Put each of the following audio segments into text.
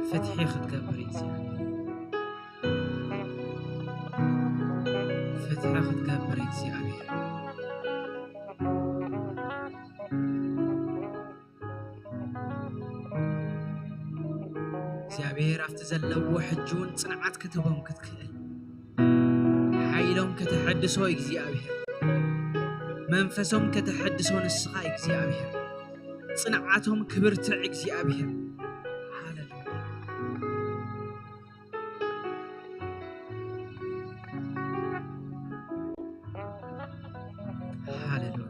ፍትሒ ክትገብር እግዚኣብሔር። ፍትሒ ክትገብር እግዚኣብሔር። እግዚኣብሔር ኣብቲ ዘለዎ ሕጂ እውን ጽንዓት ክትቦም ክትክእል፣ ሓይሎም ከተሐድሶ እግዚኣብሔር፣ መንፈሶም ከተሐድሶ ንስኻ እግዚኣብሔር፣ ጽንዓቶም ክብርትዕ እግዚኣብሔር። ሃሌሉያ። ሃሌሉያ።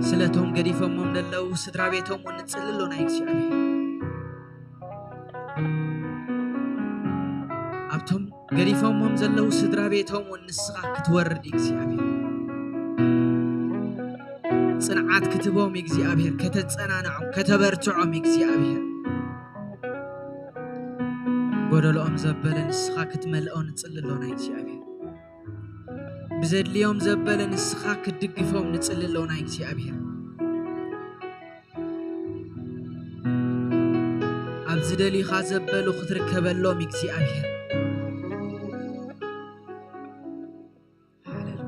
ስለቶም ገዲፎሞም ዘለዉ ስድራ ቤቶም እውን ንጽሊ ኣሎ ናይ እግዚኣብሔር። ኣብቶም ገዲፎሞም ዘለዉ ስድራ ቤቶም እውን ንስኻ ክትወርድ እግዚኣብሔር። ጽንዓት ክትቦም እግዚኣብሔር፣ ከተጸናንዖም፣ ከተበርትዖም እግዚኣብሔር። ጎደሎኦም ዘበለ ንስኻ ክትመልኦ ንጽሊ ኣሎ ናይ እግዚኣብሔር። ብዘድልዮም ዘበለ ንስኻ ክትድግፎም ንጽሊ ኣሎ ናይ እግዚኣብሔር። ኣብ ዝደልዩኻ ዘበሉ ክትርከበሎም እግዚኣብሔር። ሃሌሉያ።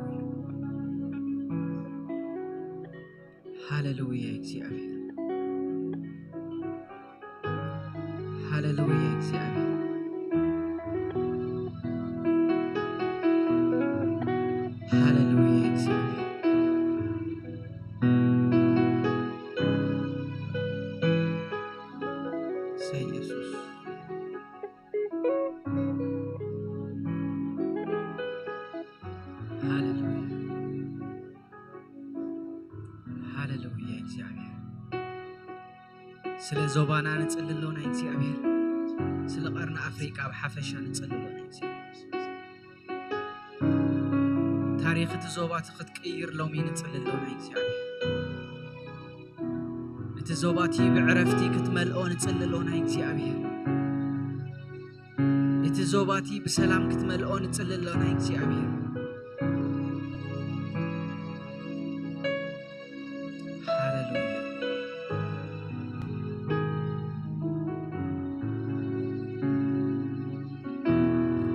ሃሌሉያ እግዚኣብሔር። ሃሌሉያ እግዚኣብሔር። ሃሌሉያ እግዚኣብሔር። እሰይ ኢየሱስ። ሃሌሉያ። ሃሌሉያ እግዚኣብሔር። ስለ ዞባና ንጽሊ ኣሎ ናይ እግዚኣብሔር። ስለ ቀርኒ ኣፍሪቃ ብሓፈሻ ንጽሊ ኣሎ ናይ እግዚኣብሔር። ታሪኽ እቲ ዞባ እቲ ክትቅይር ሎሚ ንጽሊ ኣሎ ናይ እግዚኣብሔር። እቲ ዞባ እቲ ብዕረፍቲ ክትመልኦ ንጽሊ ኣሎ ናይ እግዚኣብሔር። እቲ ዞባ እቲ ብሰላም ክትመልኦ ንጽሊ ኣሎ ናይ እግዚኣብሔር። ሃሌሉያ።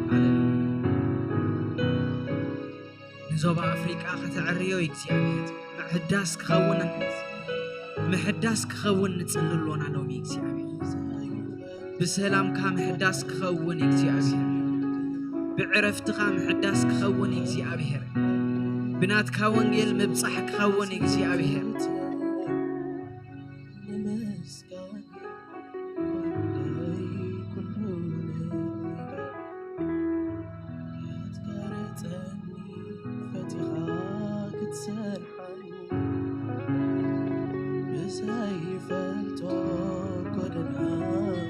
ሃሌሉያ። ንዞባ ኣፍሪቃ ከተዕርዮ እግዚኣብሔር። ምሕዳስ ክኸውን፣ ምሕዳስ ክኸውን ንጽሊ ኣሎና ሎሚ እግዚኣብሔር። ብሰላምካ ምሕዳስ ክኸውን እግዚኣብሔር። ብዕረፍትኻ ምሕዳስ ክኸውን እግዚኣብሔር። ብናትካ ወንጌል ምብጻሕ ክኸውን እግዚኣብሔር። ንምስጋና ኩሉ ነገር ክትቀርጸኒ ፈቲኻ ክትሰርሓኒ ብዘይፈልጦ ጎደና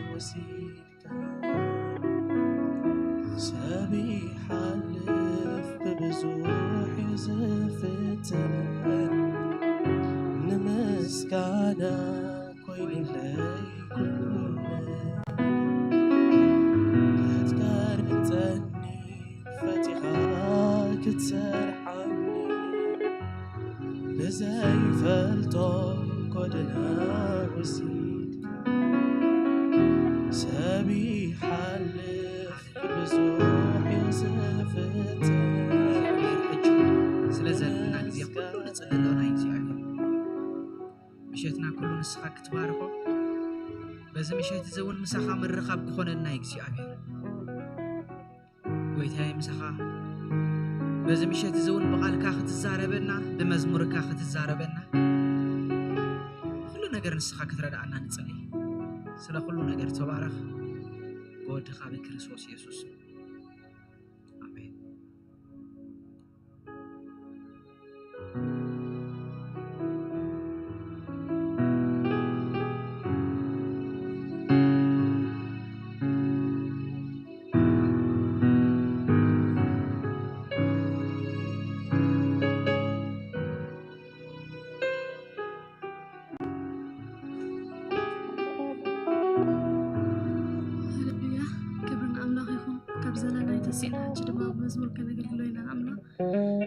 ወሲድካ ሰብ ይሓልፍ ብብዙሕ እዩ ዝፍተን ንምስጋና ኮይኑለይ ኩሉ ክትቀርጸኒ ፈቲኻ ክትሰርሓኒ ብዘይፈልጦ ጎደና ወሲድካ ሰብ ይሓልፍ ብዙሕ እዩ ዝፍትን። እግዚኣብሔር ሕጂ ስለ ዘለና ግዜ ኩሉ ንጽሊ ኣለና እግዚኣብሔር። ምሸትና ኩሉ ንስኻ ክትባርኾ፣ በዚ ምሸት እዚ እውን ምሳኻ ምርኻብ ክኾነልና እግዚኣብሔር። ጎይታዬ ምሳኻ በዚ ምሸት እዚ እውን ብቓልካ ክትዛረበና፣ ብመዝሙርካ ክትዛረበና፣ ኩሉ ነገር ንስኻ ክትረድኣና ንጽሊ። ስለ ኩሉ ነገር ተባረኽ። ብወድኻ ብክርስቶስ የሱስ ስም። ኣሜን። ሃሌሉያ፣ ክብሪ ንኣምላኽ ይኹን። ካብ ዘለናዮ ተሲእና ሕጂ ድማ ብመዝሙር ከነገልግሎ ኢና ንኣምላኽ። ሃሌሉያ።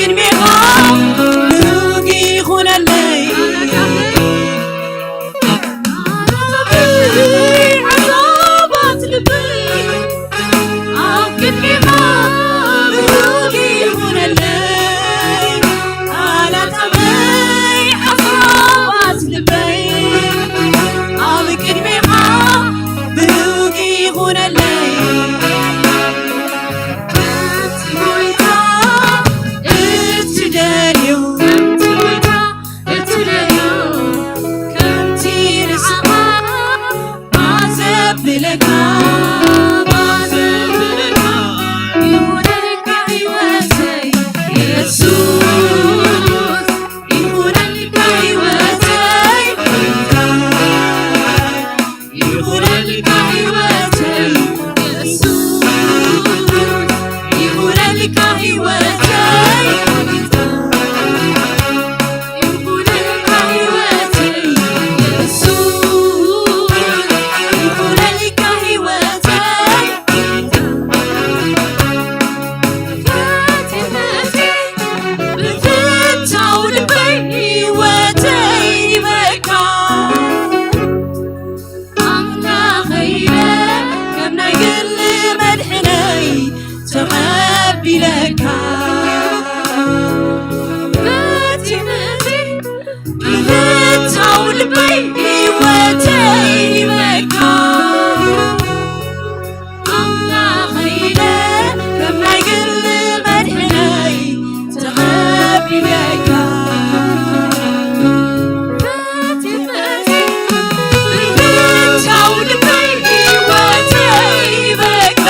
ቅድሜኻ ብሩክ ይኹነለይ። ሓሳባት ልበይ ኣብ ቅድሜኻ ብሩክ ይኹነለይ። ቃላተይ ሓሳባት ልበይ ኣብ ቅድሜኻ ብሩክ ይኹነለይ። ከምቲ ጎይታ እትደልዮ፣ ከምቲ ጎይታ እትደልዮ፣ ከምቲ ንዓኻ ኣዘብለካ፣ ኣዘብለካ፣ ይኹነልካ ህይወተይ የሱስ፣ ይኹነልካ ህይወተይ ጎይታ። ይኹነልካ ህይወተይ የሱስ፣ ይኹነልካ ህይወተይ፣ ይኹነልካ ህይወተይ የሱስ፣ ይኹነልካ ህይወተይ። ብፍታው ልበይ ህይወተይ ይበካ። ኣምላኸይ ኢለ ከም ናይ ግል መድሕነይ ተቐቢለካ። በቲ በቲ ብፍታው ልበይ ህይወተይ ይበካ። ኣምላኸይ ኢለ ከም ናይ ግል መድሕነይ ተቐቢለካ። ብፍታው ልበይ ህይወተይ ይበካ።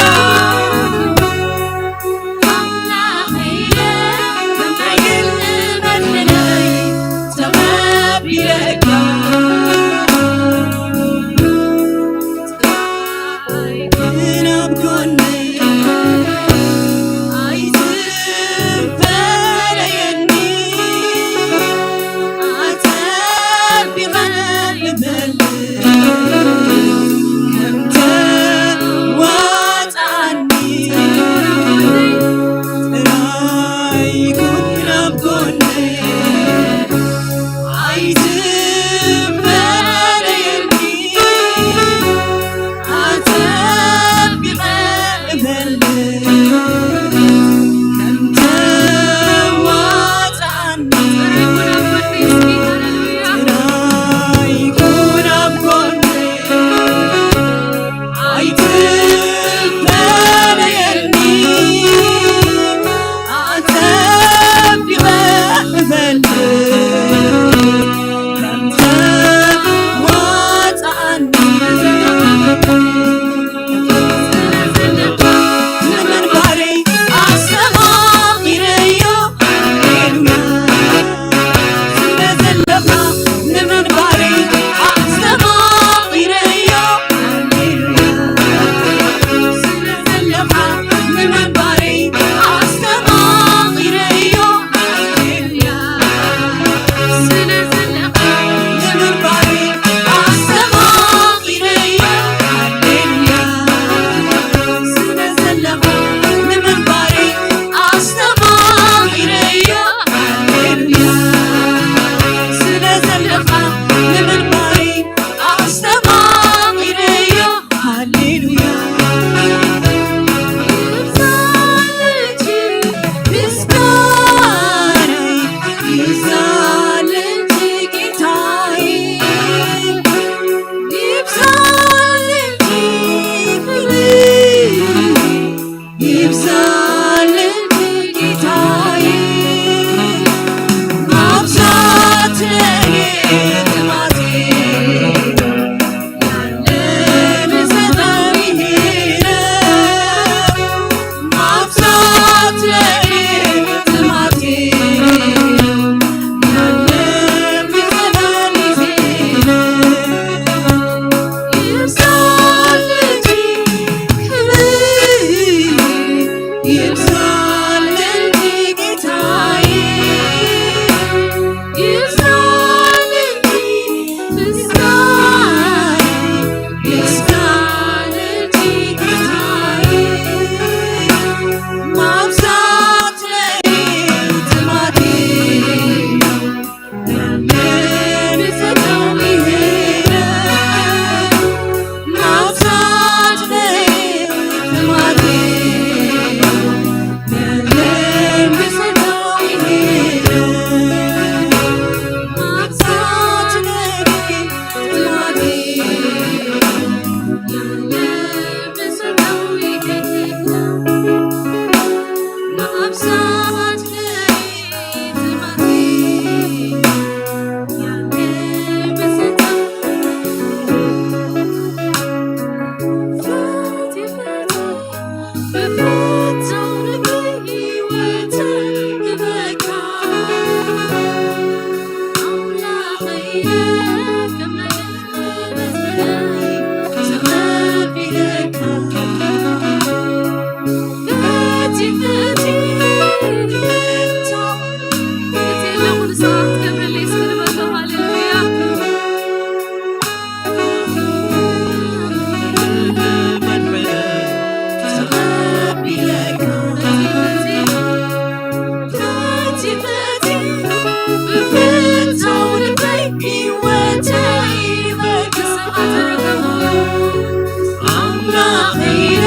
ኣምላኸይ ኢለ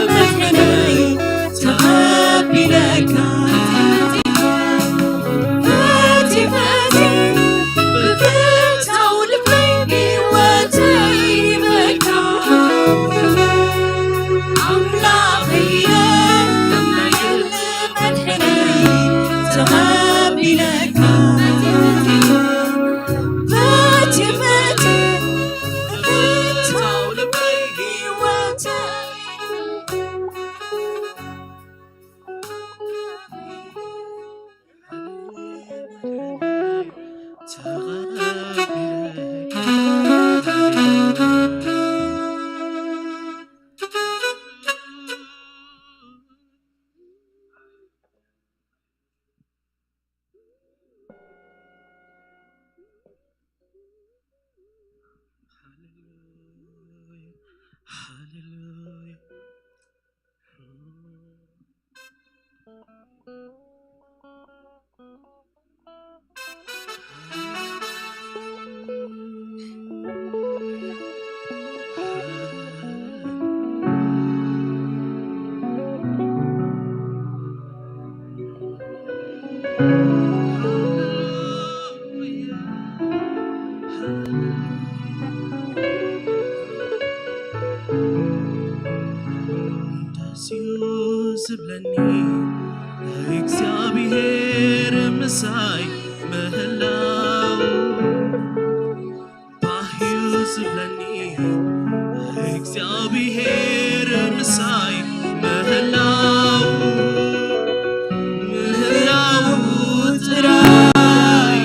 መድሕነይ ተቐቢለካ። ፈትየ ፈትየ ብፍታው ልበይ ህይወተይ በካ። ኣምላኸይ ኢለ መድሕነይ ተቐቢለካ። ፈትየ ፈትየ ደስ እዩ ዝብለኒ እግዚኣብሔር ምሳይ ምህላው። ባህ እዩ ዝብለኒ እግዚኣብሔር ምሳይ ምህላው። ምህላው ጥራይ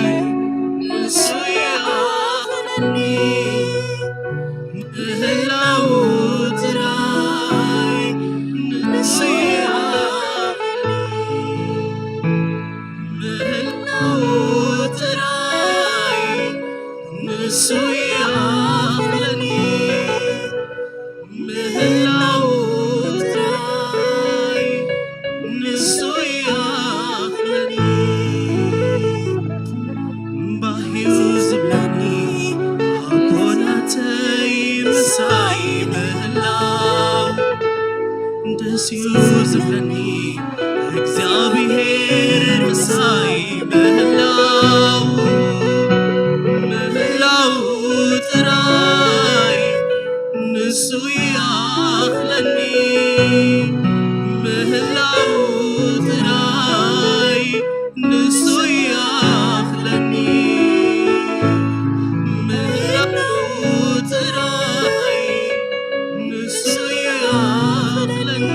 ንሱ ይኣኽለኒ። ምህላው ጥራይ ንሱ ይኣኽለኒ። ምህላው ጥራይ ንሱ ይኣኽለኒ። ምህላው ጥራይ ንሱ ይኣኽለኒ። ባህ እዩ ዝብለኒ ኣቦ ናተይ ምሳይ ምህላው። ደስ እዩ ዝብለኒ እግዚኣብሔር ምሳይ ምህላው። ምህላው ጥራይ ንሱ ይኣኽለኒ። ምህላው ጥራይ ንሱ ይኣኽለኒ። ምህላው ጥራይ ንሱ ይኣኽለኒ።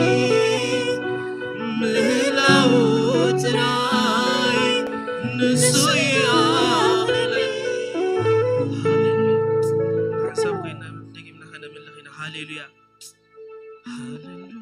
ምህላው ጥራይ ንሱ ይኣኽለኒ። ሓንሳብ ኮይና ደጊምና ከነምልኽ ኢና። ሃሌሉያ፣ ሃሌሉያ።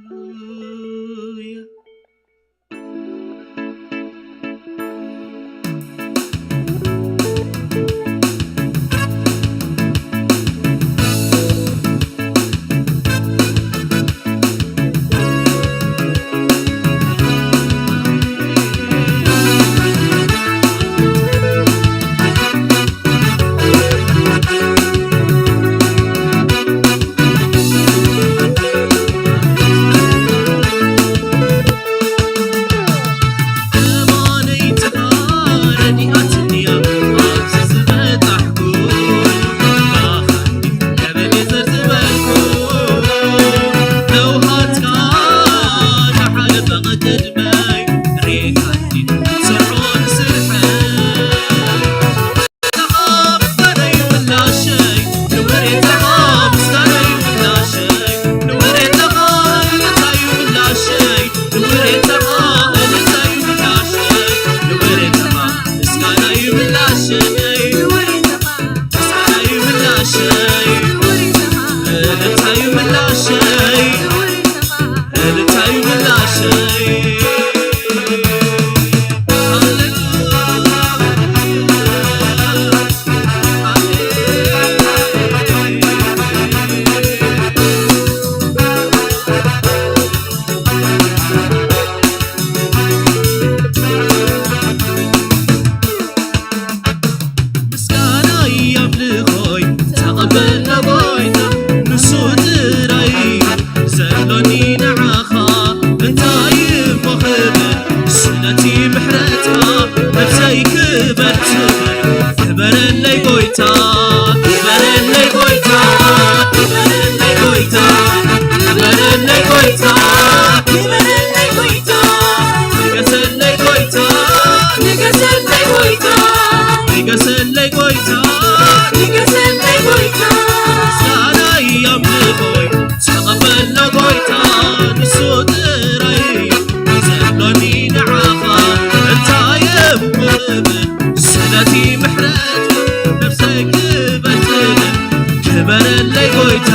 ክበረለይ ጎይታ፣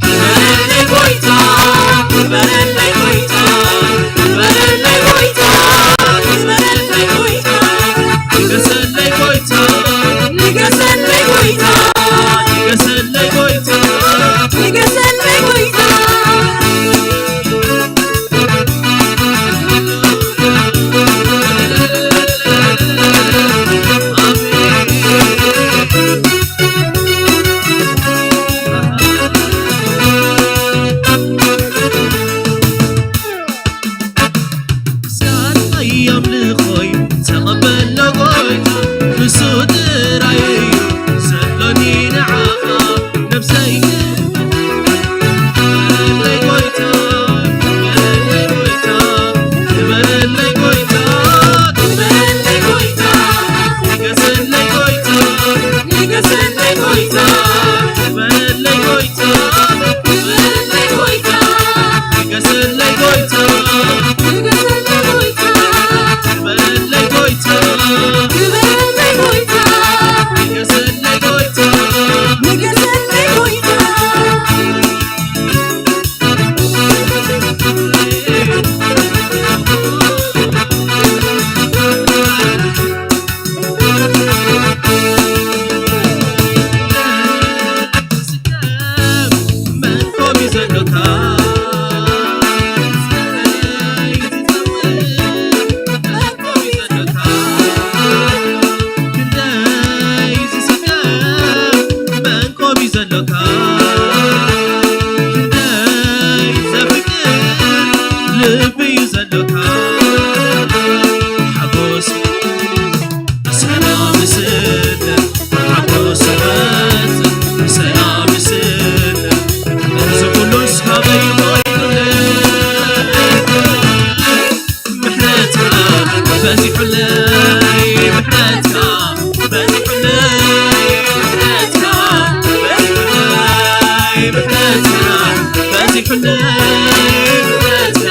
ክበረለይ ጎይታ፣ ክበረለይ ጎይታ፣ ክበረለይ ጎይታ፣ ክበረለይ ጎይታ፣ ንገሰለይ ጎይታ፣ ንገሰለይ ጎይታ፣ ንገሰለይ ጎይታ፣ ንገሰለይ ጎይታ። ምስጋናይ ኣምልኾይ ተቐበሎ ጎይታ፣ ንሱ ጥራይ እዩ ዘሎኒ ንዓኻ ነብሰይ። ክበረለይ ጎይታ፣ ክበረለይ ጎይታ፣ ክበረለይ ጎይታ፣ ክበረለይ ጎይታ፣ ንገሰለይ ጎይታ፣ ንገሰለይ ጎይታ፣ ክበረለይ ጎይታ፣ ክበረለይ ጎይታ፣ ንገሰለይ ጎይታ፣ ንገሰለይ ጎይታ፣ ክበረለይ ጎይታ፣ ክበረለይ ጎይታ፣ ንገሰለይ ጎይታ፣ ንገሰለይ ጎይታ። ልቢ እዩ ዘሎካ ሓጎስ ሰላም ስለ ሓጎስ ስበት ሰላም ስለ እዚ ኩሉስ ካበይ ኮይኑለ ምሕረትካ በዚሑለይ ምሕረትካ በዚሑለይ ምሕረትካ በዚሑለይ ምሕረትካ በዚሑለይ ምሕረትካ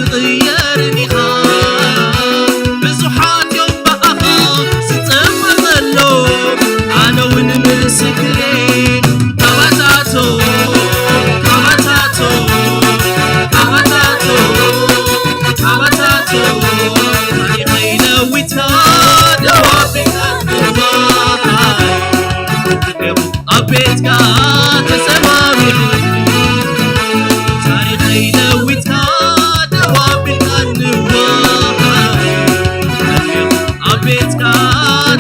ትቕየርን ኢኻ። ብዙሓት እዮም ብኣኻ ዝጸመመ ኣሎ፣ ኣነ እውን ምስክሬ። ካባታቶ፣ ካባታቶ፣ ካባታቶ፣ ካባታቶ፣ ታሪኸይ ለዊጥካ ደው ኣቢልካ ኣብ ቤትካ ተሰማሚዑ፣ ታሪኸይ ለዊጥካ ደው ኣቢልካ ንዋይ። ኣብ ቤትካ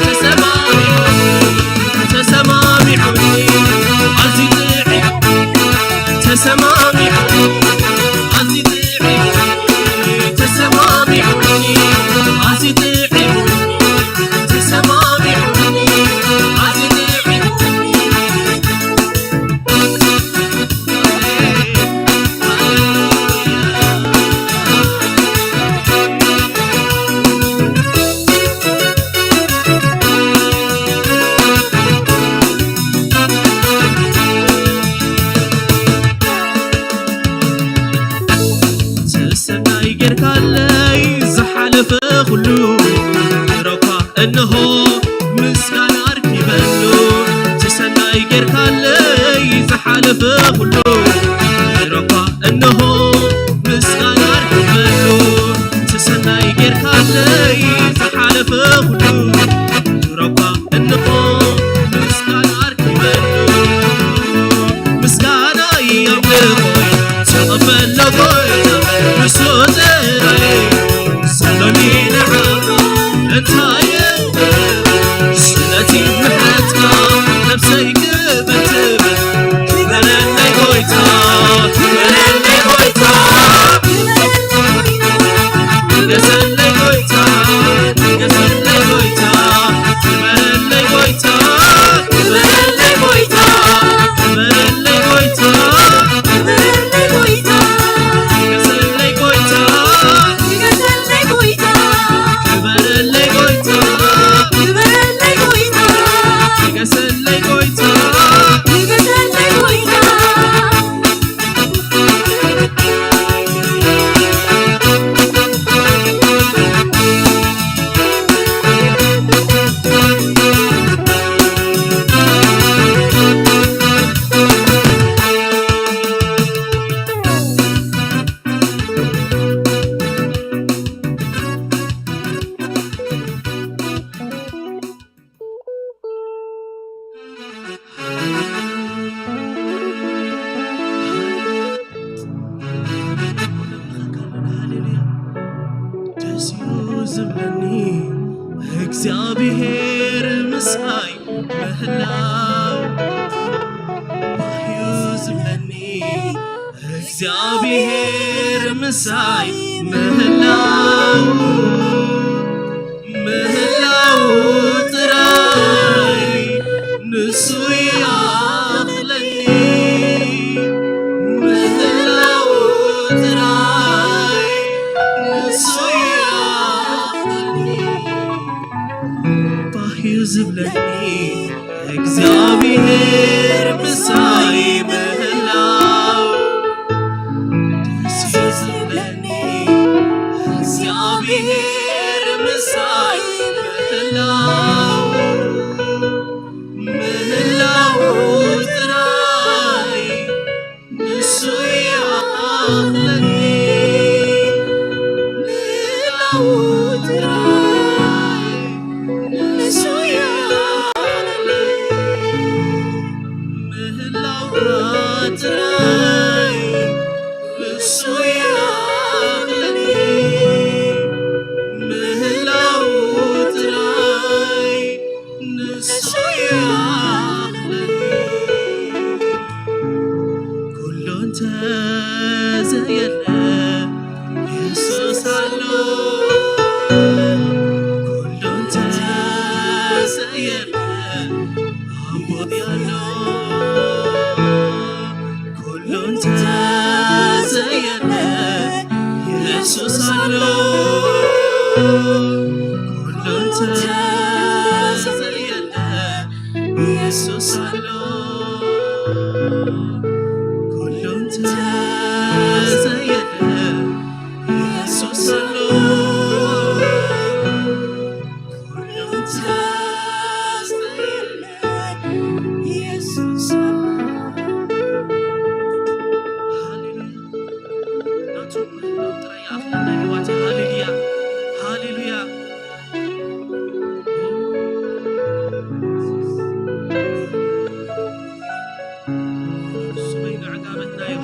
ተሰማሚዑ፣ ተሰማሚዑ፣ ኣዝዩ ጥዑይ፣ ተሰማሚዑ፣ ኣዝዩ ጥዑይ፣ ተሰማሚዑ፣ ኣዝዩ ጥዑይ፣ ተሰማሚዑ፣ ኣዝዩ ጥዑይ። ሰናይ ጌርካለይ ዝሓለፈ ኩሉ፣ ረኳ እንሆ ምስጋና ኣርኪበሉ። ሰናይ ጌርካለይ ዝሓለፈ ኩሉ፣ ረኳ እንሆ ምስጋና ኣርኪበሉ። ሰናይ ጌርካለይ ዝሓለፈ ኩሉ፣ ረኳ እንሆ ምስጋና ኣርኪበሉ። ምስጋናይ ኣምልኾይ ተቐበሎ ጎይታ፣ ንሱ ጥራይ ሰሎኒ ንዓኻ እንታይ እብል? ስለቲ ምሕረትካ ነብሰይ ክብር ትብል። ክበረለይ ጎይታ፣ ክበረለይ ጎይታ። ንገሰለይ ጎይታ፣ ንገሰለይ ጎይታ፣ ክበረለይ ጎይታ፣ ክበረለይ ጎይታ፣ ክበረለይ ጎይታ፣ ክበረለይ ጎይታ፣ ንገሰለይ ጎይታ፣ ንገሰለይ ጎይታ፣ ክበረለይ ጎይታ፣ ክበረለይ ጎይታ፣ ንገሰለይ ጎይታ፣ ንገሰለይ ጎይታ። ሃሌሉያ። ደስ እዩ ዝብለኒ እግዚኣብሔር ምሳይ ምህላው፣ ባህ እዩ ዝብለኒ እግዚኣብሔር ምሳይ ምህላው፣ ምህላው ጥራይ ንሱ ይኣኽለኒ፣ ምህላው ጥራይ ንሱ ይኣኽለኒ። ባህ እዩ ዝብለኒ እግዚኣብሔር ምሳይ ምህላው፣ ደስ እዩ ዝብለኒ እግዚኣብሔር ምሳይ ምህላው፣ ምህላው ጥራይ ንሱ ይኣኽለኒ፣ ምህላው ጥራይ ንሱ ይኣኽለኒ፣ ምህላው ጥራይ ንሱ ይኣኽለኒ፣ ምህላው ጥራይ ንሱ ይኣኽለኒ። ኩሉ እንተዘየለ የሱስ ኣሎ፣ ኩሉ እንተዘየለ ኣቦይ ኣሎ፣ ኩሉ እንተዘየለ የሱስ ኣሎ፣ ኩሉ እንተዘየለ የሱስ ኣሎ፣ ኩሉ እንተዘየለ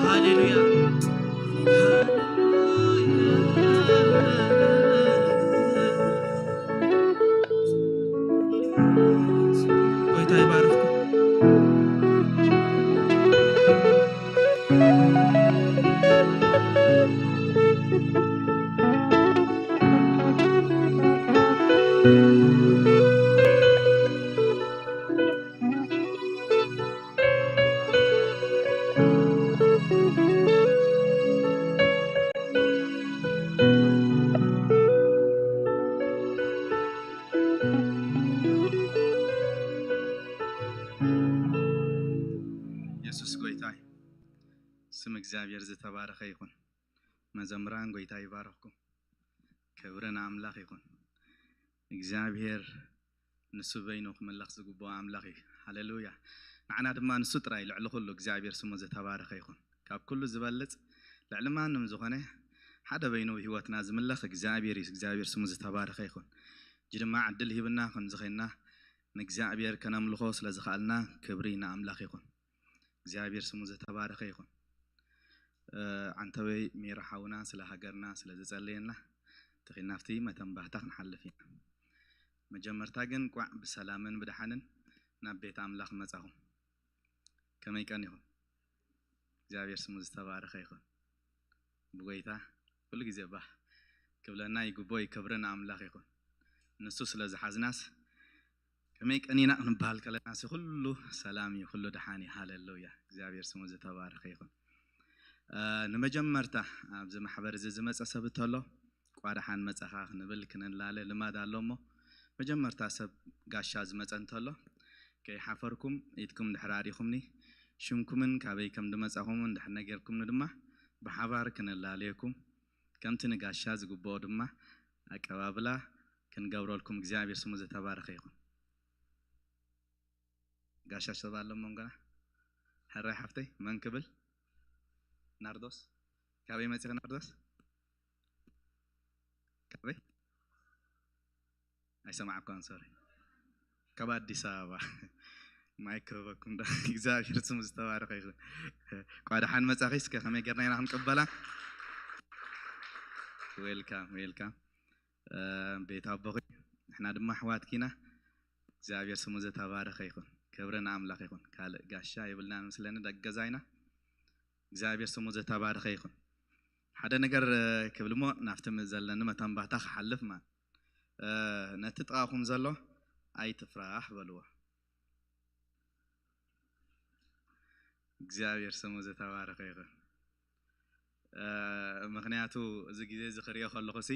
ሃሌሉያ። ጎይታ ይባርኽኩም። የሱስ ጎይታ እዩ። ስም እግዚኣብሔር ዝተባረኸ ይኹን። መዘምራን፣ ጎይታ ይባርኽኩም። ክብሪ ንኣምላኽ ይኹን። እግዚኣብሔር ንሱ በይኑ ክምለኽ ዝግብኦ ኣምላኽ እዩ። ሃሌሉያ። ንዓና ድማ ንሱ ጥራይ ልዕሊ ኩሉ እግዚኣብሔር ስሙ ዝተባረኸ ይኹን። ካብ ኩሉ ዝበልጽ ልዕሊ ማንም ዝኾነ ሓደ በይኑ ብህይወትና ዝምለኽ እግዚኣብሔር እዩ። እግዚኣብሔር ስሙ ዝተባረኸ ይኹን። እጂ ድማ ዕድል ሂብና ከምዚ ኸይንና ንእግዚኣብሔር ከነምልኾ ስለ ዝኸኣልና ክብሪ ንኣምላኽ ይኹን። እግዚኣብሔር ስሙ ዝተባረኸ ይኹን። እ፣ ዓንተወይ ሜሮ ሓውና ስለ ሃገርና ስለ ዝጸለየና ተኺልና ኣብቲ መተንባህታ ክንሓልፍ ኢና። መጀመርታ ግን ቋዕ ብሰላምን ብደሓንን ናብ ቤት ኣምላኽ መጻኹም። ከመይ ቀኒኹም? እግዚኣብሔር ስሙ ዝተባረኸ ይኹን። ብጎይታ ኩሉ ግዜ ባህ ክብለና ይግቦ እዩ። ክብሪ ንኣምላኽ ይኹን። ንሱ ስለ ዝሓዝናስ ከመይ ቀኒና ክንበሃል ከለናሲ ኩሉ ሰላም እዩ፣ ኩሉ ደሓን እዩ። ሃሌሉያ። እግዚኣብሔር ስሙ ዝተባረኸ ይኹን። እ፣ ንመጀመርታ ኣብዚ ማሕበር እዚ ዝመጸ ሰብ እንተሎ፣ ቋ ደሓን መጻኻ ክንብል ክንላለ ልማድ ኣሎ እሞ፣ መጀመርታ ሰብ ጋሻ ዝመጸ እንተሎ፣ ከይሓፈርኩም ኢድኩም ድሕር ኣሪኹምኒ፣ ሽምኩምን ካበይ ከም ድመጻኹምን ድሕር ነጌርኩምኒ ድማ፣ ብሓባር ክንላለየኩም፣ ከምቲ ንጋሻ ዝግብኦ ድማ ኣቀባብላ ክንገብረልኩም እግዚኣብሔር ስሙ ዝተባረኸ ይኹን። ጋሻ ሰብ ኣሎ መንጎና? ሕራይ ሓፍተይ፣ መን ክብል? ናርዶስ። ካበይ መጺኺ ናርዶስ? ካበይ? ኣይሰማዕኳን፣ ሶሪ። ካብ ኣዲስ ኣበባ። ማይክ ክህበኩም ዳ እግዚኣብሔር ስሙ ዝተባረኸ ይኹን። ቋ ደሓን መጻኺ። እስከ ከመይ ጌርና ኢና ክንቅበላ? ዌልካም፣ ዌልካም። እ፣ ቤት ኣቦኺ፣ ንሕና ድማ ኣሕዋትኪ ኢና። እግዚኣብሔር ስሙ ዝተባረኸ ይኹን። ክብሪ ንኣምላኽ ይኹን። ካልእ ጋሻ የብልናን መስለኒ፣ ደቂ ገዛ ኢና። እግዚኣብሔር ስሙ ዝተባረኸ ይኹን። ሓደ ነገር፣ እ፣ ክብል እሞ ናብቲ ም-፣ ዘለኒ መተንባህታ ክሓልፍ ማለት፣ እ፣ ነቲ ጥቓኹም ዘሎ ኣይትፍራህ በልዎ። እግዚኣብሔር ስሙ ዝተባረኸ ይኹን። እ፣ ምኽንያቱ እዚ ግዜ እዚ ክሪኦ ከለኹሲ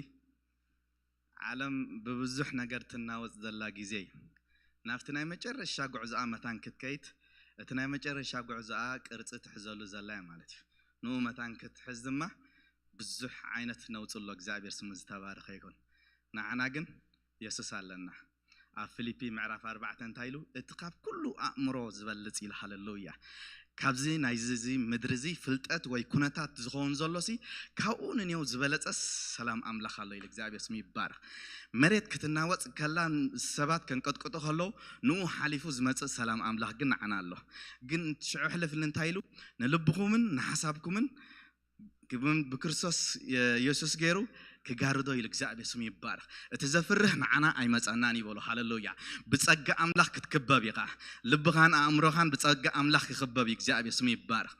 ዓለም ብብዙሕ ነገር ትናወጽ ዘላ ግዜ እዩ። ናብቲ ናይ መጨረሻ ጉዕዞኣ መታን ክትከይድ፣ እቲ ናይ መጨረሻ ጉዕዞኣ ቅርጺ ትሕዘሉ ዘላ እያ ማለት እዩ። ንኡ መታን ክትሕዝ ድማ ብዙሕ ዓይነት ነውጺ ኣሎ። እግዚኣብሔር ስሙ ዝተባረኸ ይኹን። ንዓና ግን የሱስ ኣለና። ኣብ ፊልፒ ምዕራፍ ኣርባዕተ እንታይ ኢሉ? እቲ ካብ ኩሉ ኣእምሮ ዝበልጽ ኢሉ። ሃሌሉያ። ካብዚ ናይዚ እዚ ምድሪ እዚ ፍልጠት ወይ ኩነታት ዝኸውን ዘሎሲ ካብኡ ንኔው ዝበለጸ ሰላም ኣምላኽ ኣሎ ኢሉ። እግዚኣብሔር ስሙ ይባረኽ። መሬት ክትናወጽ ከላ ሰባት ከንቀጥቅጡ ከለዉ ንኡ ሓሊፉ ዝመጽእ ሰላም ኣምላኽ ግን ንዓና ኣሎ። ግን ሽዑ ሕልፍሊ እንታይ ኢሉ? ንልብኹምን ንሓሳብኩምን ክብን ብክርስቶስ የ-፣ የሱስ ገይሩ ክጋርዶ ኢሉ እግዚኣብሔር ስሙ ይባረኽ። እቲ ዘፍርህ ንዓና ኣይመጸናን ይበሎ። ሃሌሉያ። ብጸጋ ኣምላኽ ክትክበብ ኢኻ። ልብኻን ኣእምሮኻን ብጸጋ ኣምላኽ ክኽበብ እዩ። እግዚኣብሔር ስሙ ይባረኽ።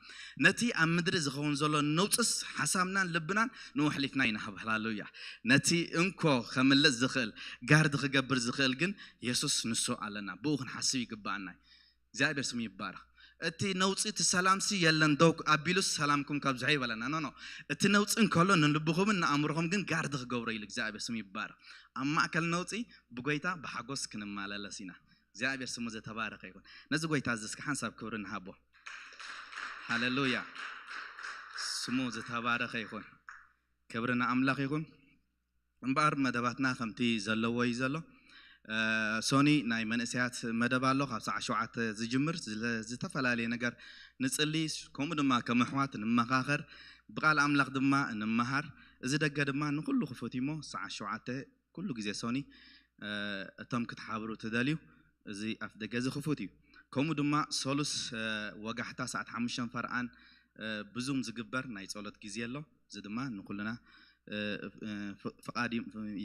ነቲ ኣብ ምድሪ ዝኸውን ዘሎ ነውጽስ ሓሳብናን ልብናን ንኡ ኣሕሊፍና ይንሃብ። ሃሌሉያ። ነቲ እንኮ ከምልጥ ዝኽእል፣ ጋርድ ክገብር ዝኽእል ግን የሱስ ንሱ ኣለና። ብኡ ክንሓስብ ይግባኣና እዩ። እግዚኣብሔር ስሙ ይባረኽ። እቲ ነውጺ እቲ ሰላምሲ የለን፣ ደው ኣቢሉስ ሰላምኩም ከብዝሖ ይበለና። ኖ፣ ኖ። እቲ ነውጺ እንከሎ ንልብኹምን ንኣእምሮኹም ግን ጋርድ ክገብሮ ኢሉ። እግዚኣብሔር ስሙ ይባረኽ። ኣብ ማእከል ነውጺ ብጎይታ ብሓጎስ ክንመላለስ ኢና። እግዚኣብሔር ስሙ ዝተባረኸ ይኹን። ነዚ ጎይታ እዚ እስከ ሓንሳብ ክብሪ ንሃቦ። ሃሌሉያ። ስሙ ዝተባረኸ ይኹን። ክብሪ ንኣምላኽ ይኹን። እምበኣር መደባትና ከምቲ ዘለዎ እዩ ዘሎ። እ፣ ሶኒ ናይ መንእሰያት መደብ ኣሎ፣ ካብ ሰዓት ሸውዓተ ዝጅምር። ስለ ዝተፈላለየ ነገር ንጽሊ፣ ከምኡ ድማ ከም ኣሕዋት ንመኻኸር፣ ብቃል ኣምላኽ ድማ እንመሃር። እዚ ደገ ድማ ንኹሉ ክፉት እዩ እሞ፣ ሰዓት ሸውዓተ ኩሉ ግዜ ሶኒ፣ እ፣ እቶም ክትሓብሩ ትደልዩ፣ እዚ ኣፍ ደገ እዚ ክፉት እዩ። ከምኡ ድማ ሰሉስ፣ እ፣ ወጋሕታ ሰዓት ሓሙሽተ ፈርቓን ብዙም ዝግበር ናይ ጸሎት ግዜ ኣሎ። እዚ ድማ ንኹልና ፍቓድ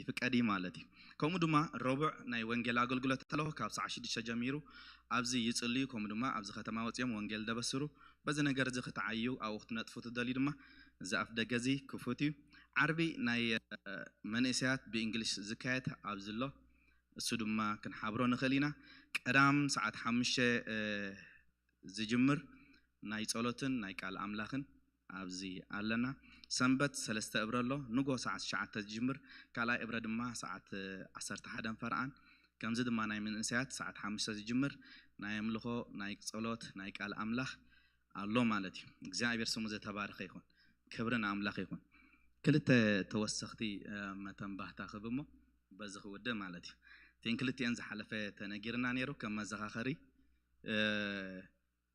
ይፍቀድ እዩ ማለት እዩ። ከምኡ ድማ ረቡዕ ናይ ወንጌል ኣገልግሎት ኣሎ፣ ካብ ሰዓት ሽዱሽተ ጀሚሩ ኣብዚ ይጽልዩ። ከምኡ ድማ ኣብዚ ከተማ ወጺኦም ወንጌል ደበስሩ። በዚ ነገር እዚ ክትዓዩ፣ ኣብኡ ክትነጥፉ ትደልዩ ድማ እዚ ኣፍ ደገ እዚ ክፉት እዩ። ዓርቢ ናይ መንእሰያት ብእንግሊሽ ዝካየድ ኣብዚ ኣሎ፣ እሱ ድማ ክንሓብሮ ንኽእል ኢና። ቀዳም ሰዓት ሓሙሽተ ዝጅምር ናይ ጸሎትን ናይ ቃል ኣምላኽን ኣብዚ ኣለና። ሰንበት ሰለስተ እብረ ኣሎ፣ ንጎ ሰዓት ትሽዓተ ዝጅምር፣ ካልኣይ እብረ ድማ ሰዓት ዓሰርተ ሓደን ፈርቓን። ከምዚ ድማ ናይ መንእሰያት ሰዓት ሓሙሽተ ዝጅምር ናይ ኣምልኾ፣ ናይ ጸሎት፣ ናይ ቃል ኣምላኽ ኣሎ ማለት እዩ። እግዚኣብሔር ስሙ ዝተባረኸ ይኹን። ክብሪ ንኣምላኽ ይኹን። ክልተ ተወሰኽቲ መተንባህታ ክህብ እሞ በዚ ክውድእ ማለት እዩ። እተን ክልቲኤን ዝሓለፈ ተነጊርና ነይሩ ከም መዘኻኸሪ።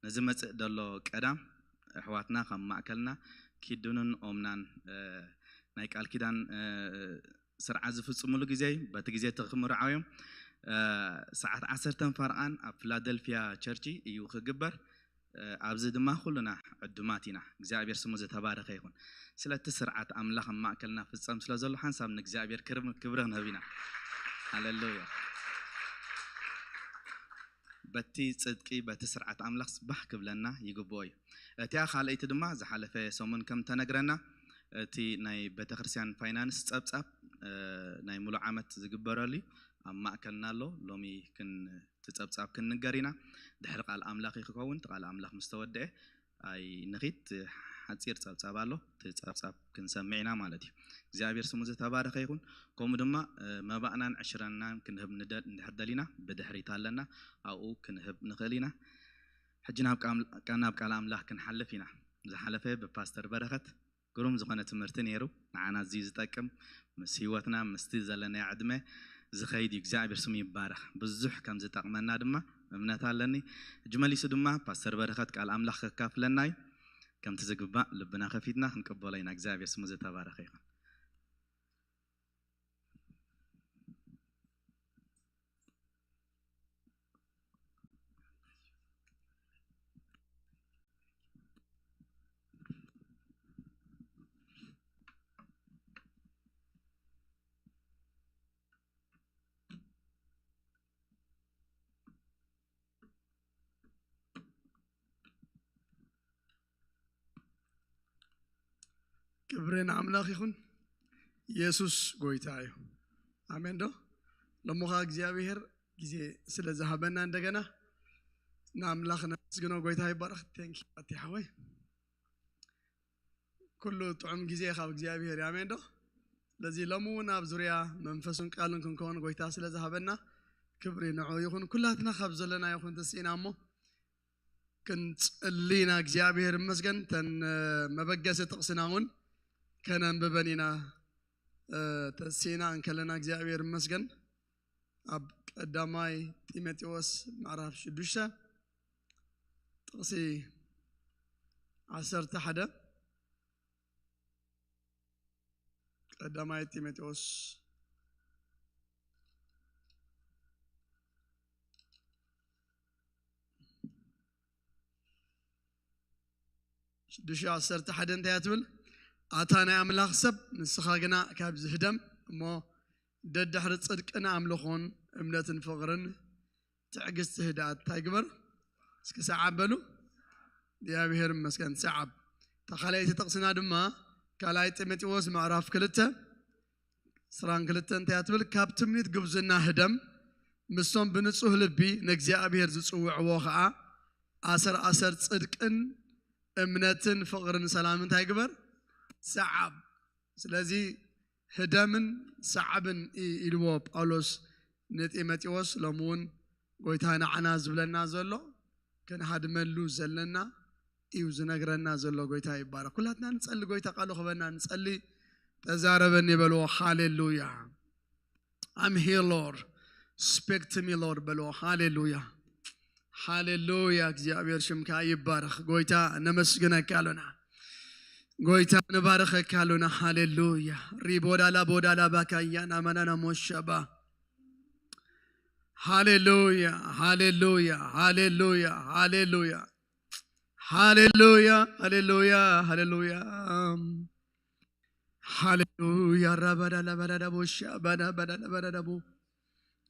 ነዚ መጽእ ደሎ ቀዳም ኣሕዋትና ካብ ማእከልና ኪዱንን ኦምናን ናይ ቃል ኪዳን ስርዓት ዝፍጽሙሉ ግዜ እዩ። በቲ ግዜ እቲ ክምርዓው እዮም። ሰዓት ዓሰርተን ፈርቓን ኣብ ፊላደልፊያ ቸርች እዩ ክግበር። ኣብዚ ድማ ኩልና ዕዱማት ኢና። እግዚኣብሔር ስሙ ዝተባረኸ ይኹን። ስለቲ ስርዓት ኣምላኽ ኣብ ማእከልና ፍጸም ስለ ዘሎ ሓንሳብ ንእግዚኣብሔር ክብሪ ክንህብ ኢና። ሃሌሉያ። በቲ ጽድቂ በቲ ስርዓት ኣምላኽ ስባሕ ክብለና ይግብኦ እዩ። እቲኣ ካልኣይቲ ድማ ዝሓለፈ ሰሙን ከም ተነግረና እቲ ናይ ቤተክርስትያን ፋይናንስ ጸብጻብ ናይ ሙሉእ ዓመት ዝግበረሉ እዩ። ኣብ ማእከልና ኣሎ። ሎሚ ክን እቲ ጸብጻብ ክንንገር ኢና። ድሕሪ ቃል ኣምላኽ እዩ ክኸውን። እቲ ቃል ኣምላኽ ምስ ተወደአ ኣይ ንኺድ ሓጺር ጸብጻብ ኣሎ። እቲ ጸብጻብ ክንሰምዕ ኢና ማለት እዩ። እግዚኣብሔር ስሙ ዝተባረኸ ይኹን። ከምኡ ድማ መባእናን ዕሽረናን ክንህብ እንድሕር ደሊና ብድሕሪት ኣለና፣ ኣብኡ ክንህብ ንኽእል ኢና። ሕጂ ናብ ቃል ኣምላኽ ክንሓልፍ ኢና። ዝሓለፈ ብፓስተር በረኸት ግሩም ዝኾነ ትምህርቲ ነይሩ። ንዓና ኣዝዩ ዝጠቅም፣ ምስ ህይወትና ምስቲ ዘለናዮ ዕድመ ዝኸይድ እዩ። እግዚኣብሔር ስሙ ይባረኽ። ብዙሕ ከም ዝጠቕመና ድማ እምነት ኣለኒ። ሕጂ መሊሱ ድማ ፓስተር በረኸት ቃል ኣምላኽ ከካፍለና እዩ። ከምቲ ዝግባእ ልብና ከፊትና ክንቅበሎ ኢና። እግዚኣብሔር ስሙ ዝተባረኸ ይኹን። ክብሪ ንኣምላኽ ይኹን። የሱስ ጎይታ እዩ። ኣሜን ዶ? ሎምኻ እግዚኣብሔር ግዜ ስለ ዝሃበና እንደገና ንኣምላኽ ነመስግኖ። ጎይታ ይባረኽ። ቴንኪ ኣቲ ሓወይ። ኩሉ ጥዑም ግዜ ካብ እግዚኣብሔር እዩ። ኣሜን ዶ? ስለዚ ሎሚ እውን ኣብ ዙርያ መንፈሱን ቃሉን ክንከውን ጎይታ ስለ ዝሃበና ክብሪ ንዑ ይኹን። ኩላትና ካብ ዘለና ይኹን ተስኢና እሞ ክንጽሊ ኢና። እግዚኣብሔር ይመስገን። ተን መበገሲ ጥቕስና እውን ከነንብበን ኢና። ተስኢና እንከለና እግዚኣብሔር ይመስገን። ኣብ ቀዳማይ ጢሞቴዎስ ምዕራፍ ሽዱሽተ ጥቕሲ ዓሰርተ ሓደ። ቀዳማይ ጢሞቴዎስ ሽዱሽተ ዓሰርተ ሓደ እንታይ እያ ትብል? ኣታ ናይ ኣምላኽ ሰብ፣ ንስኻ ግና ካብዚ ህደም እሞ፣ ደድሕሪ ጽድቅን ኣምልኾን እምነትን ፍቕርን ትዕግስቲ ህድኣት እንታይ ግበር? እስኪ ሰዓብ በሉ። እግዚኣብሔር ይመስገን። ሰዓብ። እታ ካልኣይቲ ጥቕስና ድማ ካልኣይ ጢሞቴዎስ ምዕራፍ ክልተ ዕስራን ክልተ እንታይ እያ ትብል? ካብ ትምኒት ግብዝና ህደም፣ ምስቶም ብንጹህ ልቢ ንእግዚኣብሔር ዝጽውዕዎ ኸኣ ኣሰር ኣሰር ጽድቅን እምነትን ፍቕርን ሰላምን እንታይ ግበር? ሰዓብ። ስለዚ ህደምን ሰዓብን ኢ- ኢልዎ ጳውሎስ ንጢሞቴዎስ። ሎሚ እውን ጎይታ ንዓና ዝብለና ዘሎ ክንሃድመሉ ዘለና እዩ ዝነግረና ዘሎ። ጎይታ ይባረክ። ኩላትና ንጸሊ፣ ጎይታ ቃሉ ክበና ንጸሊ። ተዛረበኒ በልዎ። ሃሌሉያ። I'm here Lord, speak to me Lord በልዎ። ሃሌሉያ፣ ሃሌሉያ። እግዚኣብሔር ሽምካ ይባረክ። ጎይታ ነመስግነካ ኣሎና፣ ጎይታ ንባረኸካ ኣሎና። ሃሌሉያ። ሪቦዳላ ቦዳላ ባካያ ናማናና ሞሸባ። ሃሌሉያ፣ ሃሌሉያ፣ ሃሌሉያ፣ ሃሌሉያ። ሃሌሉያ፣ ሃሌሉያ፣ ሃሌሉያ፣ ሃሌሉያ። ራባዳ ላባዳ ዳቦ ሻባዳ ባዳ ላባዳ ዳቦ።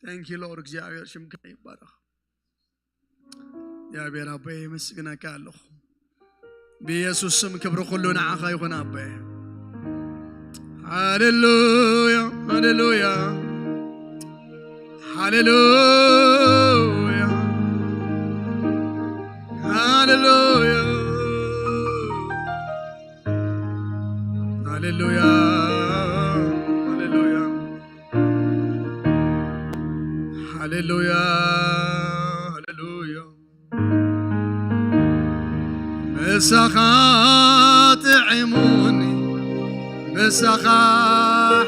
Thank you Lord። እግዚኣብሔር ሽምካ ይባረኽ። እግዚኣብሔር ኣቦይ የመስግነካ ኣለኹ። ብኢየሱስ ስም ክብሪ ኩሉ ንዓኻ ይኹን ኣቦይ። ሃሌሉያ፣ ሃሌሉያ፣ ሃሌሉያ፣ ሃሌሉያ፣ ሃሌሉያ፣ ሃሌሉያ፣ ሃሌሉያ፣ ሃሌሉያ። ምሳኻ ጥዒሙኒ፣ ምሳኻ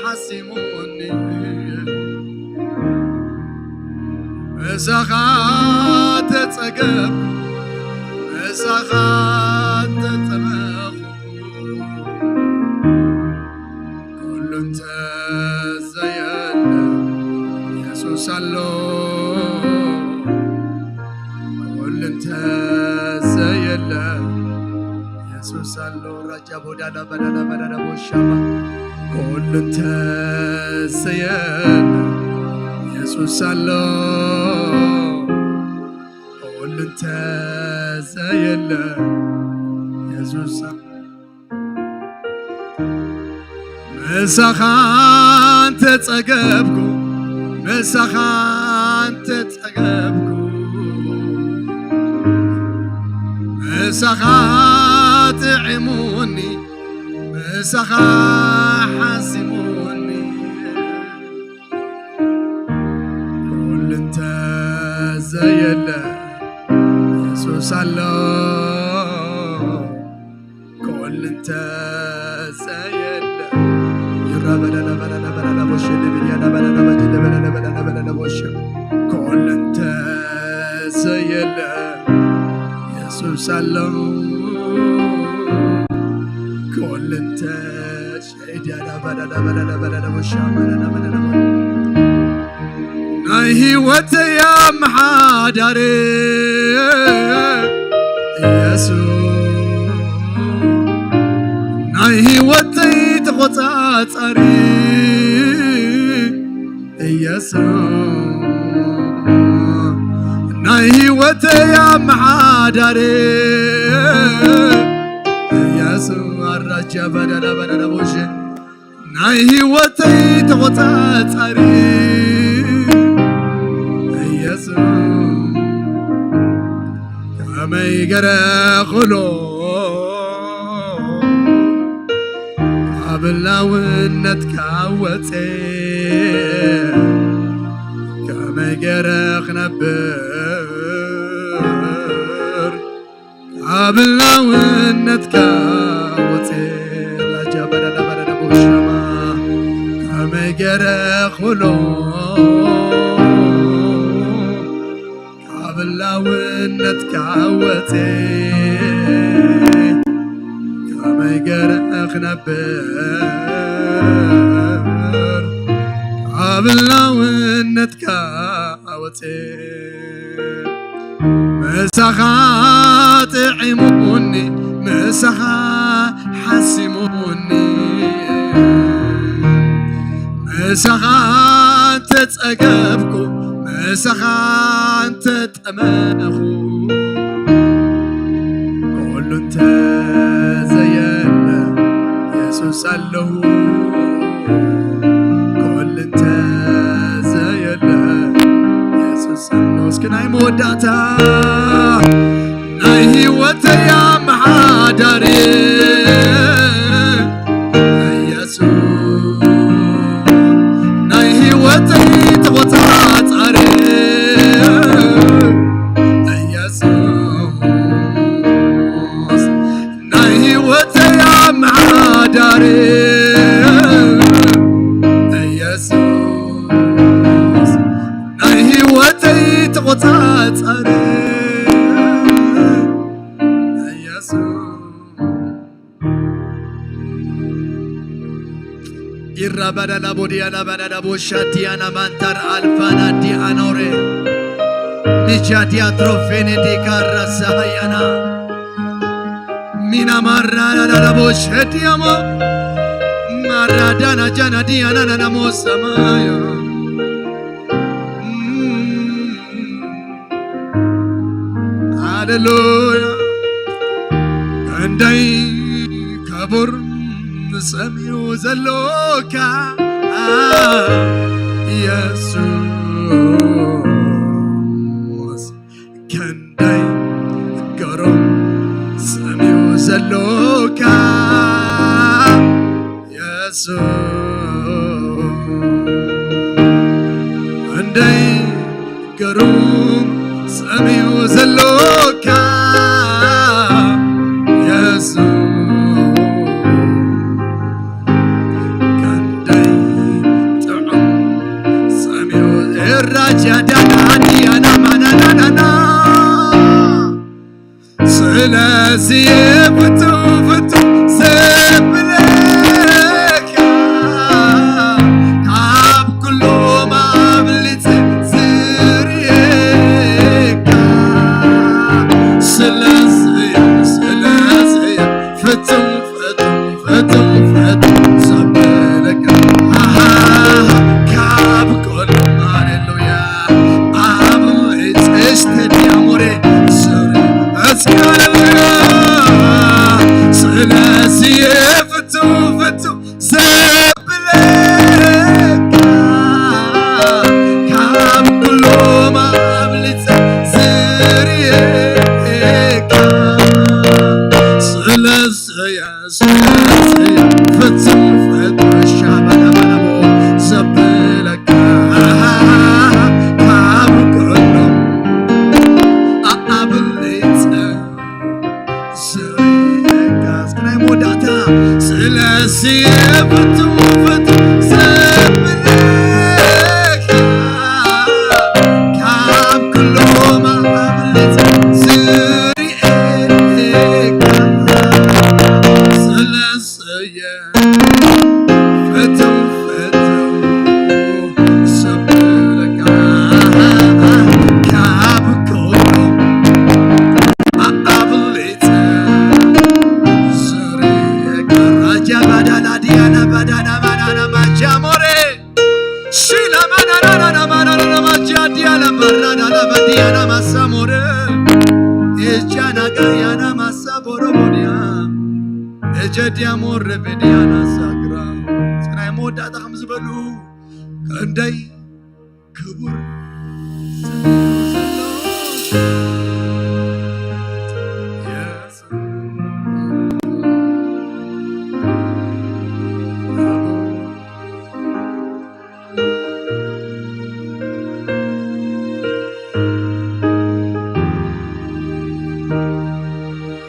ሓሲሙኒ፣ ምሳኻ ተጸገብኩ፣ ምሳኻ ተጠመኹ። ኩሉ እንተዘየለ የሱስ ኣሎ፣ ኩሉ እንተዘየለ የሱስ ኣሎ። ራጃ ቦዳዳ በዳዳ በዳዳ ቦሻማ። ኩሉ እንተዘየለ የሱስ ኣሎ፣ ኩሉ እንተዘየለ የሱስ ኣሎ። ምሳኻ እንተጸገብኩ፣ ምሳኻ እንተጸገብኩ፣ ምሳኻ ጥዒሙኒ፣ ምሳኻ ሓሲሙኒ። ኩሉ እንተዘየለ የሱስ ኣሎ፣ ኩሉ እንተዘየለ። ይራ በለለ በለለ በለለ ቦሸ ልብልያ ለበለለ በጅ ለበለለ በለለ በለለ ቦሸ። ኩሉ እንተዘየለ የሱስ ኣሎ፣ ኩሉ እንተ ናይ ህይወተይ ኣመሓዳሪ ኢየሱስ፣ ናይ ህይወተይ ተቖጻጻሪ ኢየሱስ፣ ናይ ህይወተይ ኣመሓዳሪ ኢየሱስ። ኣራጃ ባዳዳ ባዳዳ ቦሸ ናይ ህይወተይ ተቖጻጻሪ ኢየሱስ፣ ከመይ ገረ ክሎ ካብ ህላውነትካ ወጼ፣ ከመይ ገረ ክነብር ካብ ህላውነትካ ወጼ። ላጃ በረዳ በረዳ ቦሻማ ከመይ ገረ ክሎ ካብ ህላውነትካ ወጼ፣ ከመይ ገረ ክነብር ካብ ህላውነትካ ወጼ። ምሳኻ ጥዒሙኒ፣ ምሳኻ ሓሲሙኒ፣ ምሳኻ እንተጸገብኩ፣ ምሳኻ እንተጠመኹ፣ ኩሉ እንተዘየለ የሱስ ኣለኹ፣ ኩሉ እንተዘየለ የሱስ ኣለኹ። እስኪ ናይ መወዳእታ ናይ ህይወተይ ኣመሓዳሪ ኢየሱስ፣ ናይ ህይወተይ ተቖጻጻሪ ኢየሱስ፣ ናይ ህይወተይ ኣመሓዳሪ ኢየሱስ፣ ናይ ህይወተይ ተቖጻጻሪ ኢየሱስ። ኢራባዳላ ቦዲያና ባዳዳ ቦሻ ዲያና ማንታር ኣልፋና ዲኣኖሬ ሚቻ ዲያትሮፌኔ ዲካራ ሳሃያና ኢና ማራዳዳቦ ሸዲያሞ ማራዳና ጃና ዲያና ናናሞ ሰማዮ ሃሌሉያ። ክንደይ ክቡር ስም እዩ ዘሎካ የሱስ፣ ክንደይ ግሩም ስም እዩ ዘሎካ የሱስ፣ ክንደይ ግሩም ስም እዩ ዘሎካ የሱስ፣ ክንደይ ጥዑም ስም እዩ። ራጃ ዳና ዲያና ማናናናና ስለዚ ፍቱ ፍቱ ዘብለካ ካብ ኩሎም ኣብሊጽ ዝርየካ ስለዚ ስለዚ ፍቱ ፍቱ ፍቱ ፍቱ ዘብለካ ካብ ኩሎም ሃሌሉያ ኣብሊጽ ስቴዲያሞሬ ስሪ እስካለልያ ስለዚ ፍቱ ፍቱ ዘብለካ ካብ ኩሎም ኣብሊጸ ዝርየካ ስለዝያ ስለዝያ ፍጹም ፍጹም ሻባላባላቦ ዘብለካ ካብ ኩሎም ኣብሊጸ ዝርእየካ እስከ ናይ መወዳእታ ስለዚ ፍጹም ፍጹም ዘብለካ ካብ ኩሎም ኣብሊጽ ዝርእየካ ስለዝየ ፍጹም ፍጹም ዘብለካ ካብ ኩሎም ኣብሊጸ ዝርእየካ ራጃ ባዳላ ዲያና ባዳና ባዳና ማጃሞሬ ሺላ ማናናናና ማናናና ማጃ ዲያና ባራዳና ባዲያና ማሳሞረ ኤጃና ጋያና ማሳቦሮ ቦዲያ ኤጀዲያ ሞረ ቤዲያና ሳግራ እስከ ናይ መወዳእታ ከም ዝበሉ ክንደይ ክቡር ስም እዩ ዘሎ። የሱስ።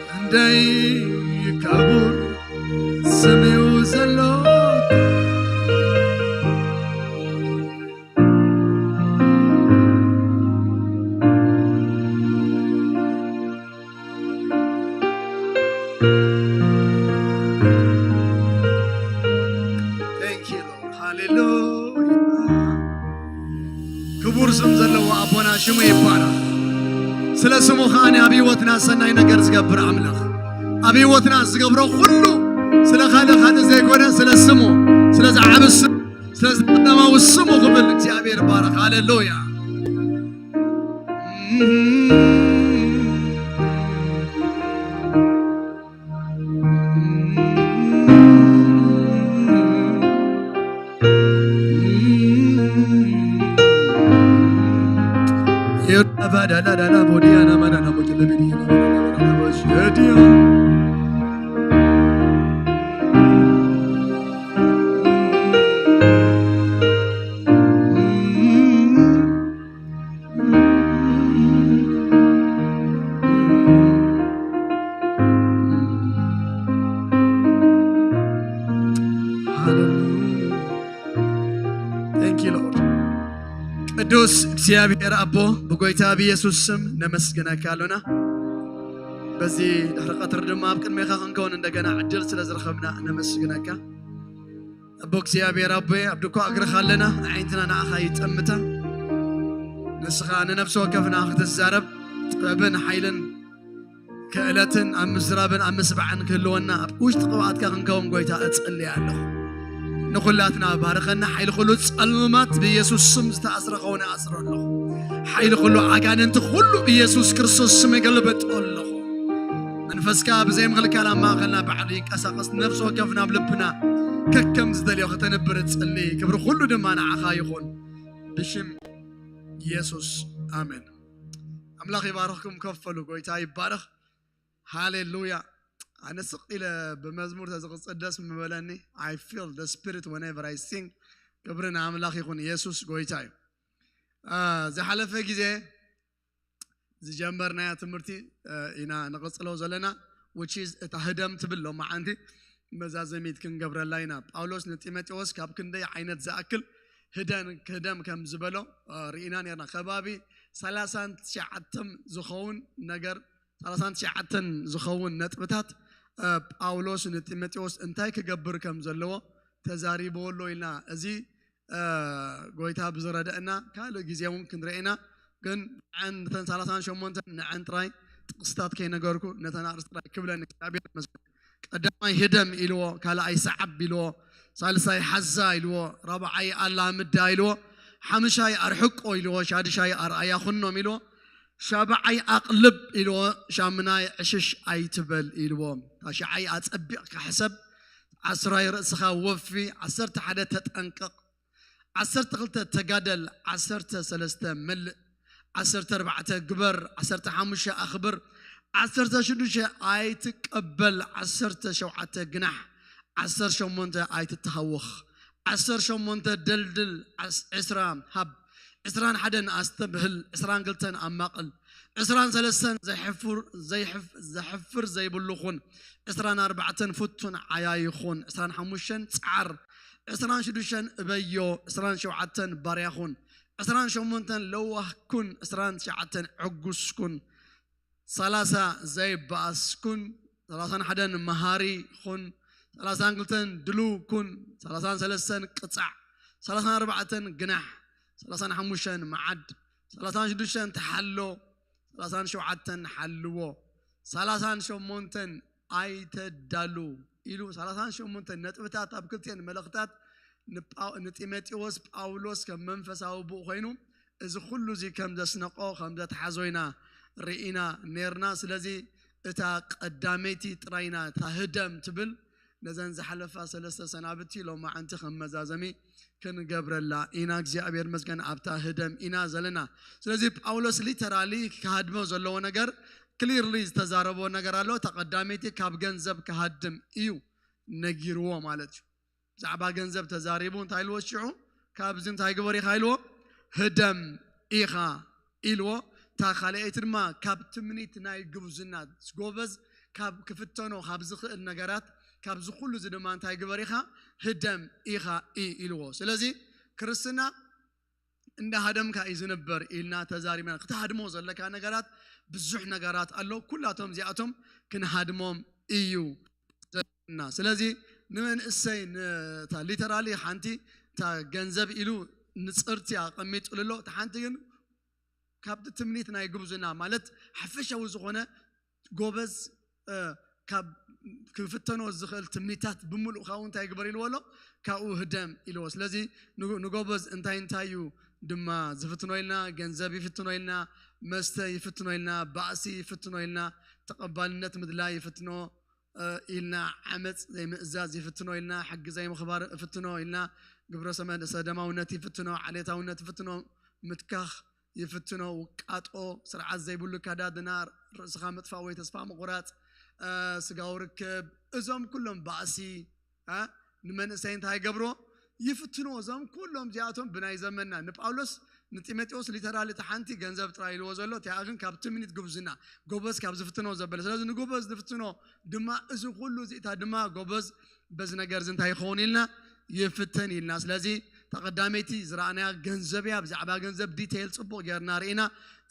ክንደይ ክቡር ስም እዩ ዘሎ። Thank you, Lord. ሃሌሉያ። ክቡር ስም ዘለዎ ኣቦና ሽሙ ይባረኽ። ስለ ስሙ ከኣ ኣብ ህይወትና ሰናይ ነገር ዝገብር ኣምላኽ ኣብ ህይወትና ዝገብሮ ኩሉ ስለ ካልእ ካልእ ዘይኮነ ስለ ስሙ ስለ ዝዓቢ ስም ስለዚ ቀዳማዊ ስሙ ክብል እግዚኣብሔር ይባረኽ። ሃሌሉያ። Thank you, Lord. ቅዱስ እግዚኣብሔር ኣቦ ብጎይታ ብኢየሱስ ስም ነመስግነካ ኣሎና። በዚ ድሕሪ ቀትሪ ድማ ኣብ ቅድሜኻ ክንከውን እንደገና ዕድል ስለ ዝረኸብና ነመስግነካ። ኣቦ እግዚኣብሔር ኣቦ ኣብ ድኳ እግርኻ ኣለና፣ ኣዒንትና ንዓኻ ይጠምታ። ንስኻ ንነፍሲ ወከፍና ክትዛረብ ጥበብን ሓይልን ክእለትን ኣብ ምዝራብን ኣብ ምስባዕን ክህልወና ኣብ ውሽጢ ቅብኣትካ ክንከውን ጎይታ እጽሊ ኣለኹ። ንኹላትና ባርኸና። ሓይሊ ኩሉ ጸልማት ብኢየሱስ ስም ዝተኣስረ ኸውን ኣስረ ኣለኹ። ሓይሊ ኩሉ ኣጋንንቲ ኩሉ ብኢየሱስ ክርስቶስ ስም ይገልበጦ ኣለኹ። መንፈስካ ብዘይ ምኽልካል ኣብ ማእኸልና ባዕሉ ይንቀሳቐስ። ነፍሲ ወከፍ ናብ ልብና ከከም ዝደልዮ ከተንብር እጽሊ። ክብሪ ኩሉ ድማ ንዓኻ ይኹን ብሽም ኢየሱስ ኣሜን። ኣምላኽ ይባርኽኩም። ከፈሉ ጎይታ ይባረኽ። ሃሌሉያ። ኣነ ስቕ ኢለ ብመዝሙር ተዝቕጽል ደስ ምበለኒ። I feel the spirit whenever I sing። ክብሪ ንኣምላኽ ይኹን። ኢየሱስ ጎይታ እዩ። ዝሓለፈ ግዜ ዝጀመርናያ ትምህርቲ ኢና ንቕጽሎ ዘለና፣ which is እታ ህደም ትብል ሎማዓንቲ መዛዘሚት ክንገብረላ ኢና። ጳውሎስ ንጢሞቴዎስ ካብ ክንደይ ዓይነት ዝኣክል ህደን ክህደም ከም ዝበሎ ርኢና ነርና። ከባቢ ሰላሳን ትሽዓተን ዝኸውን ነገር፣ ሰላሳን ትሽዓተን ዝኸውን ነጥብታት ጳውሎስ ንጢሞቴዎስ እንታይ ክገብር ከም ዘለዎ ተዛሪብዎ ኣሎ ኢልና። እዚ ጎይታ ብዝረደእና ካልእ ግዜ እውን ክንርኤና፣ ግን ንዐን ነተን ሰላሳን ሸሞንተን ንዐን ጥራይ ጥቕስታት ከይነገርኩ ነተን ኣርእስቲ ጥራይ ክብለን እግዚኣብሔር ይመስገን። ቀዳማይ ህደም ኢልዎ፣ ካልኣይ ሰዓብ ኢልዎ፣ ሳልሳይ ሓዛ ኢልዎ፣ ራብዓይ ኣላምዳ ኢልዎ፣ ሓምሻይ ኣርሕቆ ኢልዎ፣ ሻድሻይ ኣርኣያ ኩኖም ኢልዎ፣ ሻብዓይ ኣቕልብ ኢልዎ፣ ሻምናይ ዕሽሽ ኣይትበል ኢልዎ። ታሽዓይ ኣጸቢቕካ ሕሰብ፣ ዓስራይ ርእስኻ ወፊ፣ ዓሰርተ ሓደ ተጠንቀቕ፣ ዓሰርተ ክልተ ተጋደል፣ ዓሰርተ ሰለስተ መልእ፣ ዓሰርተ ኣርባዕተ ግበር፣ ዓሰርተ ሓሙሽተ ኣኽብር፣ ዓሰርተ ሽዱሽተ ኣይትቀበል፣ ዓሰርተ ሸውዓተ ግናሕ፣ ዓሰርተ ሸሞንተ ኣይትተሃወኽ፣ ዓሰርተ ሸሞንተ ደልድል፣ ዕስራ ሃብ፣ ዕስራን ሓደን ኣስተብህል፣ ዕስራን ክልተን ኣማቕል፣ ዕስራን ሰለስተን ዘሕፍር ዘይብሉ ኹን፣ ዕስራን ኣርባዕተን ፍቱን ዓያዪ ኹን፣ ዕስራን ሓሙሽተን ጸዓር፣ ዕስራን ሽዱሽተን እበዮ፣ ዕስራን ሸውዓተን ባርያ ኹን፣ ዕስራን ሸሞንተን ለዋህ ኩን፣ ዕስራን ትሽዓተን ዕጉስ ኩን፣ ሰላሳ ዘይበኣስ ኩን፣ ሰላሳን ሓደን መሃሪ ኩን፣ ሰላሳን ክልተን ድሉው ኩን፣ ሰላሳን ሰለስተን ቅጻዕ፣ ሰላሳን ኣርባዕተን ግናሕ፣ ሰላሳን ሓሙሽተን መዓድ፣ ሰላሳን ሽዱሽተን ተሓሎ፣ ሰላሳን ሸውዓተን ሓልዎ፣ ሰላሳን ሸሞንተን ኣይተዳሉ ኢሉ ሰላሳን ሸሞንተን ነጥብታት ኣብ ክልቲኤን መልእኽታት ንጳው-፣ ንጢሞቴዎስ ጳውሎስ ከም መንፈሳዊ ኣቦኡ ኮይኑ እዚ ኩሉ እዚ ከም ዘስነቆ ከም ዘትሓዞ ኢና ርኢና ነርና። ስለዚ እታ ቀዳመይቲ ጥራይና እታ ህደም ትብል ነዘን ዝሓለፋ ሰለስተ ሰናብቲ ሎማዓንቲ ከም መዛዘሚ ክንገብረላ ኢና። እግዚኣብሔር መስገን ኣብታ ህደም ኢና ዘለና። ስለዚ ጳውሎስ ሊተራሊ ክሃድሞ ዘለዎ ነገር ክሊርሊ ዝተዛረቦ ነገር ኣሎ። እታ ቀዳመይቲ ካብ ገንዘብ ክሃድም እዩ ነጊርዎ ማለት እዩ። ብዛዕባ ገንዘብ ተዛሪቡ እንታይ ኢልዎ ሽዑ? ካብዚ እንታይ ግበር ኢኻ ኢልዎ? ህደም ኢኻ ኢልዎ። እታ ካልኣይቲ ድማ ካብ ትምኒት ናይ ግብዝና ጎበዝ ካብ ክፍተኖ ካብ ዝኽእል ነገራት ካብዚ ኩሉ እዚ ድማ እንታይ ግበር ኢኻ? ህደም ኢኻ ኢ ኢልዎ። ስለዚ ክርስትና እንዳ ሃደምካ እዩ ዝንበር ኢልና ተዛሪብና። ክትሃድሞ ዘለካ ነገራት ብዙሕ ነገራት ኣሎ። ኩላቶም እዚኣቶም ክንሃድሞም እዩ ዘለና። ስለዚ ንመንእሰይ ንታ ሊተራሊ ሓንቲ እታ ገንዘብ ኢሉ ንጽርቲ ኣቐሚጡሉ ኣሎ። እታ ሓንቲ ግን ካብቲ ትምኒት ናይ ግብዝና ማለት ሓፈሻዊ ዝኾነ ጎበዝ ካብ ክፍተኖ ዝኽእል ትምኒታት ብምሉእ ካብኡ እንታይ ግበር ኢልዎ ኣሎ? ካብኡ ህደም ኢልዎ። ስለዚ ንጎ-፣ ንጎበዝ እንታይ እንታይ እዩ ድማ ዝፍትኖ ኢልና? ገንዘብ ይፍትኖ ኢልና፣ መስተ ይፍትኖ ኢልና፣ ባእሲ ይፍትኖ ኢልና፣ ተቐባልነት ምድላይ ይፍትኖ ኢልና፣ ዓመፅ ዘይምእዛዝ ይፍትኖ ኢልና፣ ሕጊ ዘይምኽባር ይፍትኖ ኢልና፣ ግብረ ሰመ-፣ ሰደማውነት ይፍትኖ፣ ዓሌታውነት ይፍትኖ፣ ምትካኽ ይፍትኖ፣ ውቃጦ፣ ስርዓት ዘይብሉ ኣከዳድና፣ ርእስኻ ምጥፋእ ወይ ተስፋ ምቑራፅ፣ ስጋዊ ርክብ፣ እዞም ኩሎም ባእሲ፣ ንመንእሰይ እንታይ ገብሮ ይፍትንዎ። እዞም ኩሎም እዚኣቶም ብናይ ዘመንና ንጳውሎስ ንጢሞቴዎስ ሊተራሊ እቲ ሓንቲ ገንዘብ ጥራይ ኢልዎ ዘሎ፣ እቲኣ ግን ካብ ትምኒት ግብዝና ጎበዝ ካብ ዝፍትንዎ ዘበለ። ስለዚ ንጎበዝ ዝፍትኖ ድማ እዚ ኩሉ እዚእታ ድማ ጎበዝ በዚ ነገር እዚ እንታይ ይኸውን ኢልና ይፍተን ኢልና። ስለዚ ተቐዳመይቲ ዝረኣናያ ገንዘብ እያ። ብዛዕባ ገንዘብ ዲቴይል ጽቡቕ ጌርና ርኢና።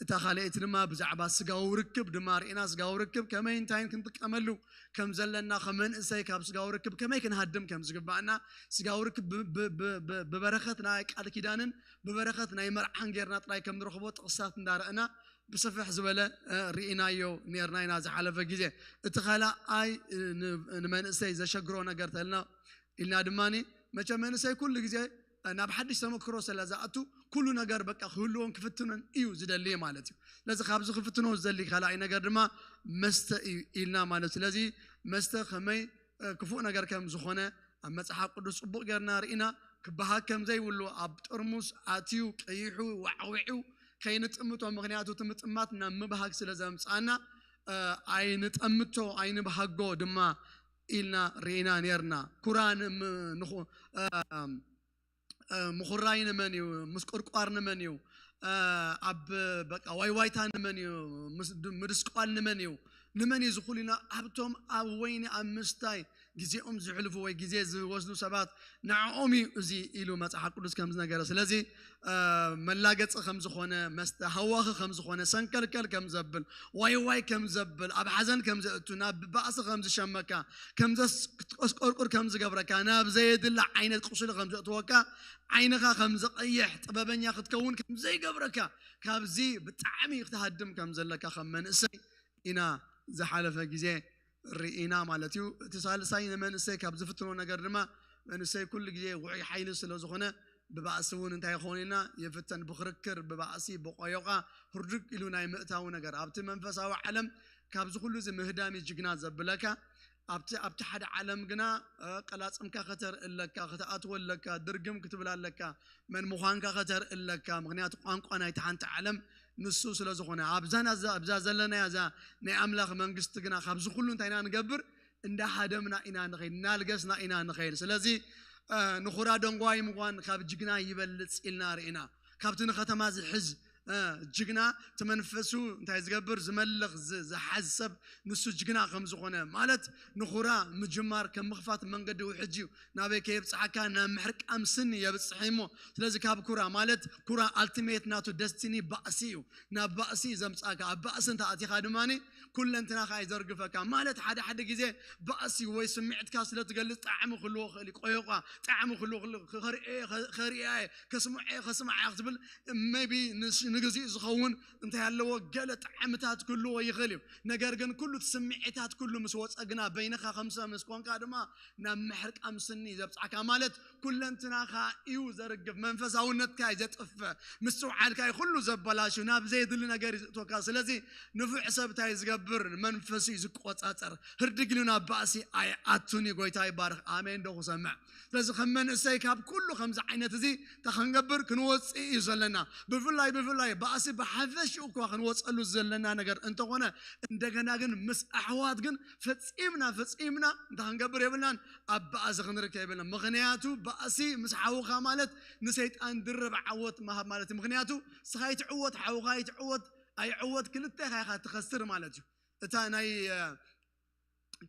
እታ ካልኣይቲ ድማ ብዛዕባ ስጋዊ ርክብ ድማ ርኢና። ስጋዊ ርክብ ከመይ እንታይን ክንጥቀመሉ ከም ዘለና፣ ከመንእሰይ ካብ ስጋዊ ርክብ ከመይ ክንሃድም ከም ዝግባእና፣ ስጋዊ ርክብ ብ-፣ ብ-፣ ብ-፣ ብ-፣ ብበረኸት ናይ ቃል ኪዳንን ብበረኸት ናይ መርዓን ጌርና ጥራይ ከም ንረኽቦ ጥቕስታት እንዳረእና ብሰፍሕ ዝበለ ርኢናዮ ነርና ኢና ዝሓለፈ ግዜ። እቲ ካልኣይ ንመንእሰይ ዘሸግሮ ነገር ተልና ኢልና ድማ፣ መቸ መንእሰይ ኩሉ ግዜ ናብ ሓድሽ ተመክሮ ስለ ዝኣቱ ኩሉ ነገር በቃ ክህልዎን ክፍትኖን እዩ ዝደሊ ማለት እዩ። ስለዚ ካብዚ ክፍትኖ ዝደሊ ካልኣይ ነገር ድማ መስተ እዩ ኢልና ማለት እዩ። ስለዚ መስተ ከመይ ክፉእ ነገር ከም ዝኾነ ኣብ መጽሓፍ ቅዱስ ጽቡቕ ጌርና ርኢና። ክበሃግ ከም ዘይብሉ ኣብ ጥርሙስ ኣትዩ ቀይሑ ዋዕዊዑ ከይንጥምቶ፣ ምኽንያቱ እቲ ምጥማት ናብ ምብሃግ ስለ ዘምጽኣና ኣይንጠምቶ ኣይንብሃጎ ድማ ኢልና ርኢና ኔርና። ኩራ ምኹራይ ንመን እዩ? ምስቁርቋር ንመን እዩ? ኣብ በቃ ዋይዋይታ ንመን እዩ? ምድስቋል ንመን እዩ? ንመን እዩ ዝኹሉ ኢና? ኣብቶም ኣብ ወይኒ ኣብ ምስታይ ግዜኦም ዝሕልፉ ወይ ግዜ ዝወስዱ ሰባት ንዕኦም እዩ እዚ ኢሉ መጽሓፍ ቅዱስ ከም ዝነገረ። ስለዚ መላገፂ ከም ዝኾነ፣ መስተ ሃዋኺ ከም ዝኾነ፣ ሰንከልከል ከም ዘብል፣ ዋይ ዋይ ከም ዘብል፣ ኣብ ሓዘን ከም ዘእቱ፣ ናብ ባእሲ ከም ዝሸመካ፣ ከም ዘስቆርቁር ከም ዝገብረካ፣ ናብ ዘየድሊ ዓይነት ቁስሊ ከም ዘእትወካ፣ ዓይንኻ ከም ዝቐይሕ፣ ጥበበኛ ክትከውን ከም ዘይገብረካ፣ ካብዚ ብጣዕሚ ክትሃድም ከም ዘለካ ከም መንእሰይ ኢና ዝሓለፈ ግዜ ርኢና ማለት እዩ። እቲ ሳልሳይ ንመንእሰይ ካብ ዝፍትኖ ነገር ድማ መንእሰይ ኩሉ ግዜ ውዑይ ሓይሊ ስለ ዝኾነ ብባእሲ እውን እንታይ ይኸውን ኢና ይፍተን። ብክርክር፣ ብባእሲ፣ ብቆዮቃ ህርድግ ኢሉ ናይ ምእታው ነገር ኣብቲ መንፈሳዊ ዓለም ካብዚ ኩሉ እዚ ምህዳም እዩ ጅግና ዘብለካ። ኣብቲ ኣብቲ ሓደ ዓለም ግና ቀላጽምካ ከተርኢ ኣለካ፣ ክትኣትወ ኣለካ፣ ድርግም ክትብል ኣለካ፣ መን ምዃንካ ከተርኢ ኣለካ። ምክንያቱ ቋንቋ ናይቲ ሓንቲ ዓለም ንሱ ስለ ዝኾነ ኣብዛ ናዛ ኣብዛ ዘለናያ እዛ ናይ ኣምላኽ መንግስቲ ግና ካብዚ ኩሉ እንታይ ኢና ንገብር? እንዳሃደምና ኢና ንኸይድ፣ እናልገስና ኢና ንኸይድ። ስለዚ ንኹራ ደንጓይ ምዃን ካብ ጅግና ይበልጽ ኢልና ርኢና። ካብቲ ንከተማ ዝሕዝ ጅግና እቲ መንፈሱ እንታይ ዝገብር ዝመልኽ ዝሓዝ ሰብ ንሱ ጅግና ከም ዝኾነ ማለት ንኹራ ምጅማር ከም ምኽፋት መንገዲ ውሕጅ እዩ። ናበይ ከየብጽሓካ ናብ ምሕርቃም ስኒ የብጽሕ እሞ ስለዚ ካብ ኩራ ማለት ኩራ ኣልቲሜት ናቱ ደስቲኒ ባእሲ እዩ። ናብ ባእሲ እዩ ዘምጻካ። ኣብ ባእሲ እንተ ኣቲኻ ድማ ኩለንትናኻ ይዘርግፈካ ማለት ሓደ ሓደ ግዜ ባእሲ ወይ ስምዒትካ ስለ ትገልጽ ጣዕሚ ክህልዎ ክእል እዩ። ቆዮቋ ጣዕሚ ክህልዎ ከርእየ ከስምዐ ከስምዓ ክትብል ቢ ንግዜኡ ዝኸውን እንታይ ኣለዎ ገለ ጣዕምታት ክህልዎ ይኽእል እዩ። ነገር ግን ኩሉ ስምዒታት ኩሉ ምስ ወፀ ግና በይንኻ ከምሰ ምስ ኮንካ ድማ ናብ ምሕርቃም ስኒ ዘብፅዓካ ማለት ኩለንትናኻ እዩ ዘርግፍ፣ መንፈሳውነትካ እዩ ዘጥፍእ፣ ምስትውዓልካ እዩ ኩሉ ዘበላሹ፣ ናብ ዘየድሊ ነገር እዩ ዝእትወካ። ስለዚ ንፉዕ ሰብ እንታይ ዝገብር መንፈሱ እዩ ዝቆፃፀር፣ ህርድግ ኢሉ ናብ ባእሲ ኣይኣቱን እዩ። ጎይታ ይባርኽ። ኣሜን ዶ ክሰምዕ? ስለዚ ከም መንእሰይ ካብ ኩሉ ከምዚ ዓይነት እዚ እንታይ ክንገብር ክንወፅእ እዩ ዘለና። ብፍላይ ብፍላይ ባእሲ ብሓፈሽኡ እኳ ክንወፀሉ ዘለና ነገር እንተኾነ እንደገና ግን ምስ ኣሕዋት ግን ፈፂምና ፈፂምና እንታይ ክንገብር የብልናን ኣብ ባእሲ ክንርከብ የብልና። ምክንያቱ ባእሲ ምስ ሓውካ ማለት ንሰይጣን ድርብ ዓወት ምሃብ ማለት እዩ። ምክንያቱ ስኻ ይትዕወት ሓውካ ይትዕወት ኣይዕወት ክልተኻ ኢኻ ትኸስር ማለት እዩ። እታ ናይ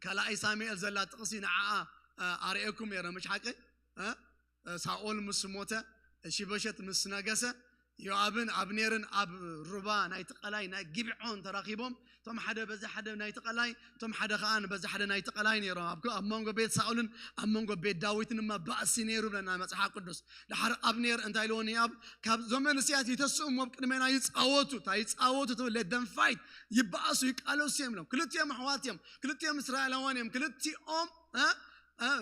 ካልኣይ ሳሙኤል ዘላ ጥቕሲ ንዓኣ ኣርእየኩም ነይረ ምሽ ሓቂ። ሳኦል ምስ ሞተ፣ ሺበሸት ምስ ነገሰ፣ ዮኣብን ኣብኔርን ኣብ ሩባ ናይቲ ቀላይ ናይ ጊብዖን ተራኺቦም፣ እቶም ሓደ በዚ ሓደ ናይቲ ቀላይ እቶም ሓደ ከኣ በዚ ሓደ ናይቲ ቀላይ ነይሮም። ኣብ መንጎ ቤት ሳኦልን ኣብ መንጎ ቤት ዳዊትን ድማ ባእሲ ነይሩ ብለና መጽሓፍ ቅዱስ። ድሓር ኣብኔር እንታይ ኢልዎ ንዮኣብ? ካብ እዞም መንእሰያት ይተስእሞ ኣብ ቅድሜና ይጻወቱ። እንታይ ይጻወቱ ትብል? ለደም ፋይት ይበኣሱ ይቃለሱ እዮም ኢሎም። ክልቲኦም ኣሕዋት እዮም። ክልቲኦም እስራኤላውያን እዮም። ክልቲኦም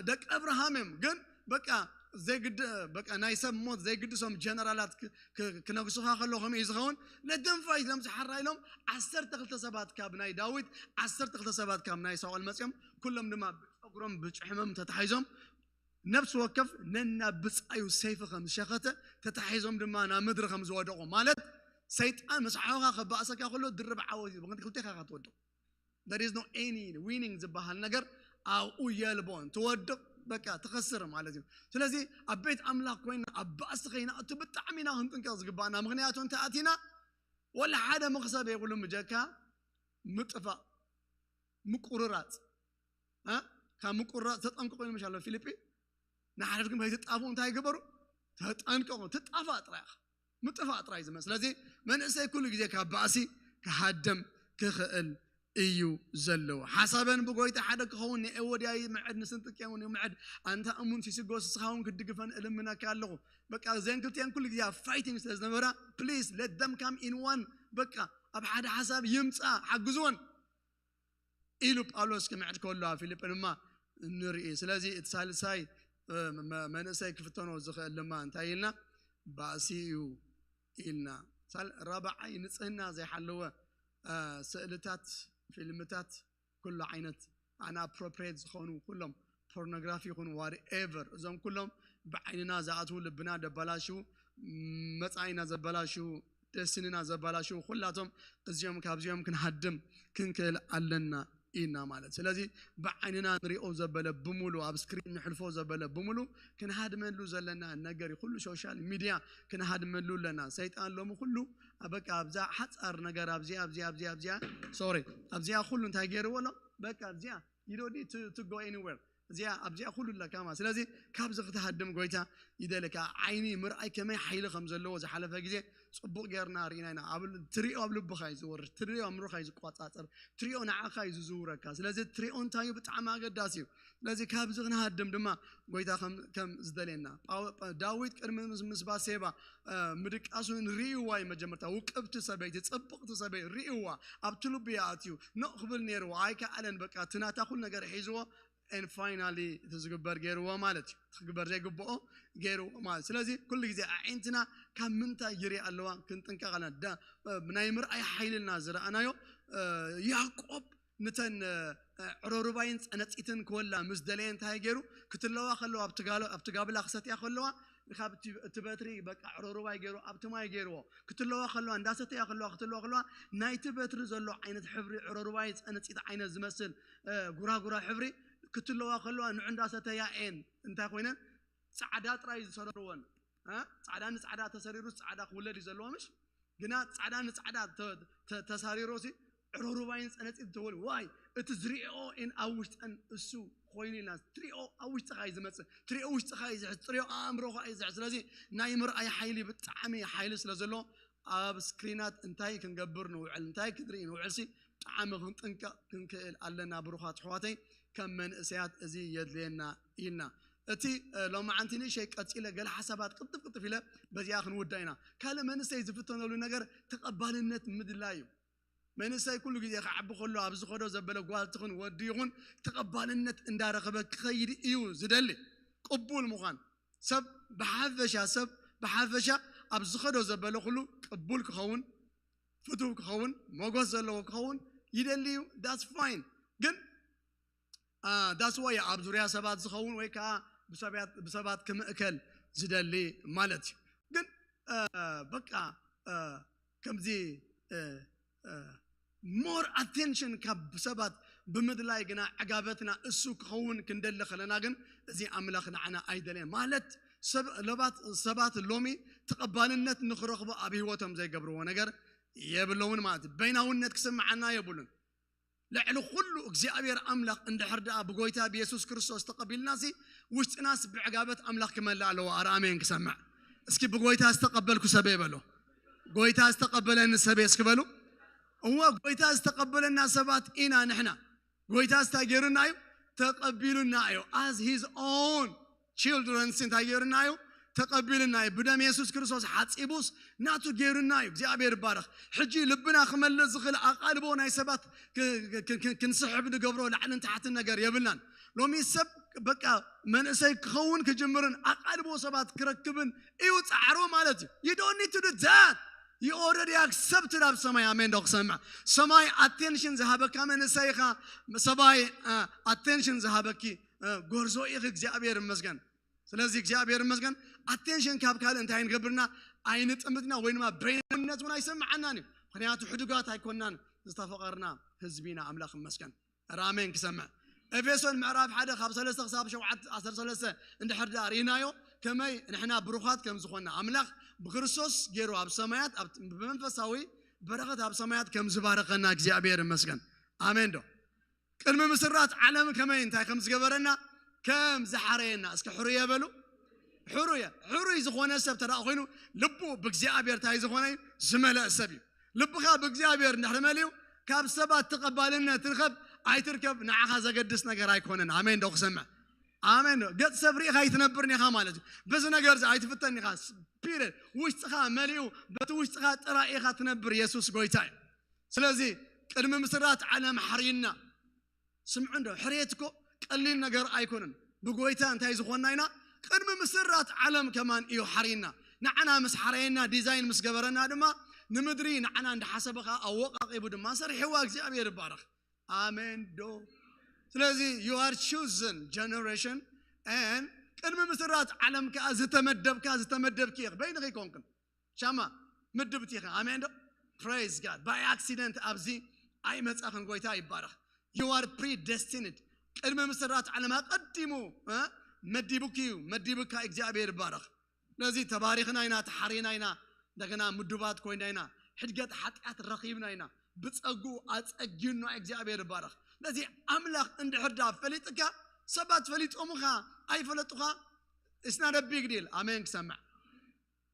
ደቂ ኣብርሃም እዮም። ግን በቃ ዘይግድ በቃ ናይ ሰብ ሞት ዘይግድሶም ጀነራላት ክነግሱኻ ከሎ ከምኡ እዩ ዝኸውን። ለደም ፋይት ኢሎም ዝሓራ ኢሎም ዓሰርተ ክልተ ሰባት ካብ ናይ ዳዊት ዓሰርተ ክልተ ሰባት ካብ ናይ ሳኦል መፅኦም ኩሎም ድማ ብፀጉሮም ብጭሕሞም ተታሒዞም ነፍሲ ወከፍ ነናብ ብጻዩ ሰይፊ ከም ዝሸኸተ ተታሒዞም ድማ ናብ ምድሪ ከም ዝወደቑ ማለት ሰይጣን ምስ ሓውኻ ከባእሰካ ከሎ ድርብ ዓወት እዩ። ምክንያቱ ክልቴኻ ኢኻ ትወድቕ። There is no any winning ዝበሃል ነገር ኣብኡ የልቦን። ትወድቕ በቃ ትኸስር ማለት እዩ። ስለዚ ኣብ ቤት ኣምላኽ ኮይና ኣብ ባእሲ ከይንኣቱ ብጣዕሚ ኢና ክንጥንቀቕ ዝግባእና። ምክንያቱ እንተ ኣቲና ወላ ሓደ መኽሰብ የብሉን ብጀካ ምጥፋእ ምቁርራፅ ካብ ምቁርራፅ ተጠንቅቑ ኢሉ ምሽ ኣሎ ፊልጲ። ንሓድሕድኩም ከይትጣፍኡ እንታይ ግበሩ? ተጠንቀቑ። ትጣፋእ ጥራይ ኢኻ። ምጥፋእ ጥራይ ዝመ ስለዚ መንእሰይ ኩሉ ግዜ ካብ ባእሲ ክሃደም ክኽእል እዩ ዘለዎ። ሓሳበን ብጎይታ ሓደ ክኸውን ንኤዎድያ ይምዕድ ንስንጥቅያ እውን ይምዕድ። ኣንታ እሙን ሲስጎ ስስኻ እውን ክትድግፈን እልምነካ ኣለኹ። በቃ እዘን ክልቲአን ኩሉ ግዜ ኣብ ፋይቲንግ ስለ ዝነበራ please let them come in one በቃ ኣብ ሓደ ሓሳብ ይምፃ፣ ሓግዝወን ኢሉ ጳውሎስ ክምዕድ ከሎ ኣብ ፊልጵ ድማ ንርኢ። ስለዚ እቲ ሳልሳይ መንእሰይ ክፍተኖ ዝኽእል ድማ እንታይ ኢልና? ባእሲ እዩ ኢልና። ራብዓይ፣ ንፅህና ዘይሓለወ ስእልታት፣ ፊልምታት፣ ኩሉ ዓይነት ኣናፕሮፕሬት ዝኾኑ ኩሎም ፖርኖግራፊ ይኹን ዋትኤቨር፣ እዞም ኩሎም ብዓይንና ዝኣትዉ፣ ልብና ደባላሽዉ፣ መፃኢና ዘባላሽዉ፣ ደስንና ዘባላሽዉ፣ ኩላቶም እዚኦም ካብዚኦም ክንሃድም ክንክእል ኣለና ኢና ማለት። ስለዚ ብዓይንና ንሪኦ ዘበለ ብምሉ፣ ኣብ ስክሪን ንሕልፎ ዘበለ ብምሉ ክንሃድመሉ ዘለና ነገር እዩ። ኩሉ ሶሻል ሚድያ ክንሃድመሉ ኣለና። ሰይጣን ሎሚ ኩሉ በቃ ኣብዛ ሓፃር ነገር ኣብዚኣ ኣብዚኣ ኣብዚኣ ኣብዚኣ ሶሪ ኣብዚኣ ኩሉ እንታይ ገይርዎ ኣሎ? በቃ ኣብዚኣ you don't need to, to go anywhere። እዚኣ ኣብዚኣ ኩሉ ኣለካ ማለት። ስለዚ ካብዚ ክትሃድም ጎይታ ይደልካ። ዓይኒ ምርኣይ ከመይ ሓይሊ ከም ዘለዎ ዝሓለፈ ግዜ ፅቡቅ ጌርና ርኢና ኢና። ትሪኦ ኣብ ልብኻ እዩ ዝወርድ፣ ትሪኦ ኣእምሮኻ እዩ ዝቆፃፀር፣ ትሪኦ ንዓኻ እዩ ዝዝውረካ። ስለዚ ትሪኦ እንታይ እዩ ብጣዕሚ ኣገዳሲ እዩ። ስለዚ ካብዚ ክንሃድም ድማ ጎይታ ከም ዝደልየና ዳዊት ቅድሚ ምስ ባሴባ ምድቃሱ ርእይዋ እዩ። መጀመርታ ውቅብቲ ሰበይቲ፣ ጽብቕቲ ሰበይቲ ርእይዋ ኣብቲ ልቡ ይኣትዩ። ኖቕ ክብል ነይርዎ ኣይከኣለን። በቃ እቲ ናታ ኩሉ ነገር ሒዝዎ። And finally እቲ ዝግበር ገይርዎ ማለት እዩ። ክግበር ዘይግብኦ ገይርዎ ማለት። ስለዚ ኩሉ ግዜ ኣዒንትና ካብ ምንታይ ይርኢ ኣለዋ ክንጥንቀቕ ኣለና። ናይ ምርኣይ ሓይልና ዝረኣናዮ ያዕቆብ ንተን ዕሮርባይን ጸነጺትን ክወላ ምስ ደለየ እንታይ ገይሩ? ክትለዋ ከለዋ ኣብቲ ጋብላ ክሰትያ ከለዋ እቲ በትሪ በቃ ዕሮርባይ ገይሩ ኣብቲ ማይ ገይርዎ ክትለዋ ከለዋ እንዳሰተያ ከለዋ ክትለዋ ከለዋ ናይቲ በትሪ ዘሎ ዓይነት ሕብሪ ዕሮርባይ ጸነጺት ዓይነት ዝመስል ጉራጉራ ሕብሪ ክትለዋ ከለዋ ንዑ እንዳሰተያ ኤን እንታይ ኮይነን ጻዕዳ ጥራይ ዝሰረርወን ጻዕዳ ንጻዕዳ ተሰሪሩ ጻዕዳ ክውለድ እዩ ዘለዎ ምሽ ግና ጻዕዳ ንጻዕዳ ተሳሪሮ ሲ ዕሮርባይን ጸነጺት ተወል ዋይ እቲ ዝሪኦ ን ኣብ ውሽጠን እሱ ኮይኑ ኢልና ትሪኦ ኣብ ውሽጥኻ እዩ ዝመጽእ ትሪኦ ውሽጥኻ እዩ ዝሕዝ ትሪኦ ኣእምሮኻ እዩ ዝሕዝ ስለዚ ናይ ምርኣይ ሓይሊ ብጣዕሚ ሓይሊ ስለ ዘሎ ኣብ ስክሪናት እንታይ ክንገብር ንውዕል እንታይ ክንርኢ ንውዕል ሲ ብጣዕሚ ክንጥንቀቕ ክንክእል ኣለና ብሩኻት ኣሕዋተይ ከም መንእሰያት እዚ የድልየና ኢልና እቲ ሎማዓንቲ ንእሸይ ቀፂለ ገለ ሓሳባት ቅልጥፍ ቅልጥፍ ኢለ በዚኣ ክንውዳ ኢና ካልእ መንእሰይ ዝፍተነሉ ነገር ተቐባልነት ምድላይ እዩ መንእሰይ ኩሉ ግዜ ክዓቢ ከሎ ኣብ ዝኸዶ ዘበለ ጓል ትኹን ወዲ ይኹን ተቐባልነት እንዳረኸበ ክኸይድ እዩ ዝደሊ ቅቡል ምዃን ሰብ ብሓፈሻ ሰብ ብሓፈሻ ኣብ ዝኸዶ ዘበለ ኩሉ ቅቡል ክኸውን ፍቱው ክኸውን ሞጎስ ዘለዎ ክኸውን ይደሊ እዩ that's fine ግን that's why ኣብ ዙርያ ሰባት ዝኸውን ወይ ከዓ ብሰባት ክምእከል ዝደሊ ማለት እዩ ግን በቃ ከምዚ more attention ካብ ሰባት ብምድላይ ግና ዕጋበትና እሱ ክኸውን ክንደሊ ከለና ግን እዚ ኣምላኽ ንዓና ኣይደለየን ማለት ሰባት ሎሚ ተቐባልነት ንክረኽቡ ኣብ ህይወቶም ዘይገብርዎ ነገር የብለውን ማለት እዩ በይናውነት ክስምዓና የብሉን ልዕሊ ኩሉ እግዚኣብሔር ኣምላኽ እንድሕር ደኣ ብጎይታ ብየሱስ ክርስቶስ ተቐቢልናሲ ውሽጥናስ ብዕጋበት ኣምላኽ ክመልእ ኣለዎ ኣረ ኣሜን ክሰምዕ እስኪ ብጎይታ ዝተቐበልኩ ሰበይ በሎ ጎይታ ዝተቐበለኒ ሰበይ እስኪ በሉ እወ ጎይታ ዝተቐበለና ሰባት ኢና ንሕና ጎይታ እንታይ ገይሩና እዩ ተቐቢሉና እዩ as his own children እንታይ ገይሩና እዩ ተቐቢሉና እዩ ብደም የሱስ ክርስቶስ ሓፂቡስ ናቱ ገይሩና እዩ እግዚኣብሔር ይባረኽ ሕጂ ልብና ክመልእ ዝኽእል ኣቓልቦ ናይ ሰባት ክንስሕብ ንገብሮ ላዕልን ታሕትን ነገር የብልናን ሎሚ ሰብ በቃ መንእሰይ ክኸውን ክጅምርን ኣቓልቦ ሰባት ክረክብን እዩ ፃዕሩ ማለት እዩ you don't need to do that you already accepted ኣብ ሰማይ ኣሜን ዶ ክሰምዕ ሰማይ attention ዝሃበካ መንእሰይ ኢኻ ሰማይ attention ዝሃበኪ ጎርዞ ኢኺ እግዚኣብሔር ይመስገን ስለዚ እግዚኣብሔር ይመስገን attention ካብ ካልእ እንታይ ንገብርና ኣይንጥምትና ወይ ድማ በይንነት እውን ኣይሰምዓናን እዩ ምክንያቱ ሕዱጋት ኣይኮናን ዝተፈቐርና ህዝቢና ኣምላኽ ይመስገን ራሜን ክሰምዕ ኤፌሶን ምዕራፍ ሓደ ካብ ሰለስተ ክሳብ ሸውዓተ ዓሰርተ ሰለስተ እንድሕር ደኣ ርኢናዮ ከመይ ንሕና ብሩኻት ከም ዝኾንና ኣምላኽ ብክርስቶስ ገይሩ ኣብ ሰማያት ብመንፈሳዊ በረኸት ኣብ ሰማያት ከም ዝባረኸና እግዚኣብሔር ይመስገን ኣሜን ዶ ቅድሚ ምስራት ዓለም ከመይ እንታይ ከም ዝገበረና ከም ዝሓረየና እስኪ ሕሩየ በሉ ሕሩየ ሕሩይ ዝኾነ ሰብ ተደኣ ኮይኑ ልቡ ብእግዚኣብሔር እንታይ ዝኾነ እዩ ዝመለአ ሰብ እዩ ልብኻ ብእግዚኣብሔር እንድሕሪ መሊኡ ካብ ሰባት ተቐባልነት ትርከብ ኣይትርከብ ንዓኻ ዘገድስ ነገር ኣይኮነን ኣሜን ዶ ክሰምዕ ኣሜን ዶ ገጽ ሰብ ርኢኻ ኣይትነብርን ኢኻ ማለት እዩ በዚ ነገር እዚ ኣይትፍተን ኢኻ ፒሪድ ውሽጥኻ መሊኡ በቲ ውሽጥኻ ጥራይ ኢኻ ትነብር የሱስ ጎይታ እዩ ስለዚ ቅድሚ ምስራት ዓለም ሓርዩና። ስምዑ እንዶ፣ ሕርየት እኮ ቀሊል ነገር ኣይኮነን። ብጎይታ እንታይ ዝኾንና ኢና? ቅድሚ ምስራት ዓለም ከማን እዩ ሓርዩና። ንዓና ምስ ሓረየና፣ ዲዛይን ምስ ገበረና ድማ፣ ንምድሪ ንዓና እንዳሓሰበ ኸኣ ኣወቃቂቡ ድማ ሰሪሕዋ። እግዚኣብሔር ይባረኽ። ኣሜን ዶ? ስለዚ you are chosen generation and ቅድሚ ምስራት ዓለም ከኣ ዝተመደብካ፣ ዝተመደብኪ ኢኺ። በይንኺ ኣይኮንክን። ሻማ ምድብቲ ኢኺ። ኣሜን ዶ? Praise God። By accident ኣብዚ ኣይመጻኽን። ጎይታ ይባረኽ። You are predestined። ቅድሚ ምስራት ዓለም ኣቐዲሙ፣ እ፣ መዲቡኪ እዩ፣ መዲቡካ። እግዚኣብሔር ይባረኽ። ስለዚ ተባሪኽና ኢና፣ ተሓሪና ኢና፣ እንደገና ምዱባት ኮይና ኢና፣ ሕድገት ሓጢኣት ረኺብና ኢና። ብጸጉ ኣጸጊኑና እግዚኣብሔር ይባረኽ። ስለዚ ኣምላኽ እንድሕር ዳ ፈሊጥካ፣ ሰባት ፈሊጦምኻ ኣይፈለጡኻ፣ it's not a big deal። ኣሜን ክሰምዕ።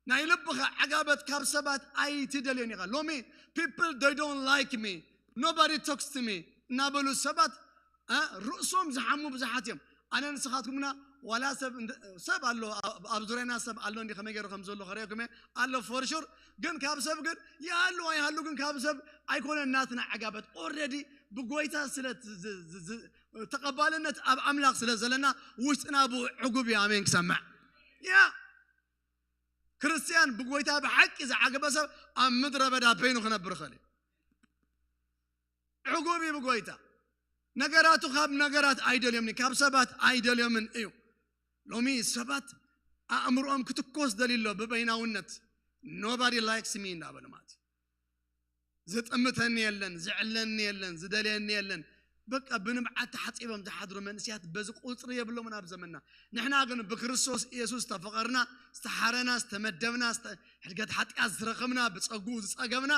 ናይ ልብኻ ዓጋበት ካብ ሰባት ኣይትደልዮን ኢኻ። ሎሚ people they don't like me, nobody talks to me እናበሉ ሰባት፣ እ፣ ርእሶም ዝሓሙ ብዙሓት እዮም። ኣነ ንስኻትኩምና ዋላ ሰብ እንደ-፣ ሰብ ኣሎ፣ ኣብ፣ ኣብ ዙርያና ሰብ ኣሎ እንዲ ከመይ ገይሩ ከም ዘሎ ከርእየኩም እየ። ኣሎ for sure። ግን ካብ ሰብ ግን ይሃሉ ኣይሃሉ ግን ካብ ሰብ ኣይኮነን ናትና ዓጋበት። Already ብጎይታ ስለ ዝ-፣ ዝ-፣ ዝ-፣ ተቐባልነት ኣብ ኣምላኽ ስለ ዘለና ውሽጥና ብኡ ዕጉብ እዩ። ኣሜን ክሰምዕ። ያ ክርስቲያን ብጎይታ ብሓቂ ዝዓገበ ሰብ ኣብ ምድረ በዳ በይኑ ክነብር ይኽእል እዩ። ዕጉብ እዩ ብጎይታ። ነገራቱ ካብ ነገራት ኣይደልዮምን፣ ካብ ሰባት ኣይደልዮምን እዩ። ሎሚ ሰባት ኣእምሮኦም ክትኮስ ደልዩ ኣሎ ብበይናውነት። Nobody likes me እንዳበሉ ማለት እዩ። ዝጥምተኒ የለን፣ ዝዕለኒ የለን፣ ዝደልየኒ የለን። በቃ ብንብዓት ተሓጺቦም ዝሓድሩ መንእስያት በዚ ቁጽሪ የብሎምን ኣብ ዘመንና። ንሕና ግን ብክርስቶስ ኢየሱስ ዝተፈቐርና፣ ዝተሓረና፣ ዝተመደብና፣ ዝተ-፣ ሕድገት ሓጢኣት ዝረኸብና፣ ብጸጉኡ ዝጸገብና፣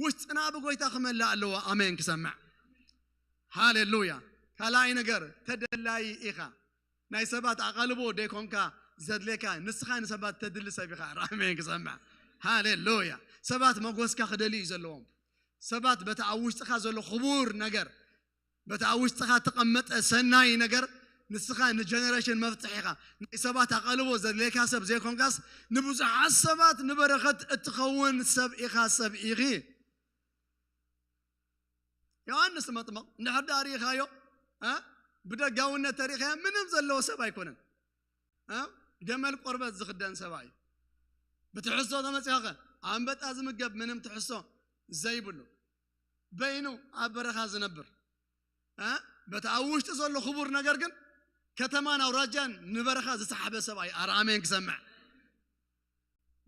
ውሽጥና ብጎይታ ክመልእ ኣለዎ። ኣሜን ክሰምዕ። ሃሌሉያ። ካልኣይ ነገር፣ ተደላዪ ኢኻ። ናይ ሰባት ኣቓልቦ ደይኮንካ ዘድልየካ፣ ንስኻ ንሰባት ተድሊ ሰብ ኢኻ። ኣሜን ክሰምዕ። ሃሌሉያ። ሰባት መጎስካ ክደልዩ እዩ ዘለዎም። ሰባት በቲ ኣብ ውሽጥኻ ዘሎ ክቡር ነገር፣ በቲ ኣብ ውሽጥኻ ተቐመጠ ሰናይ ነገር፣ ንስኻ ንጀነሬሽን መፍትሒ ኢኻ። ናይ ሰባት ኣቓልቦ ዘድልየካ ሰብ ዘይኮንካስ፣ ንብዙሓት ሰባት ንበረኸት እትኸውን ሰብ ኢኻ፣ ሰብ ኢኺ። ዮሃንስ መጥምቕ እንድሕር ደኣ ርኢኻዮ፣ እ፣ ብደጋውነት ተሪኢኻዮ፣ ምንም ዘለዎ ሰብ ኣይኮነን። እ፣ ገመል ቆርበት ዝኽደን ሰብኣይ እዩ። ብትሕዝቶ ተመጺኻኸ፣ ኣንበጣ ዝምገብ ምንም ትሕዝቶ ዘይብሉ፣ በይኑ ኣብ በረኻ ዝነብር፣ እ፣ በቲ ኣብ ውሽጢ ዘሎ ክቡር ነገር ግን ከተማን ኣውራጃን ንበረኻ ዝሰሓበ ሰብኣይ። ኣረ ኣሜን ክሰምዕ።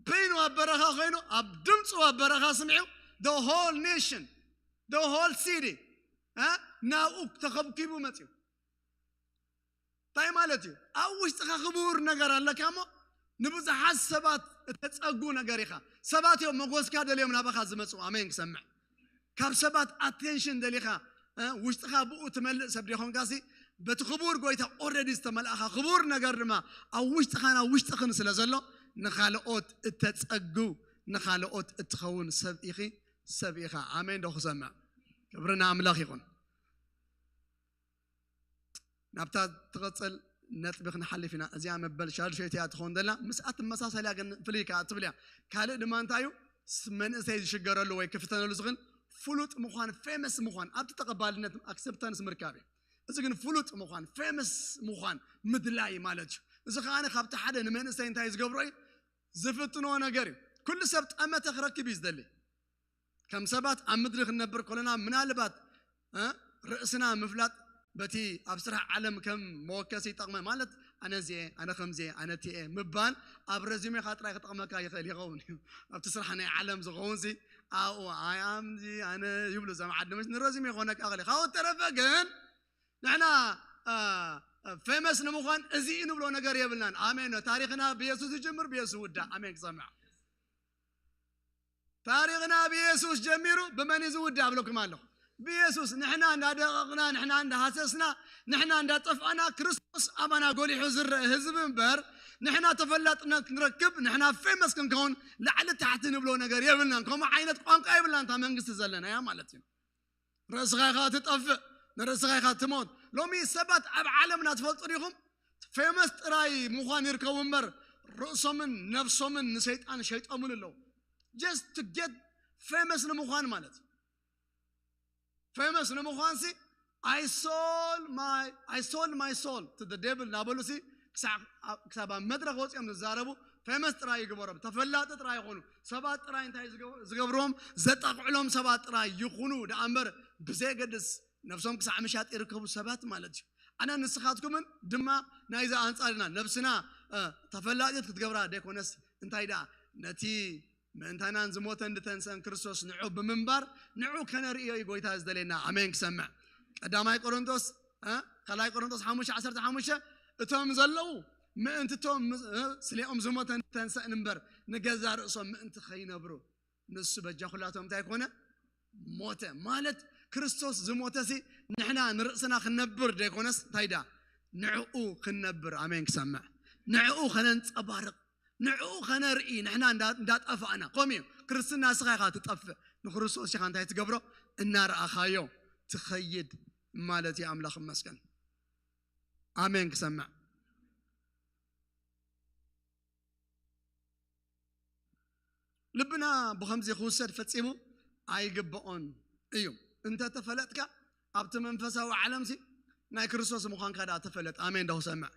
በይኑ ኣብ በረኻ ኮይኑ፣ ኣብ ድምፁ ኣብ በረኻ ስምዑ፣ the whole nation, the whole city፣ እ፣ ናብኡ ተኸብኪቡ መፅዩ። እንታይ ማለት እዩ? ኣብ ውሽጥኻ ክቡር ነገር ኣለካ እሞ፣ ንብዙሓት ሰባት እተጸጉ ነገር ኢኻ። ሰባት እዮም መጎስካ ደልዮም ናባኻ ዝመፁ። ኣሜን ክሰምዕ። ካብ ሰባት ኣቴንሽን ደሊኻ፣ እ፣ ውሽጥኻ ብኡ ትመልእ ሰብ ዲኾንካሲ፣ በቲ ክቡር ጎይታ ኦልሬዲ ዝተመልኣኻ ክቡር ነገር ድማ ኣብ ውሽጥኻን ኣብ ውሽጥኽን ስለ ዘሎ፣ ንኻልኦት እተጸጉ፣ ንኻልኦት እትኸውን ሰብ ኢኺ፣ ሰብ ኢኻ። ኣሜን ዶ ክሰምዕ? ክብሪ ንኣምላኽ ይኹን። ናብታ ትቕጽል ነጥቢ ክንሓልፍ ኢና። እዚኣ መበል ሻዱሸይቲ እያ ትኸውን ዘላ። ምስኣ ትመሳሰል እያ፣ ግን ፍልይ ከኣ ትብል እያ። ካልእ ድማ እንታይ እዩ? ስ-፣ መንእሰይ ዝሽገረሉ ወይ ክፍተነሉ ዝኽእል ፍሉጥ ምዃን፣ ፌመስ ምዃን፣ ኣብቲ ተቐባልነት ኣክሰፕታንስ ምርካብ እዩ። እዚ ግን ፍሉጥ ምዃን፣ ፌመስ ምዃን ምድላይ ማለት እዩ። እዚ ከኣ ካብቲ ሓደ ንመንእሰይ እንታይ ዝገብሮ እዩ? ዝፍትኖ ነገር እዩ። ኩሉ ሰብ ጠመተ ክረክብ እዩ ዝደሊ። ከም ሰባት ኣብ ምድሪ ክንነብር ከለና ምናልባት፣ እ፣ ርእስና ምፍላጥ በቲ ኣብ ስራሕ ዓለም ከም መወከሲ ይጠቕመ። ማለት ኣነ እዚየ፣ ኣነ ከምዚየ፣ ኣነ እቲየ ምባል ኣብ ረዚሜኻ ጥራይ ክጠቕመካ ይኽእል ይኸውን እዩ። ኣብቲ ስራሕ ናይ ዓለም ዝኸውን ሲ ኣብኡ ኣይ ኣም ዚ ኣነ ይብሉ እዞም ዓዲ መሽ ንረዚሜ ይኾነካ ይኽእል እዩ። ካብኡ ተረፈ ግን ንሕና፣ እ፣ እ፣ ፌመስ ንምዃን እዚ እዩ ንብሎ ነገር የብልናን። ኣሜን። ታሪኽና ብየሱስ ይጅምር፣ ብየሱስ ይውዳእ። ኣሜን። ክሰምዕ ታሪኽና ብየሱስ ጀሚሩ ብመን እዩ ዝውዳእ እብለኩም ኣለኹ? ብየሱስ። ንሕና እንዳደቐቕና፣ ንሕና እንዳሃሰስና፣ ንሕና እንዳጠፍኣና፣ ክርስቶስ ኣባና ጎሊሑ ዝረአ ህዝቢ እምበር፣ ንሕና ተፈላጥነት ክንረክብ፣ ንሕና ፌመስ ክንከውን፣ ላዕሊ ታሕቲ ንብሎ ነገር የብልናን። ከምኡ ዓይነት ቋንቋ የብልናን፣ እታ መንግስቲ ዘለናያ ማለት እዩ። ርእስኻ ኢኻ ትጠፍእ፣ ንርእስኻ ኢኻ ትሞት። ሎሚ ሰባት ኣብ ዓለምና ትፈልጡ ዲኹም? ፌመስ ጥራይ ምዃን ይርከቡ እምበር፣ ርእሶምን ነፍሶምን ንሰይጣን ሸይጦምሉ ኣለዉ። Just to get famous ንምዃን ማለት እዩ። famous ንምዃንሲ I sold my I sold my soul to the devil እናበሉሲ ክሳብ ኣብ መድረኽ ወፂኦም ዝዛረቡ famous ጥራይ ይግበሮም፣ ተፈላጢ ጥራይ ይኾኑ። ሰባት ጥራይ እንታይ ዝገብርዎም? ዘጣቕዕሎም ሰባት ጥራይ ይኹኑ ደኣ እምበር ብዘየገድስ ነብሶም ክሳዕ ምሻጥ ይርከቡ ሰባት ማለት እዩ። ኣነ ንስኻትኩምን ድማ ናይዛ ኣንጻር ኢና። ነብስና ተፈላጢት ክትገብራ ደይኮነስ እንታይ ደኣ ነቲ ምእንታናን ዝሞተን ዝተንሰን ክርስቶስ ንዑ ብምንባር ንዑ ከነርእዮ እዩ ጎይታ ዝደለየና። ኣሜን ክሰምዕ። ቀዳማይ ቆሮንቶስ ካልኣይ ቆሮንቶስ ሓሙሽተ ዓሰርተ ሓሙሽተ እቶም ዘለዉ ምእንትቶም ስሌኦም ዝሞተን ዝተንሰእን እምበር ንገዛ ርእሶም ምእንቲ ከይነብሩ ንሱ በጃ ኩላቶም እንታይ ኮነ? ሞተ። ማለት ክርስቶስ ዝሞተሲ ንሕና ንርእስና ክንነብር ደይኮነስ እንታይ ዳ ንዕኡ ክንነብር። ኣሜን ክሰምዕ። ንዕኡ ከነንጸባርቕ፣ ንዕኡ ከነርኢ። ንሕና እንዳጠፋእና ከምኡ እዩ። ክርስትና እስኻ ኢኻ ትጠፍእ፣ ንክርስቶስ ኢኻ እንታይ ትገብሮ? እናረኣኻዮ ትኸይድ ማለት እዩ። ኣምላኽ ይመስገን። ኣሜን ክሰምዕ። ልብና ብኸምዚ ክውሰድ ፈጺሙ ኣይግብኦን እዩ። እንተ ተፈለጥካ ኣብቲ መንፈሳዊ ዓለምሲ ናይ ክርስቶስ ምዃንካ ደኣ ተፈለጥ። ኣሜን ዶ ክሰምዕ?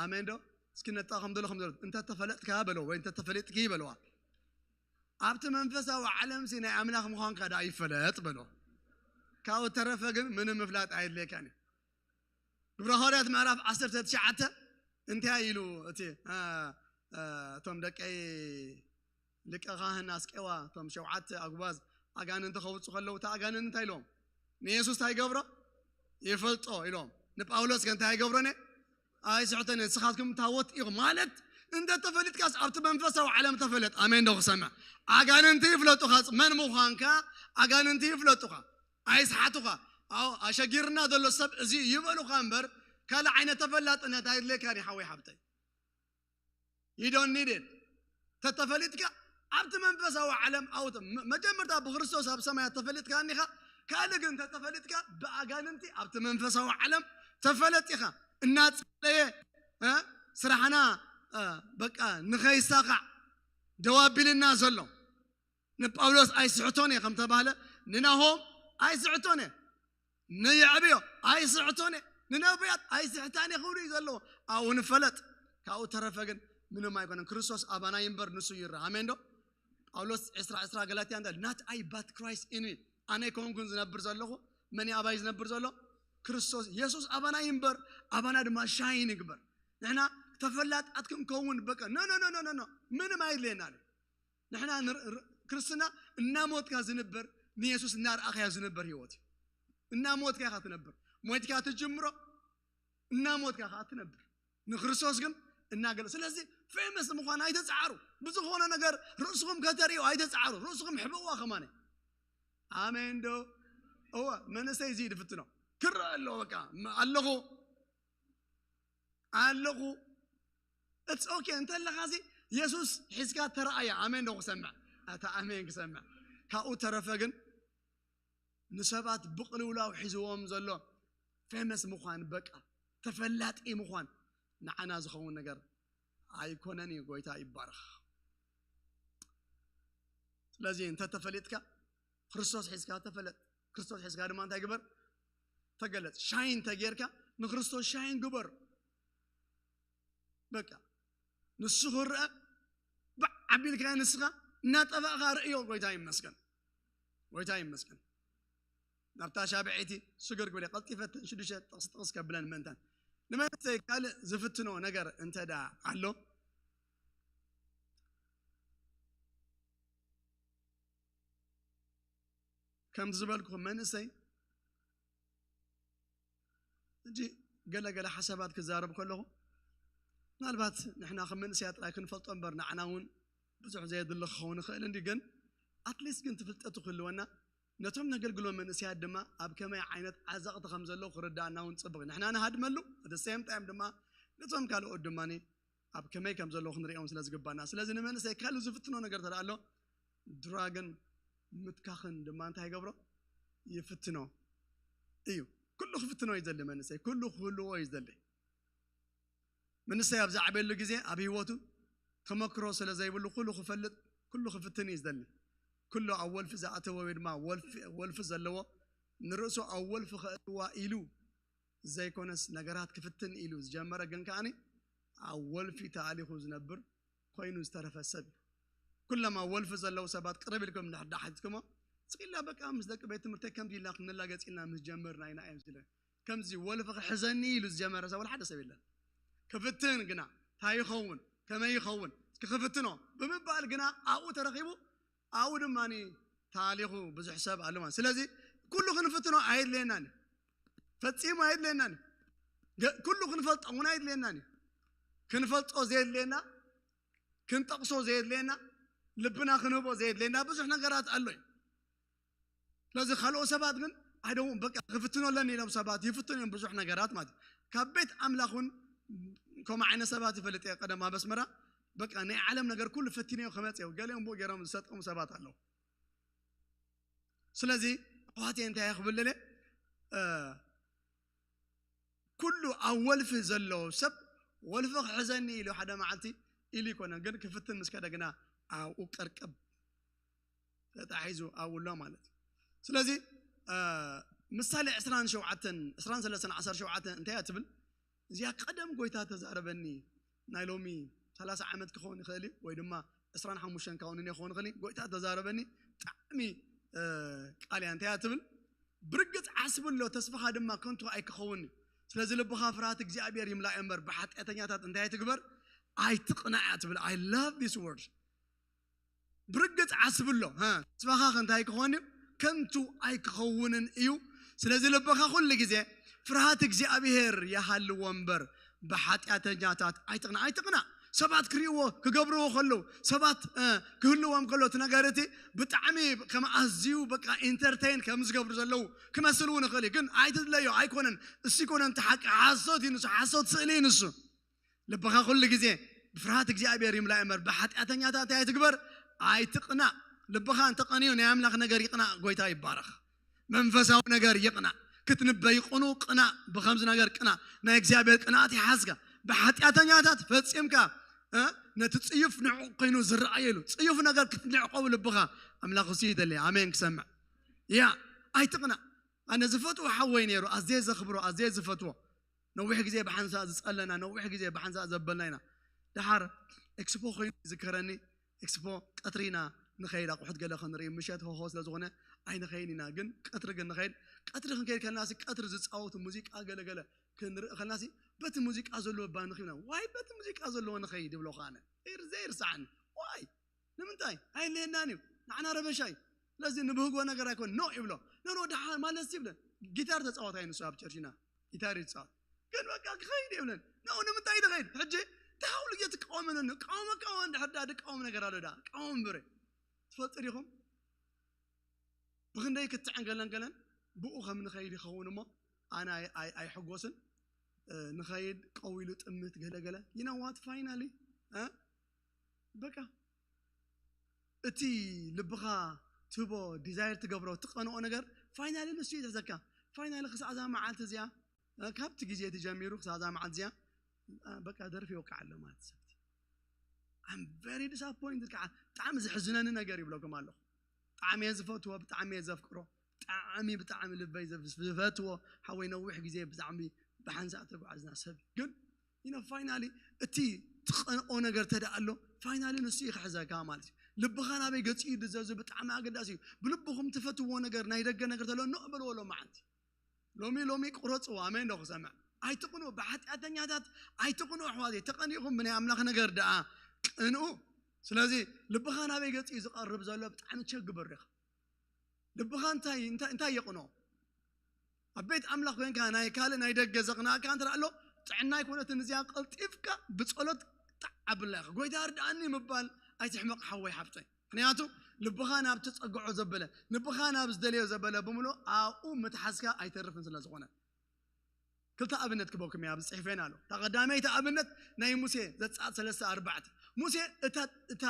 ኣሜን ዶ? እስኪ ነጣ ከም ዘሎ ከም ዘሎ እንተ ተፈለጥካ በሎ ወይ እንተ ተፈለጥኪ በልዋ። ኣብቲ መንፈሳዊ ዓለምሲ ናይ ኣምላኽ ምዃንካ ደኣ ይፈለጥ በሎ። ካብኡ ተረፈ ግን ምንም ምፍላጥ ኣየድልየካን እዩ። ግብረ ሃዋርያት ምዕራፍ ዓሰርተ ትሽዓተ እንታይ ኢሉ እቲ እቶም ደቀይ ሊቀ ካህን ኣስቄዋ እቶም ሸውዓተ ኣጉባዝ ኣጋንንቲ ከውፁ ከለዉ እቲ ኣጋንንቲ እንታይ ኢሎም ንየሱስ እንታይ ይገብሮ ይፈልጦ ኢሎም ንጳውሎስ ከ እንታይ ይገብሮ ነ ኣይስሕተን ንስኻትኩም ታወት ኢኹም ማለት እንተ ተፈሊጥካስ ኣብቲ መንፈሳዊ ዓለም ተፈለጥ ኣሜን ዶ ክሰምዕ ኣጋንንቲ ይፍለጡኻ መን ምዃንካ ኣጋንንቲ ይፍለጡኻ ኣይስሓቱኻ። ኣዎ ኣሸጊርና ዘሎ ሰብ እዚ ይበሉኻ እምበር ካልእ ዓይነት ተፈላጥነት ኣይድልየካን እዩ ሓወይ ሓብተይ። You don't need it። ተተፈሊጥካ ኣብቲ መንፈሳዊ ዓለም ኣውት መጀመርታ ብክርስቶስ ኣብ ሰማያት ተፈሊጥካ እኒኻ ካልእ ግን ተተፈሊጥካ ብኣጋንንቲ ኣብቲ መንፈሳዊ ዓለም ተፈለጥ ኢኻ። እናፀለየ ስራሕና በቃ ንኸይሳኻዕ ደዋቢልና ዘሎ ንጳውሎስ ኣይስሕቶን እየ ከም ተባህለ ንናሆም ኣይስሕቶን እየ ንየዕብዮ ኣይስሕቶን እየ ንነብያት ኣይስሕታን እየ ክብሉ እዩ ዘለዎ ኣብኡ ንፈለጥ ካብኡ ተረፈ ግን ምንም ኣይኮነን ክርስቶስ ኣባና ይንበር ንሱ ይረ ኣሜን ዶ ጳውሎስ ዕስራ ዕስራ ገላትያ እንታይ not I but Christ in me ኣነ ኣይኮንኩን ዝነብር ዘለኹ መን ኣባይ ዝነብር ዘሎ ክርስቶስ የሱስ ኣባና ይንበር ኣባና ድማ ሻይን ይግበር ንሕና ተፈላጣት ክንከውን በቃ no no no no no ምንም ኣይድልየና ንሕና ክርስትና እናሞትካ ዝንበር ንየሱስ እናረኣኻዮ ዝንበር ህይወት እዩ እናሞትካ ኢኻ ትነብር ሞትካ ትጅምሮ እናሞትካ ከዓ ትነብር ንክርስቶስ ግን እናገለ ስለዚ famous ምዃን ኣይተፃዓሩ ብዝኾነ ነገር ርእስኹም ከተርእዩ ኣይተፃዓሩ ርእስኹም ሕበዋ ከማነ ኣሜን ዶ እወ መንእሰይ እዚ ድፍትኖ ክረአ ኣለዎ በቃ ኣለኹ ኣለኹ it's okay እንተለኻሲ የሱስ ሒዝካ ተረኣየ ኣሜን ዶ ክሰምዕ ኣታ ኣሜን ክሰምዕ ካብኡ ተረፈ ግን ንሰባት ብቕልውላው ሒዝዎም ዘሎ famous ምዃን በቃ ተፈላጢ ምዃን ንዓና ዝኸውን ነገር ኣይኮነን እዩ ጎይታ ይባረኽ ስለዚ እንተተፈሊጥካ ክርስቶስ ሒዝካ ተፈለጥ ክርስቶስ ሒዝካ ድማ እንታይ ግበር ተገለጽ ሻይን ተጌርካ ንክርስቶስ ሻይን ግበር በቃ ንሱ ክረአ ብዓቢልካ ንስኻ እናጠፋእካ ርእዮ ጎይታ ይመስገን ጎይታ ይመስገን ናብታ ሻብዐይቲ ስግር ግብለ ቀልጢፈትን ሽዱሽተ ጥቕስ ጥቕስ ከብለን ምእንታን ንመንእሰይ ካልእ ዝፍትኖ ነገር እንተ ደኣ ኣሎ ከም ዝበልኩ መንእሰይ ሕጂ ገለ ገለ ሓሳባት ክዛረብ ከለኹ ምናልባት ንሕና ከም መንእሰያ ጥራይ ክንፈልጦ እምበር ንዓና እውን ብዙሕ ዘየድሊ ክኸውን ይኽእል እንዲ ግን ኣትሊስት ግን ትፍልጠቱ ክህልወና ነቶም ነገልግሎ መንእሰያት ድማ ኣብ ከመይ ዓይነት ዓዘቕቲ ከም ዘለዉ ክርዳእና እውን ፅቡቕ እዩ ንሕና ንሃድመሉ እቲ ሴም ታይም ድማ ነቶም ካልኦት ድማ ኣብ ከመይ ከም ዘለዉ ክንሪኦም ስለ ዝግባና ስለዚ ንመንእሰይ ካልእ ዝፍትኖ ነገር ተደኣ ኣሎ ድራግን ምትካኽን ድማ እንታይ ይገብሮ ይፍትኖ እዩ ኩሉ ክፍትኖ እዩ ዘሊ መንእሰይ ኩሉ ክህልዎ እዩ ዘሊ መንእሰይ ኣብ ዝዓበየሉ ግዜ ኣብ ህይወቱ ተመክሮ ስለ ዘይብሉ ኩሉ ክፈልጥ ኩሉ ክፍትን እዩ ዝደሊ ኩሉ ኣብ ወልፊ ዝኣተወ ወይ ድማ ወልፊ ዘለዎ ንርእሱ ኣብ ወልፊ ከእትዋ ኢሉ ዘይኮነስ፣ ነገራት ክፍትን ኢሉ ዝጀመረ፣ ግን ከኣኒ ኣብ ወልፊ ተኣሊኹ ዝነብር ኮይኑ ዝተረፈ ሰብ እዩ። ኩሎም ኣብ ወልፊ ዘለዉ ሰባት ቅርብ ኢልኩም እንድሕር ዳሓትኩሞ፣ ስቕ ኢልና በቃ ምስ ደቂ ቤት ትምህርተይ ከምዚ ኢልና ክንላገጽ ኢልና ምስ ጀመርና ኢና እዮም ዝብለ። ከምዚ ወልፊ ክሕዘኒ ኢሉ ዝጀመረ ሰብ ወላ ሓደ ሰብ የለን። ክፍትን ግና፣ እንታይ ይኸውን፣ ከመይ ይኸውን፣ እስኪ ክፍትኖ ብምባል ግና ኣብኡ ተረኺቡ፣ ኣብኡ ድማ ታሊኹ ብዙሕ ሰብ ኣሎ ማለት። ስለዚ ኩሉ ክንፍትኖ ኣየድልየናን እዩ። ፈጺሙ ኣየድልየናን እዩ። ገ-፣ ኩሉ ክንፈልጦ እውን ኣየድልየናን እዩ። ክንፈልጦ ዘየድልየና፣ ክንጠቕሶ ዘየድልየና፣ ልብና ክንህቦ ዘየድልየና ብዙሕ ነገራት ኣሎ እዩ። ስለዚ ካልኦ ሰባት ግን ኣይደውን በቃ ክፍትኖ ኣለኒ ኢሎም ሰባት ይፍትኑ እዮም ብዙሕ ነገራት ማለት እዩ። ካብ ቤት ኣምላኽ እውን ከምኡ ዓይነት ሰባት ይፈልጥ እየ። ቀደም ኣብ ኣስመራ በቃ ናይ ዓለም ነገር ኩሉ ፈቲነዮ ክመጽእ እየ። ገሊኦም ብኡ ገይሮም ዝሰጠሙ ሰባት ኣለዉ። ስለዚ ኣሕዋት እንታይ ክብል ደልየ፣ እ፣ ኩሉ ኣብ ወልፊ ዘሎ ሰብ ወልፊ ክሕዘኒ ኢሉ ሓደ መዓልቲ ኢሉ ይኮነ፣ ግን ክፍትን ምስ ከደ ግና ኣብኡ ቀርቀብ ተታሒዙ ኣብኡ ኣሎ ማለት እዩ። ስለዚ፣ እ፣ ምሳሌ ዕስራን ሸውዓተን፣ ዕስራን ሰለስተን ዓሰርተ ሸውዓተ እንታይ እያ ትብል? እዚኣ ቀደም ጎይታ ተዛረበኒ፣ ናይ ሎሚ ሰላሳ ዓመት ክኸውን ይኽእል እዩ፣ ወይ ድማ ዕስራን ሓሙሽተን ክኸውን ይኸውን ይኽእል እዩ። ጎይታ ተዛረበኒ፣ ብጣዕሚ፣ እ፣ ቃል እያ። እንታይ እያ ትብል? "ብርግጽ ዓስቢ ኣሎ፣ ተስፋኻ ድማ ከንቱ ኣይክኸውን እዩ። ስለዚ ልብኻ ፍርሃት እግዚኣብሔር ይምላእ እምበር፣ ብሓጢኣተኛታት እንታይ ኣይትግበር፣ ኣይትቕናዕ" እያ ትብል። I love this word። ብርግጽ ዓስቢ ኣሎ፣ ሃ፣ ተስፋኻ እንታይ ክኸውን እዩ? ከንቱ ኣይክኸውንን እዩ። ስለዚ ልብኻ ኩሉ ግዜ ፍርሃት እግዚኣብሔር ይሃልዎ እምበር፣ ብሓጢኣተኛታት ኣይትቕናእ፣ ኣይትቕናእ። ሰባት ክርእይዎ፣ ክገብርዎ ከለዉ፣ ሰባት፣ እ፣ ክህልዎም ከሎ፣ እቲ ነገር እቲ ብጣዕሚ ከም ኣዝዩ በቃ ኢንተርቴይን ከም ዝገብሩ ዘለዉ ክመስል እውን ይኽእል እዩ። ግን ኣይትድለዮ፣ ኣይኮነን። እሱ ይኮነን እቲ ሓቂ፣ ሓሶት እዩ ንሱ፣ ሓሶት ስእሊ እዩ ንሱ። ልብኻ ኩሉ ግዜ ብፍርሃት እግዚኣብሔር ይምላእ እምበር፣ ብሓጢኣተኛታት ኣይትግበር፣ ኣይትቕናእ። ልብኻ እንተቐንዩ ናይ ኣምላኽ ነገር ይቕናእ። ጎይታ ይባረኽ። መንፈሳዊ ነገር ይቕናእ። ክትንበይ ቅኑ ቅናእ፣ ብኸምዚ ነገር ቅናእ። ናይ እግዚኣብሔር ቅንኣት ይሓዝካ። ብሓጢኣተኛታት ፈጺምካ፣ እ፣ ነቲ ጽዩፍ ንዕቕ ኮይኑ ዝረኣየሉ ጽዩፍ ነገር ክትንዕቆ ልብኻ ኣምላኽ እሱ ይደሊ። ኣሜን ክሰምዕ። ያ፣ ኣይትቕናእ። ኣነ ዝፈትዎ ሓወይ ነይሩ፣ ኣዝየ ዘኽብሮ፣ ኣዝየ ዝፈትዎ። ነዊሕ ግዜ ብሓንሳእ ዝጸለና፣ ነዊሕ ግዜ ብሓንሳእ ዘበልና ኢና። ደሓር ኤክስፖ ኮይኑ ይዝከረኒ። ኤክስፖ ቀትሪ ኢና ንኸይድ፣ ኣቑሑት ገለ ክንርኢ፣ ምሸት ሆሆ ስለ ዝኾነ ኣይንኸይን ኢና። ግን ቀትሪ ግን ንኸይድ። ቀትሪ ክንከይድ ከለናሲ ቀትሪ ዝጻወቱ ሙዚቃ ገለ ገለ ክንርኢ ከለናሲ በቲ ሙዚቃ ዘለዎ ባንድ ንኽይብና፣ ዋይ በቲ ሙዚቃ ዘለዎ ንኸይድ ይብሎ ከኣነ። ዘይር-፣ ዘይርሳዕኒ። ዋይ ንምንታይ? ኣየድልየናን እዩ። ንዓና ረበሻ እዩ። ስለዚ ንብህጎ ነገር ኣይኮን፣ ኖ ይብሎ። ኖ፣ ኖ፣ ደሓን ማለት ይብለን። ጊታር ተጻዋታይ ንሱ ኣብ ቸርችና ጊታር ይጻወት። ግን በቃ ክኸይድ ይብለን። ኖ፣ ንምንታይ ትኸይድ? ሕጂ እንታይ ሃውሉ እየ ትቃወመኒ? ቃወመካ እንድሕር ደኣ ድቃወም ነገር ኣሎ ደኣ። ቃወም እምበር። ትፈልጡ ዲኹም? ብኽንደይ ክትዕን ገለን ገለን ብኡ ከም ንኸይድ ይኸውን እሞ፣ ኣነ ኣይ-፣ ኣይ-፣ ኣይሕጎስን። እ፣ ንኸይድ ቀዊሉ ጥምት ገለ ገለ። You know what? Finally፣ እ? በቃ እቲ ልብኻ ትህቦ፣ ዲዛይር ትገብሮ፣ ትቐንኦ ነገር ፋይናሊ ንሱ ይትሕዘካ። ፋይናሊ ክሳዕ እዛ መዓልቲ እዚኣ፣ እ፣ ካብቲ ግዜ እቲ ጀሚሩ ክሳዕ እዛ መዓልቲ እዚኣ፣ እ፣ በቃ ደርፊ ይወቅዕ ኣሎ ማለት ሰብ። I'm very disappointed። ከዓ ብጣዕሚ ዝሕዝነኒ ነገር ይብለኩም ኣለኹ። ብጣዕሚ እየ ዝፈትዎ፣ ብጣዕሚ እየ ዘፍቅሮ፣ ብጣዕሚ፣ ብጣዕሚ ልበይ ዘፍ-፣ ዝፈትዎ ሓወይ፣ ነዊሕ ግዜ ብጣዕሚ ብሓንሳእ ተጓዕዝና ሰብ እዩ። ግን፣ you know፣ ፋይናሊ እቲ ትቐንኦ ነገር ተደኣ ኣሎ፣ ፋይናሊ ንሱ እዩ ክሕዘካ ማለት እዩ። ልብኻ ናበይ ገጺኡ እዩ ዝዘዙ ብጣዕሚ ኣገዳሲ እዩ። ብልብኹም ትፈትዎ ነገር፣ ናይ ደገ ነገር ተሎ ኖእ በልዎ ሎማዓንቲ። ሎሚ፣ ሎሚ ቁረጽዎ። ኣሜን ዶ ክሰምዕ? ኣይትቕንኡ፣ ብሓጢኣተኛታት ኣይትቕንኡ ኣሕዋተይ። ተቐኒእኹም ብናይ ኣምላኽ ነገር ደኣ ቅንኡ። ስለዚ ልብኻ ናበይ ገጺ እዩ ዝቐርብ ዘሎ? ብጣዕሚ ቸክ ግበር ኢኻ። ልብኻ እንታይ፣ እንታይ፣ እንታይ የቕንኦ? ኣብ ቤት ኣምላኽ ኮንካ ናይ ካልእ ናይ ደገ ዘቕንኣካ እንተ ኣሎ፣ ጥዕና ኣይኮነትን እዚኣ። ቀልጢፍካ ብጸሎት ጣዕ ኣብላ ኢኻ። ጎይታ እርድኣኒ ምባል ኣይትሕመቕ ሓወይ ሓፍተይ። ምኽንያቱ ልብኻ ናብ ትጸግዖ ዘበለ፣ ልብኻ ናብ ዝደለዮ ዘበለ ብምሉእ ኣብኡ ምትሓዝካ ኣይተርፍን ስለ ዝኾነ። ክልተ ኣብነት ክበኩም እየ፣ ኣብዚ ጽሒፈን ኣሎ። እታ ቀዳመይቲ ኣብነት ናይ ሙሴ ዘጸኣት ሰለስተ ኣርባዕተ። ሙሴ እታ፣ እታ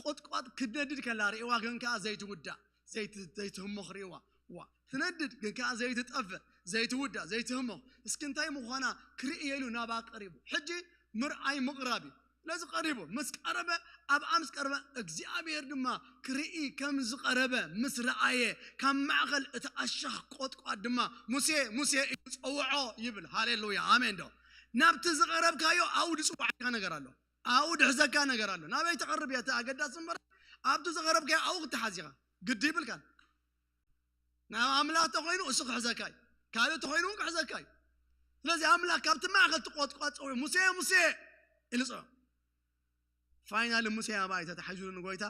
ቆጥቋጥ ክትነድድ ከላ ርእዋ፣ ግን ከኣ ዘይትውዳእ፣ ዘይት-፣ ዘይትህሞኽ ርእዋ። ዋ፣ ትነድድ ግን ከኣ ዘይትጠፍእ፣ ዘይትውዳእ፣ ዘይትህሞኽ። እስኪ እንታይ ምዃና ክርኢ ኢሉ ናብኣ ቀሪቡ። ሕጂ ምርኣይ ምቕራብ እዩ። ስለዚ ቀሪቡ ምስ ቀረበ ኣብኣ ምስ ቀረበ እግዚኣብሔር ድማ ክርኢ ከም ዝቐረበ ምስ ረኣየ ካብ ማእኸል እቲ ኣሻኽ ቆጥቋጥ ድማ ሙሴ ሙሴ እዩ ዝፀውዖ ይብል። ሃሌሉያ ኣሜን። ዶ ናብቲ ዝቐረብካዮ ኣብኡ ዝፅዋዕካ ነገር ኣሎ፣ ኣብኡ ድሕዘካ ነገር ኣሎ። ናበይ ትቐርብ እያ እቲ ኣገዳሲ እምበር ኣብቲ ዝቐረብካዮ ኣብኡ ክትሓዝ ኢኻ። ግዲ ይብልካን ናብ ኣምላኽ ተኾይኑ እሱ ክሕዘካ እዩ፣ ካልእ ተኾይኑ እውን ክሕዘካ እዩ። ስለዚ ኣምላኽ ካብቲ ማእኸል ትቆጥቋጥ ፀውዒ ሙሴ ሙሴ ኢሉ ፀውዖ። ፋይናሊ ሙሴ ኣባይ ተታሒዙ ንጎይታ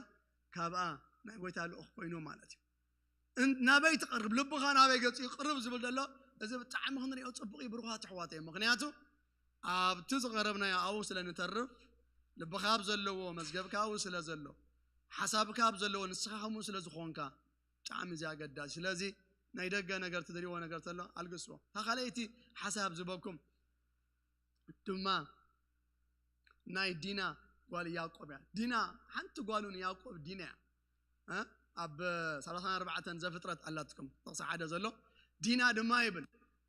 ካብኣ ናይ ጎይታ ልኡኽ ኮይኑ ማለት እዩ። እን- ናበይ ትቐርብ ልብኻ ናበይ ገፂ ቅርብ ዝብል ዘሎ እዚ ብጣዕሚ ክንሪኦ ፅቡቅ እዩ ብሩኻት ኣሕዋተይ። ምክንያቱ ኣብቲ ዝቐረብናዮ ኣብኡ ስለ ንተርፍ ልብኻ ኣብ ዘለዎ መዝገብካ ኣብኡ ስለ ዘሎ ሓሳብካ ኣብ ዘለዎ ንስኻ ከምኡ ስለ ዝኾንካ ብጣዕሚ እዚ ኣገዳሲ። ስለዚ ናይ ደገ ነገር ትደልይዎ ነገር ተሎ ኣልግስዎ። እታ ካልኣይቲ ሓሳብ ዝበኩም ድማ ናይ ዲና ጓል ያዕቆብ እያ። ዲና ሓንቲ ጓሉ ንያዕቆብ ዲና እያ። እ? ኣብ ሰላሳን ኣርባዕተን ዘፍጥረት ኣላትኩም ጥቕሲ ሓደ ዘሎ ዲና ድማ ይብል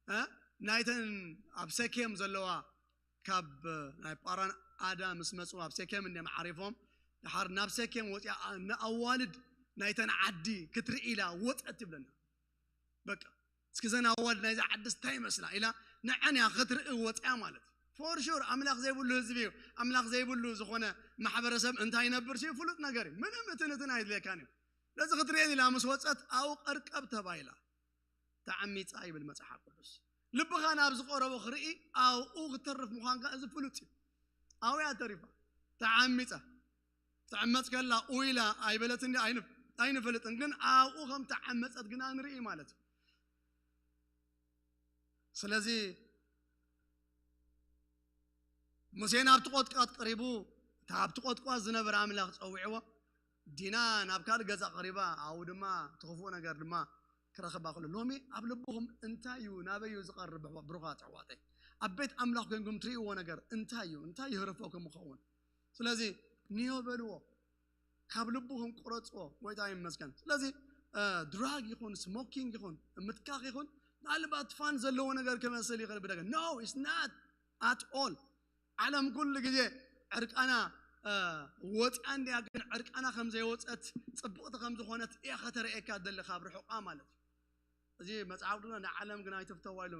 እ? ናይተን ኣብ ሰኬም ዘለዋ ካብ ናይ ጳራን ኣዳ ምስ መፁ ኣብ ሴኬም እንዲም ዓሪፎም ድሓር ናብ ሴኬም ወፂኣ ንኣዋልድ ናይተን ዓዲ ክትርኢ ኢላ ወፀት ይብለና። በቃ እስኪ ዘን ኣዋልድ ናይዛ ዓዲ እንታይ ይመስላ ኢላ ንዐን እያ ክትርኢ ወፅያ ማለት ፎር ሹር። ኣምላኽ ዘይብሉ ህዝቢ እዩ። ኣምላኽ ዘይብሉ ዝኾነ ማሕበረሰብ እንታይ ይነብር ሲ ፍሉጥ ነገር እዩ። ምንም እትን እትን ኣይድልየካን እዩ። ስለዚ ክትርእየን ኢላ ምስ ወፀት ኣብኡ ቀርቀብ ተባሂላ ተዓሚፃ ይብል መፅሓፍ ቅዱስ። ልብኻ ናብ ዝቐረቦ ክርኢ ኣብኡ ክትተርፍ ምዃንካ እዚ ፍሉጥ እዩ። ኣብያ ተሪፋ ተዓሚፃ ትዕመፅ ከላ ኡይላ ኣይበለት እንዲ ኣይንፈልጥን፣ ግን ኣብኡ ከም ተዓመፀት ግና ንርኢ ማለት እዩ። ስለዚ ሙሴ ናብቲ ቆጥቋጥ ቀሪቡ እቲ ኣብቲ ቆጥቋጥ ዝነበረ ኣምላኽ ፀዊዕዎ። ዲና ናብ ካልእ ገዛ ቀሪባ ኣብኡ ድማ እቲ ክፉእ ነገር ድማ ክረኽባ ከሎ ሎሚ ኣብ ልብኹም እንታይ እዩ ናበይ እዩ ዝቐርብ ብሩኻት ኣሕዋተይ? ኣብ ቤት ኣምላኽ ኮንኩም ትርእይዎ ነገር እንታይ እዩ? እንታይ ይህርፈኩም ይኸውን? ስለዚ ንዮ በልዎ፣ ካብ ልብኹም ቁረፅዎ። ጎይታ ይመስገን። ስለዚ ድራግ ይኹን ስሞኪንግ ይኹን ምትካኽ ይኹን ምናልባት ፋን ዘለዎ ነገር ክመስል ይኽእል ብደገ no it's not at all። ዓለም ኩሉ ግዜ ዕርቃና ወፅያ እንዲያ ግን ዕርቃና ከም ዘይወፀት ፅብቕቲ ከም ዝኾነት እያ ከተርእየካ ደሊ ካብ ርሑቓ ማለት እዩ። እዚ መፅሓፍ ድማ ንዓለም ግን ኣይትፍተዋ ኢሉ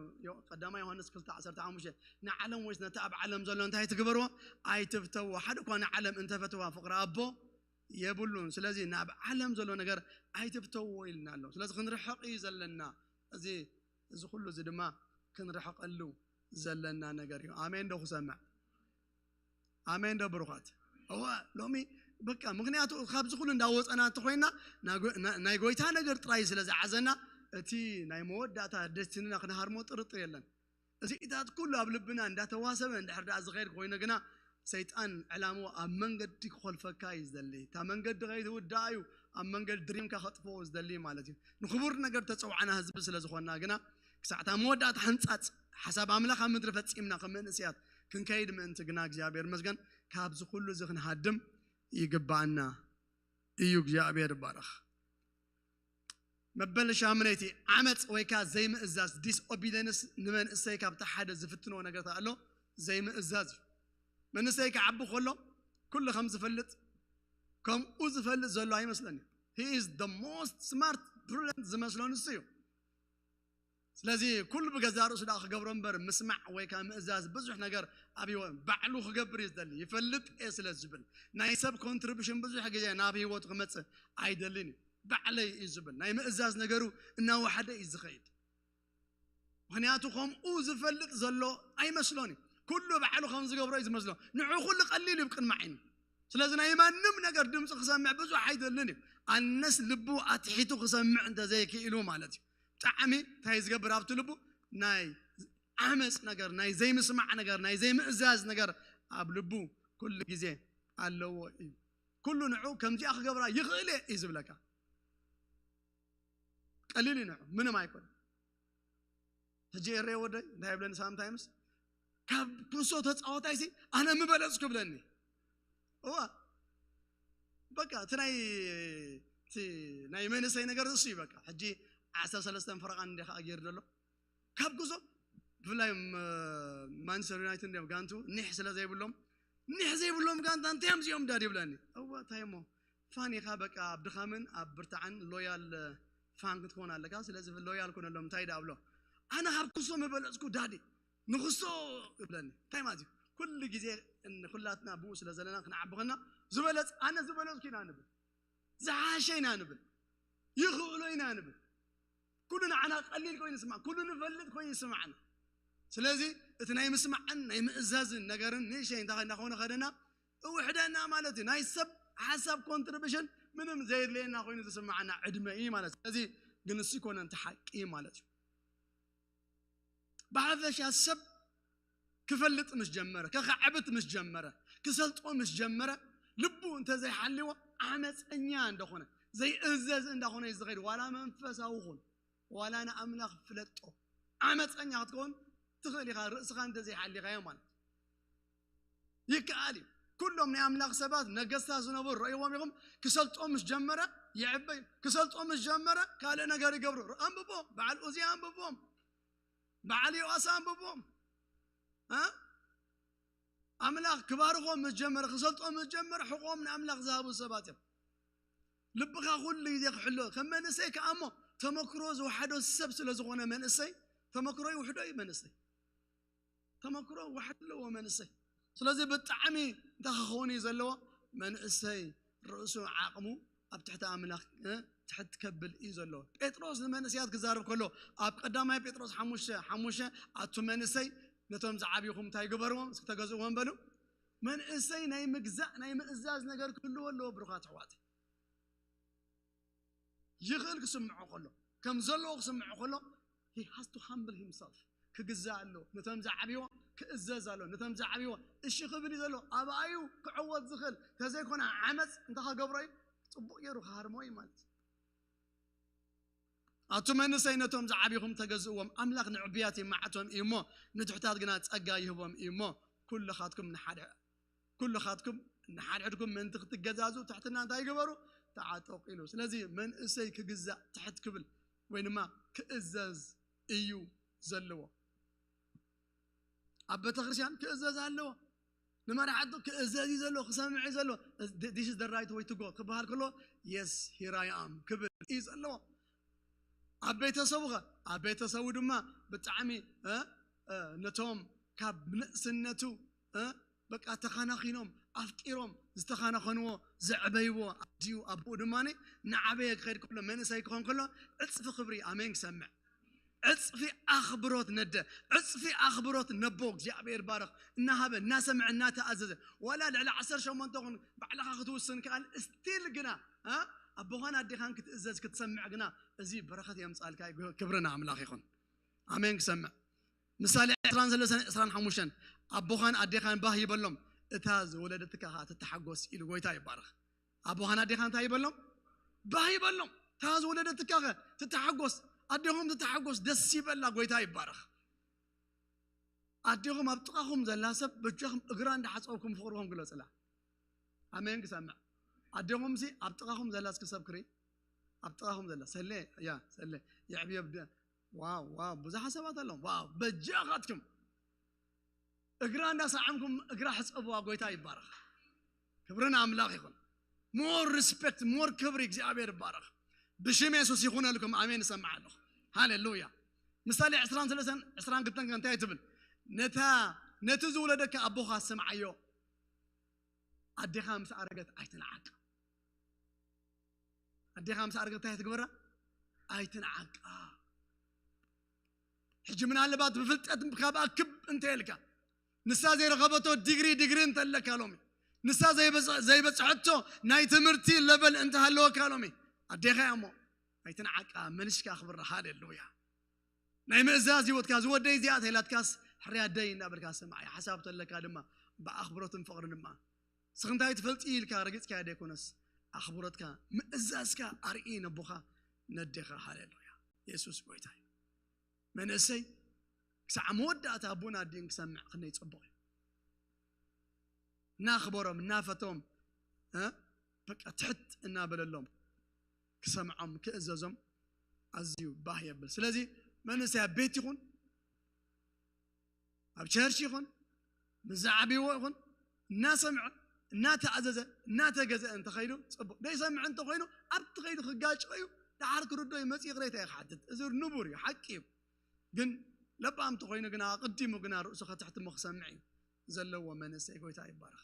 ቀዳማ ዮሃንስ ክልተ ዓሰርተ ሓሙሽተ ንዓለም ወይስ ነቲ ኣብ ዓለም ዘሎ እንታይ ትግበርዎ ኣይትፍተዎ። ሓደ እኳ ንዓለም እንተፈትዋ ፍቕሪ ኣቦ የብሉን። ስለዚ ናብ ዓለም ዘሎ ነገር ኣይትፍተዎ ኢልና ኣሎ። ስለዚ ክንርሕቕ እዩ ዘለና። እዚ እዚ ኩሉ እዚ ድማ ክንርሕቐሉ ዘለና ነገር እዩ። ኣሜን ዶ ክሰምዕ? ኣሜን ዶ ብሩኻት? እዋ ሎሚ በቃ ምክንያቱ ካብዚ ኩሉ እንዳወፀና እንተኮይና ናይ ጎይታ ነገር ጥራይ ስለ ዝዓዘና እቲ ናይ መወዳእታ ደስቲንና ክንሃርሞ ጥርጥር የለን። እዚታት ኩሉ ኣብ ልብና እንዳተዋሰበ እንድሕር ደኣ ዝኸይድ ኮይኑ ግና ሰይጣን ዕላምኡ ኣብ መንገዲ ክኾልፈካ እዩ ዝደሊ። እታ መንገዲ ከይትውድኣ እዩ ኣብ መንገዲ ድሪምካ ከጥፍኦ ዝደሊ ማለት እዩ። ንክቡር ነገር ተፀውዓና ህዝቢ ስለ ዝኾንና ግና ክሳዕታ መወዳእታ ሕንፃፅ ሓሳብ ኣምላኽ ኣብ ምድሪ ፈፂምና ከም መንእስያት ክንከይድ ምእንቲ ግና እግዚኣብሔር መስገን ካብዚ ኩሉ እዚ ክንሃድም ይግባኣና እዩ። እግዚኣብሔር ይባረኽ። መበል ሻምነይቲ ዓመፅ ወይ ከዓ ዘይምእዛዝ ዲስኦቢደንስ ንመንእሰይ ካብቲ ሓደ ዝፍትንዎ ነገርታት ኣሎ። ዘይምእዛዝ እዩ። መንእሰይ ክዓቢ ከሎ ኩሉ ከም ዝፈልጥ ከምኡ ዝፈልጥ ዘሎ ኣይመስለኒ። He is the most smart brilliant ዝመስሎ ንሱ እዩ። ስለዚ ኩሉ ብገዛ ርእሱ ደኣ ክገብሮ እምበር ምስማዕ ወይ ከዓ ምእዛዝ ብዙሕ ነገር ኣብ ህይወት ባዕሉ ክገብር እዩ ዝደሊ። ይፈልጥ እየ ስለ ዝብል ናይ ሰብ ኮንትሪቢሽን ብዙሕ ግዜ ናብ ህይወቱ ክመፅእ ኣይደልን እዩ። ባዕለይ እዩ ዝብል ናይ ምእዛዝ ነገሩ እናወሓደ እዩ ዝኸይድ። ምክንያቱ ከምኡ ዝፈልጥ ዘሎ ኣይመስሎን እዩ። ኩሉ ባዕሉ ከም ዝገብሮ እዩ ዝመስሎ። ንዑ ኩሉ ቀሊል እዩ ቅድሚ ዓይኑ። ስለዚ ናይ ማንም ነገር ድምፂ ክሰምዕ ብዙሕ ኣይደልን እዩ። ኣነስ ልቡ ኣትሒቱ ክሰምዕ እንተዘይክኢሉ ማለት እዩ። ብጣዕሚ እንታይ ዝገብር ኣብቲ ልቡ ናይ ዓመፅ ነገር ናይ ዘይምስማዕ ነገር ናይ ዘይምእዛዝ ነገር ኣብ ልቡ ኩሉ ግዜ ኣለዎ እዩ። ኩሉ ንዑ ከምዚኣ ክገብራ ይኽእል እየ እዩ ዝብለካ። ቀሊል እዩ ንዑ ምንም ኣይኮን። ሕጂ ኤሬ ወደይ እንታይ ይብለኒ ሳምታይምስ ካብ ኩንሶ ተፃወታይሲ ኣነ ምበለፅኩ ይብለኒ። እዋ በቃ እቲ ናይ እቲ ናይ መንእሰይ ነገር እሱ እዩ። በቃ ሕጂ ዓሰርተ ሰለስተን ፈረቓን እንደ ከዓ ገይሩ ዘሎ ካብ ኩንሶ ብፍላይ ማንቸስተር ዩናይትድ እንዲም ጋንቱ ኒሕ ስለ ዘይብሎም ኒሕ ዘይብሎም ጋንታ እንታይ እዮም እዚኦም ዳድ ይብለኒ። እወ እንታይ እሞ ፋን ኢኻ በቃ ኣብ ድኻምን ኣብ ብርታዕን ሎያል ፋን ክትኮን ኣለካ። ስለዚ ሎያል ኮነሎም እንታይ ዳ ብሎ ኣነ ካብ ክሶ ምበለጽኩ ዳዲ ንክሶ ይብለኒ። እንታይ ማለት እዩ? ኩሉ ግዜ ኩላትና ብኡ ስለ ዘለና ክንዓቢ ከና ዝበለጽ ኣነ ዝበለጽኩ ኢና ንብል፣ ዝሓሸ ኢና ንብል፣ ይኽእሎ ኢና ንብል። ኩሉ ንዓና ቀሊል ኮይኑ ይስማዕ፣ ኩሉ ንፈልጥ ኮይኑ ይስማዕና። ስለዚ እቲ ናይ ምስማዕን ናይ ምእዛዝን ነገርን ንእሸይ እንታይ እንዳኾነ ከደና እውሕደና ማለት እዩ። ናይ ሰብ ሓሳብ ኮንትሪቢሽን ምንም ዘይድለየና ኮይኑ ዝስማዓና ዕድመ እዩ ማለት እዩ። ስለዚ ግን እሱ ይኮነ እንተ ሓቂ ማለት እዩ። ብሓፈሻ ሰብ ክፈልጥ ምስ ጀመረ፣ ከኻዕብት ምስ ጀመረ፣ ክሰልጦ ምስ ጀመረ፣ ልቡ እንተዘይሓልዎ ዓመፀኛ እንደኾነ፣ ዘይእዘዝ እንዳኾነ እዩ ዝኸይድ። ዋላ መንፈሳዊ ኹን፣ ዋላ ንኣምላኽ ፍለጦ፣ ዓመፀኛ ክትከውን ትኽእል ኢኻ፣ ርእስኻ እንተዘይሓሊኻዮ ማለት ይከኣል እዩ። ኩሎም ናይ ኣምላኽ ሰባት ነገስታት ዝነበሩ ረእይዎም ኢኹም። ክሰልጦ ምስ ጀመረ ይዕበዩ፣ ክሰልጦ ምስ ጀመረ ካልእ ነገር ይገብሩ። ኣንብቦም፣ በዓል ኡዝያ ኣንብቦም፣ በዓል ዮኣስ ኣንብቦም። እ? ኣምላኽ ክባርኾም ምስ ጀመረ፣ ክሰልጦም ምስ ጀመረ፣ ሕቖም ንኣምላኽ ዝሃቡ ሰባት እዮም። ልብኻ ኩሉ ግዜ ክሕሎ፣ ከም መንእሰይ ከኣ እሞ ተመክሮ ዝወሓዶ ሰብ ስለ ዝኾነ መንእሰይ፣ ተመክሮ ይውሕዶ እዩ መንእሰይ። ተመክሮ ዋሕድ ኣለዎ መንእሰይ። ስለዚ ብጣዕሚ እንታይ ክኸውን እዩ ዘለዎ? መንእሰይ ርእሱ ዓቕሙ ኣብ ትሕቲ ኣምላኽ፣ እ፣ ትሕት ከብል እዩ ዘለዎ። ጴጥሮስ ንመንእሰያት ክዛረብ ከሎ ኣብ ቀዳማይ ጴጥሮስ ሓሙሽተ ሓሙሽተ ኣቱ መንእሰይ ነቶም ዝዓብኹም እንታይ ግበርዎም? እስኪ ተገዝእዎም በሉ። መንእሰይ ናይ ምግዛእ ናይ ምእዛዝ ነገር ክህልዎ ኣለዎ ብሩኻት ኣሕዋተይ። ይኽእል ክስምዖ ከሎ፣ ከም ዘለዎ ክስምዖ ከሎ he has to humble himself። ክግዛእ ኣሎ፣ ነቶም ዝዓብዎ ክእዘዝ ኣሎ፣ ነቶም ዝዓብዎ እሺ ክብል እዩ ዘሎ። ኣባኣዩ ክዕወት ዝኽእል ተዘይኮነ ዓመፅ እንታይ ከገብሮ እዩ? ፅቡቕ ገይሩ ክሃርሞ እዩ ማለት እዩ። ኣቱ መንእሰይ ነቶም ዝዓብኹም ተገዝእዎም፣ ኣምላኽ ንዕቡያት ይመዓቶም እዩ እሞ ንትሑታት ግና ጸጋ ይህቦም እዩ እሞ ኩልኻትኩም ንሓደ ኩልኻትኩም ንሓድሕድኩም ምእንቲ ክትገዛዙ ትሕትና እንታይ ግበሩ? ተዓጠቑ ኢሉ። ስለዚ መንእሰይ ክግዛእ ትሕት ክብል ወይ ድማ ክእዘዝ እዩ ዘለዎ። ኣብ ቤተክርስትያን ክእዘዝ ኣለዎ። ንመራሕቱ ክእዘዝ እዩ ዘለዎ፣ ክሰምዕ እዩ ዘለዎ። This is the right way to go ክበሃል ከሎ yes here I am ክብል እዩ ዘለዎ። ኣብ ቤተሰቡ ኸ? ኣብ ቤተሰቡ ድማ ብጣዕሚ እ፣ እ፣ ነቶም ካብ ንእስነቱ እ፣ በቃ ተኻናኺኖም ኣፍቂሮም ዝተኻናኸንዎ ዘዕበይዎ ኣዲኡ ኣቦኡ ድማ ንዓበየ ክኸይድ ከሎ መንእሰይ ክኾን ከሎ ዕፅፊ ክብሪ ኣሜን ክሰምዕ ዕፅፊ ኣኽብሮት ነደ ዕፅፊ ኣኽብሮት ነቦ እግዚኣብሔር ባረኽ እናሃበ እናሰምዐ እናተኣዘዘ ዋላ ልዕሊ ዓሰርተ ሸሞንተ ኹን ባዕልኻ ክትውስን ከኣል ስቲል ግና እ፣ ኣቦኻን ኣዴኻን ክትእዘዝ ክትሰምዕ ግና እዚ በረኸት የምፃልካ እዩ። ክብሪ ንኣምላኽ ይኹን። ኣሜን ክሰምዕ። ምሳሌ ዕስራን ሰለስተን ዕስራን ሓሙሽተን ኣቦኻን ኣዴኻን ባህ ይበሎም እታ ዝወለደትካ ኸዓ ትተሓጎስ ኢሉ ጎይታ ይባረኽ። ኣቦኻን ኣዴኻን እንታይ ይበሎም? ባህ ይበሎም እታ ዝወለደትካ ኸ ትተሓጎስ፣ ኣዴኹም ትተሓጎስ፣ ደስ ይበላ። ጎይታ ይባረኽ። ኣዴኹም ኣብ ጥቓኹም ዘላ ሰብ በጃኹም እግራ እንዳሓፀብኩም ፍቕርኹም ግለፅላ። ኣሜን ክሰምዕ። ኣዴኹም ሲ ኣብ ጥቓኹም ዘላ እስኪ ሰብ ክርኢ ኣብ ጥቓኹም ዘላ ሰለ ያ ሰለ የዕብዮ ብደ ዋው ዋው ብዙሓ ሰባት ኣለዉ። ዋው በጃኻትኩም እግራ እንዳሰዓምኩም እግራ ሕፀብዋ። ጎይታ ይባረኽ። ክብርን ኣምላኽ ይኹን። ሞር ሪስፔክት ሞር ክብሪ እግዚኣብሔር ይባረኽ። ብሽም የሱስ ይኹነልኩም። ኣሜን እሰምዕ ኣለኹ። ሃሌሉያ። ምሳሌ ዕስራን ሰለስተን ዕስራን ክልተን እንታይ ትብል? ነታ ነቲ ዝወለደካ ኣቦኻ ስምዓዮ። ኣዴኻ ምስ ኣረገት ኣይትንዓቅ። ኣዴኻ ምስ ኣረገት እንታይ ትግበራ? ኣይትንዓቃ። ሕጂ ምናልባት ብፍልጠት ካብኣ ክብ እንተ ኢልካ ንሳ ዘይረኸበቶ ዲግሪ ዲግሪ እንተለካ ሎሚ ንሳ ዘይበጽ- ዘይበጽሐቶ ናይ ትምህርቲ ለቨል እንተሃለወካ ሎሚ ኣዴኻ እያ እሞ ኣይትንዓቃ። መሊስካ ኣኽብራ። ሃሌሉያ። ናይ ምእዛዝ ህይወትካ ዝወደይ እዚኣ ተይላትካስ ሕርያ ደይ እናበልካ ስምዓይ ሓሳብ ተለካ ድማ ብኣኽብሮትን ፍቕርን ድማ ስኽንታይ ትፈልጢ ኢልካ ረጊጽካ ደይኮነስ ኣኽብሮትካ ምእዛዝካ ኣርኢ ነቦኻ ነዴኻ። ሃሌሉያ። የሱስ ጎይታ እዩ። መንእሰይ ክሳዕ መወዳእታ ኣቦን ኣዲን ክሰምዕ ክንደይ ጽቡቕ እዩ። እናኽበሮም እናፈቶም እ፣ በቃ ትሕት እናበለሎም ክሰምዖም ክእዘዞም ኣዝዩ ባህ የብል። ስለዚ መንእሰይ ኣብ ቤት ይኹን ኣብ ቸርች ይኹን ምስ ዝዓብይዎ ይኹን እናሰምዐ እናተኣዘዘ እናተገዘአ እንተኸይዱ ፅቡቕ። ዘይሰምዕ እንተኾይኑ ኣብቲ ከይዱ ክጋጨ እዩ። ደሓር ክርዶ እዩ መፅኡ ይቕሬታ እዩ ክሓትት። እዚ ንቡር እዩ፣ ሓቂ እዩ። ግን ለባም እንተኾይኑ ግና ኣቕዲሙ ግና ርእሱ ከትሕትሞ ክሰምዕ እዩ ዘለዎ መንእሰይ። ጎይታ ይባረኽ።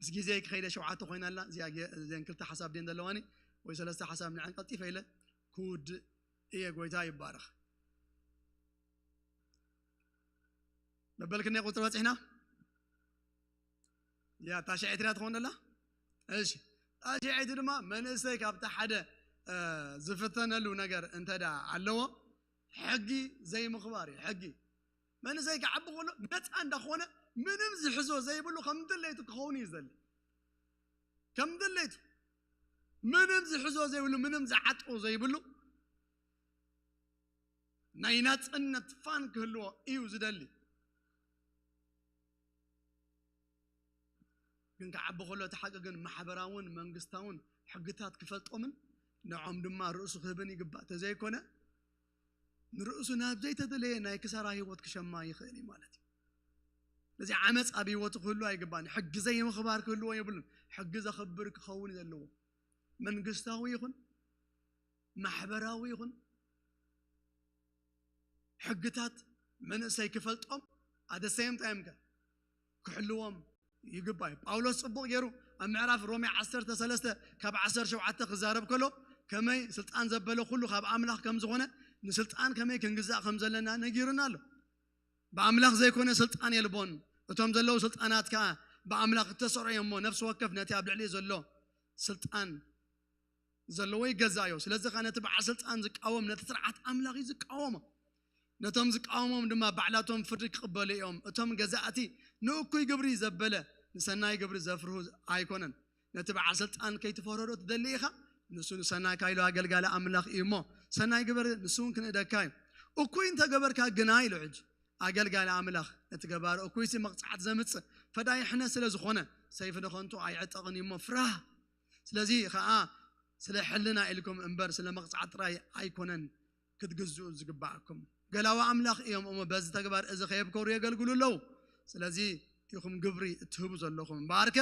ምስ ግዜ ክኸይደ ሸውዓተ ኮይና ኣላ። እዚኣ ገ- እዘን ክልተ ሓሳብ ድን ዘለዋኒ ወይ ሰለስተ ሓሳብ ንዐን ቀልጢፈ ኢለ ክውድእ እየ። ጎይታ ይባረኽ። መበልክኒ ቁፅሪ በፂሕና ያ ታሽዐይትና ትኸውን ኣላ። እሺ፣ ታሽዐይቲ ድማ መንእሰይ ካብቲ ሓደ እ፣ ዝፍተነሉ ነገር እንተ ደኣ ኣለዎ ሕጊ ዘይምኽባር እዩ። ሕጊ መንእሰይ ክዓቢ ከሎ ነፃ እንዳኾነ ምንም ዝሕዞ ዘይብሉ ከም ድሌቱ ክኸውን እዩ ዝደሊ። ከም ድሌቱ ምንም ዝሕዞ ዘይብሉ፣ ምንም ዝዓጥቆ ዘይብሉ ናይ ናፅነት ፋን ክህልዎ እዩ ዝደሊ። ግን ክዓቢ ከሎ እቲ ሓቂ ግን ማሕበራውን መንግስታውን ሕግታት ክፈልጦምን ንዖም ድማ ርእሱ ክህብን ይግባእ። ተዘይኮነ ንርእሱ ናብ ዘይተደለየ ናይ ክሳራ ህይወት ክሸማ ይኽእል እዩ ማለት እዩ። ስለዚ ዓመፅ ኣብ ህይወቱ ክህሉ ኣይግባን። ሕጊ ዘይምኽባር ክህልዎ የብሉን። ሕጊ ዘኽብር ክኸውን እዩ ዘለዎ። መንግስታዊ ይኹን ማሕበራዊ ይኹን ሕግታት መንእሰይ ክፈልጦም ኣደ ሴም ታይም ከ ክሕልዎም ይግባእ እዩ። ጳውሎስ ጽቡቕ ገይሩ ኣብ ምዕራፍ ሮሜ ዓሰርተ ሰለስተ ካብ ዓሰርተ ሸውዓተ ክዛረብ ከሎ ከመይ ስልጣን ዘበለ ኩሉ ካብ ኣምላኽ ከም ዝኾነ ንስልጣን ከመይ ክንግዛእ ከም ዘለና ነጊሩና ኣሎ። ብኣምላኽ ዘይኮነ ስልጣን የልቦን። እቶም ዘለዉ ስልጣናት ከኣ ብኣምላኽ እተሰርዑ እዮም እሞ ነፍሲ ወከፍ ነቲ ኣብ ልዕሊኡ ዘሎ ስልጣን ዘለዎ ይገዛእዮ። ስለዚ ኸዓ ነቲ በዓል ስልጣን ዝቃወም ነቲ ስርዓት ኣምላኽ እዩ ዝቃወሞ። ነቶም ዝቃወሞም ድማ ባዕላቶም ፍርዲ ክቕበሉ እዮም። እቶም ገዛእቲ ንእኩይ ግብሪ ዘበለ ንሰናይ ግብሪ ዘፍርሁ ኣይኮነን። ነቲ በዓል ስልጣን ከይትፈረዶ ትደሊ ኢኻ። ንሱ ንሰናይካ ኢሉ ኣገልጋሊ ኣምላኽ እዩ እሞ ሰናይ ግበር፣ ንሱ እውን ክንእደካ እዩ። እኩይ እንተገበርካ ግና ኢሉ ሕጂ ኣገልጋሊ ኣምላኽ ነቲ ገባሪ እኩይሲ መቕጻዕቲ ዘምጽእ ፈዳይ ሕነ ስለ ዝኾነ ሰይፊ ንኸንቱ ኣይዕጠቕን እዩ እሞ ፍራህ። ስለዚ ኸዓ ስለ ሕልና ኢልኩም እምበር ስለ መቕጻዕቲ ጥራይ ኣይኮነን ክትግዝኡ ዝግባኣኩም። ገላዊ ኣምላኽ እዮም እሞ በዚ ተግባር እዚ ከየብከሩ የገልግሉ ኣለዉ። ስለዚ ኢኹም ግብሪ እትህቡ ዘለኹም እምበኣርከ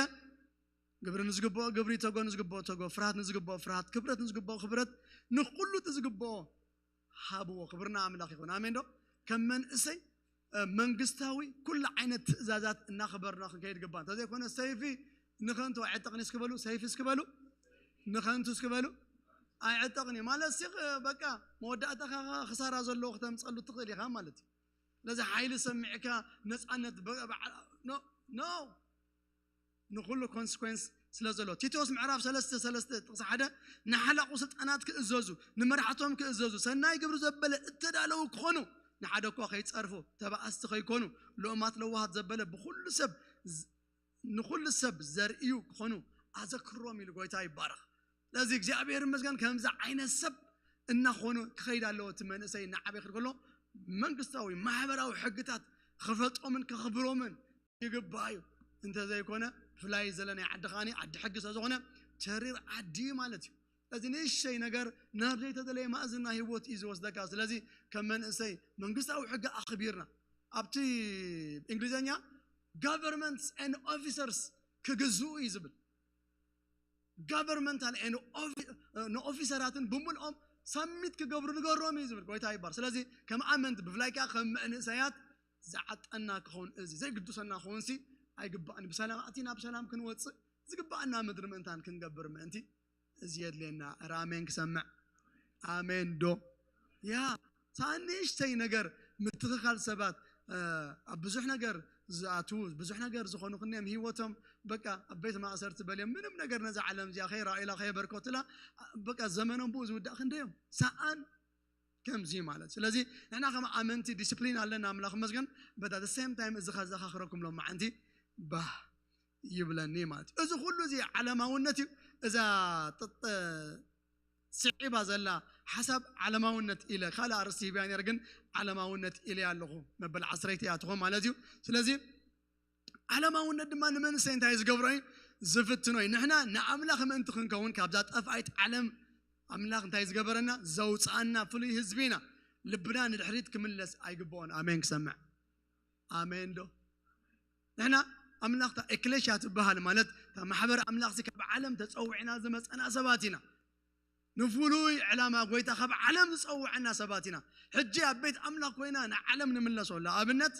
ግብሪ ንዝግብኦ ግብሪ፣ ተጎ ንዝግብኦ ተጎ፣ ፍርሃት ንዝግብኦ ፍርሃት፣ ክብረት ንዝግብኦ ክብረት፣ ንኹሉ እቲ ዝግብኦ ሃብዎ። ክብርና ኣምላኽ ይኹን። ኣሜን ዶ? ከም መንእሰይ እ፣ መንግስታዊ ኩሉ ዓይነት ትእዛዛት እናኽበርና ክንከይድ ግባን። እንተዘይኮነ ሰይፊ ንኸንቱ ኣይዕጠቕን እስክበሉ፣ ሰይፊ እስክበሉ፣ ንኸንቱ እስክበሉ፣ ኣይዕጠቕን እዩ ማለት ሲ በቃ መወዳእታኻ ክሳራ ዘለዎ ክተምፀሉ ትኽእል ኢኻ ማለት እዩ። ስለዚ ሓይሊ ሰሚዕካ ነፃነት በ- በዓ- ኖ ኖ ንኹሉ ኮንስኮንስ ስለ ዘሎ። ቲቶስ ምዕራፍ ሰለስተ ሰለስተ ጥቕሲ ሓደ ንሓላቑ ስልጣናት ክእዘዙ ንመራሕቶም ክእዘዙ ሰናይ ግብሪ ዘበለ እተዳለዉ ክኾኑ ንሓደ እኳ ከይጸርፉ ተባኣስቲ ከይኮኑ ልኡማት ለዋሃት ዘበለ ብኹሉ ሰብ ዝ- ንኹሉ ሰብ ዘርእዩ ክኾኑ ኣዘክሮም ኢሉ ጎይታ ይባረኽ። ስለዚ እግዚኣብሔር ይመስገን ከምዚ ዓይነት ሰብ እናኾኑ ክኸይድ ኣለዎ። እቲ መንእሰይ እናዓበየ ክድ ከሎ መንግስታዊ ማሕበራዊ ሕግታት ክፈልጦምን ከኽብሮምን ይግባእ እዩ። እንተዘይኮነ ብፍላይ ዘለናይ ዓዲ ከዓኒ ዓዲ ሕጊ ስለዝኾነ ተሪር ዓዲ እዩ ማለት እዩ። ስለዚ ንእሸይ ነገር ናብ ዘይተደለየ ማእዝና ህይወት እዩ ዝወስደካ። ስለዚ ከም መንእሰይ መንግስታዊ ሕጊ ኣኽቢርና ኣብቲ እንግሊዝኛ governments and officers ክግዝኡ እዩ ዝብል። Governmental ንኦፊሰራትን ብምልኦም ሳሚት ክገብሩ ንገሮም እዩ ዝብል ጎይታ ይባር። ስለዚ ከም ኣመንቲ ብፍላይ ከዓ ከም መንእሰያት ዝዓጠና ክኸውን እዚ ዘይግዱሰና ክኸውን ሲ ኣይግባእን። ብሰላም ኣቲና ብሰላም ክንወፅእ ዝግባኣና ምድሪ ምእንታን ክንገብር ምእንቲ እዚ የድልየና። ራሜን ክሰምዕ ኣሜን ዶ ያ ሳን ንእሽተይ ነገር ምትኽኻል ሰባት ኣብ ብዙሕ ነገር ዝኣትዉ ብዙሕ ነገር ዝኾኑ ክንዮም ህይወቶም በቃ ኣብ ቤት ማእሰርቲ በልዮም ምንም ነገር ነዛ ዓለም እዚኣ ከይረኣዩላ ከየበርከቱላ በቃ ዘመኖም ብኡ ዝውዳእ ክንደዮም ሰኣን ከምዚ ማለት ስለዚ ንሕና ከም ኣመንቲ ዲስፕሊን ኣለና ኣምላኽ መስገን በታ the same time እዚ ከዘኻኽረኩም ሎም መዓንቲ ባህ ይብለኒ ማለት እዩ። እዚ ኩሉ እዚ ዓለማውነት እዩ። እዛ ጥጥ ስዒባ ዘላ ሓሳብ ዓለማውነት ኢለ ካልእ ኣርእስቲ ሂብያ ነር ግን ዓለማውነት ኢለ ኣለኹ መበል ዓስረይቲ እያ ትኾን ማለት እዩ። ስለዚ ዓለማውነት ድማ ንመንሰይ እንታይ ዝገብሮ እዩ ዝፍትኖ እዩ። ንሕና ንኣምላኽ ምእንቲ ክንከውን ካብዛ ጠፍኣይት ዓለም ኣምላኽ እንታይ ዝገበረና ዘውፅኣና ፍሉይ ህዝቢ ኢና። ልብና ንድሕሪት ክምለስ ኣይግብኦን። ኣሜን ክሰምዕ ኣሜን ዶ ንሕና ኣምላኽ፣ እታ ኤክሌሽያ ትበሃል፣ ማለት እታ ማሕበር ኣምላኽሲ፣ ካብ ዓለም ተጸዊዕና ዝመጸና ሰባት ኢና። ንፍሉይ ዕላማ ጎይታ ካብ ዓለም ዝጸውዐና ሰባት ኢና። ሕጂ ኣብ ቤት ኣምላኽ ኮይና ንዓለም ንምለሰሉ ኣብነት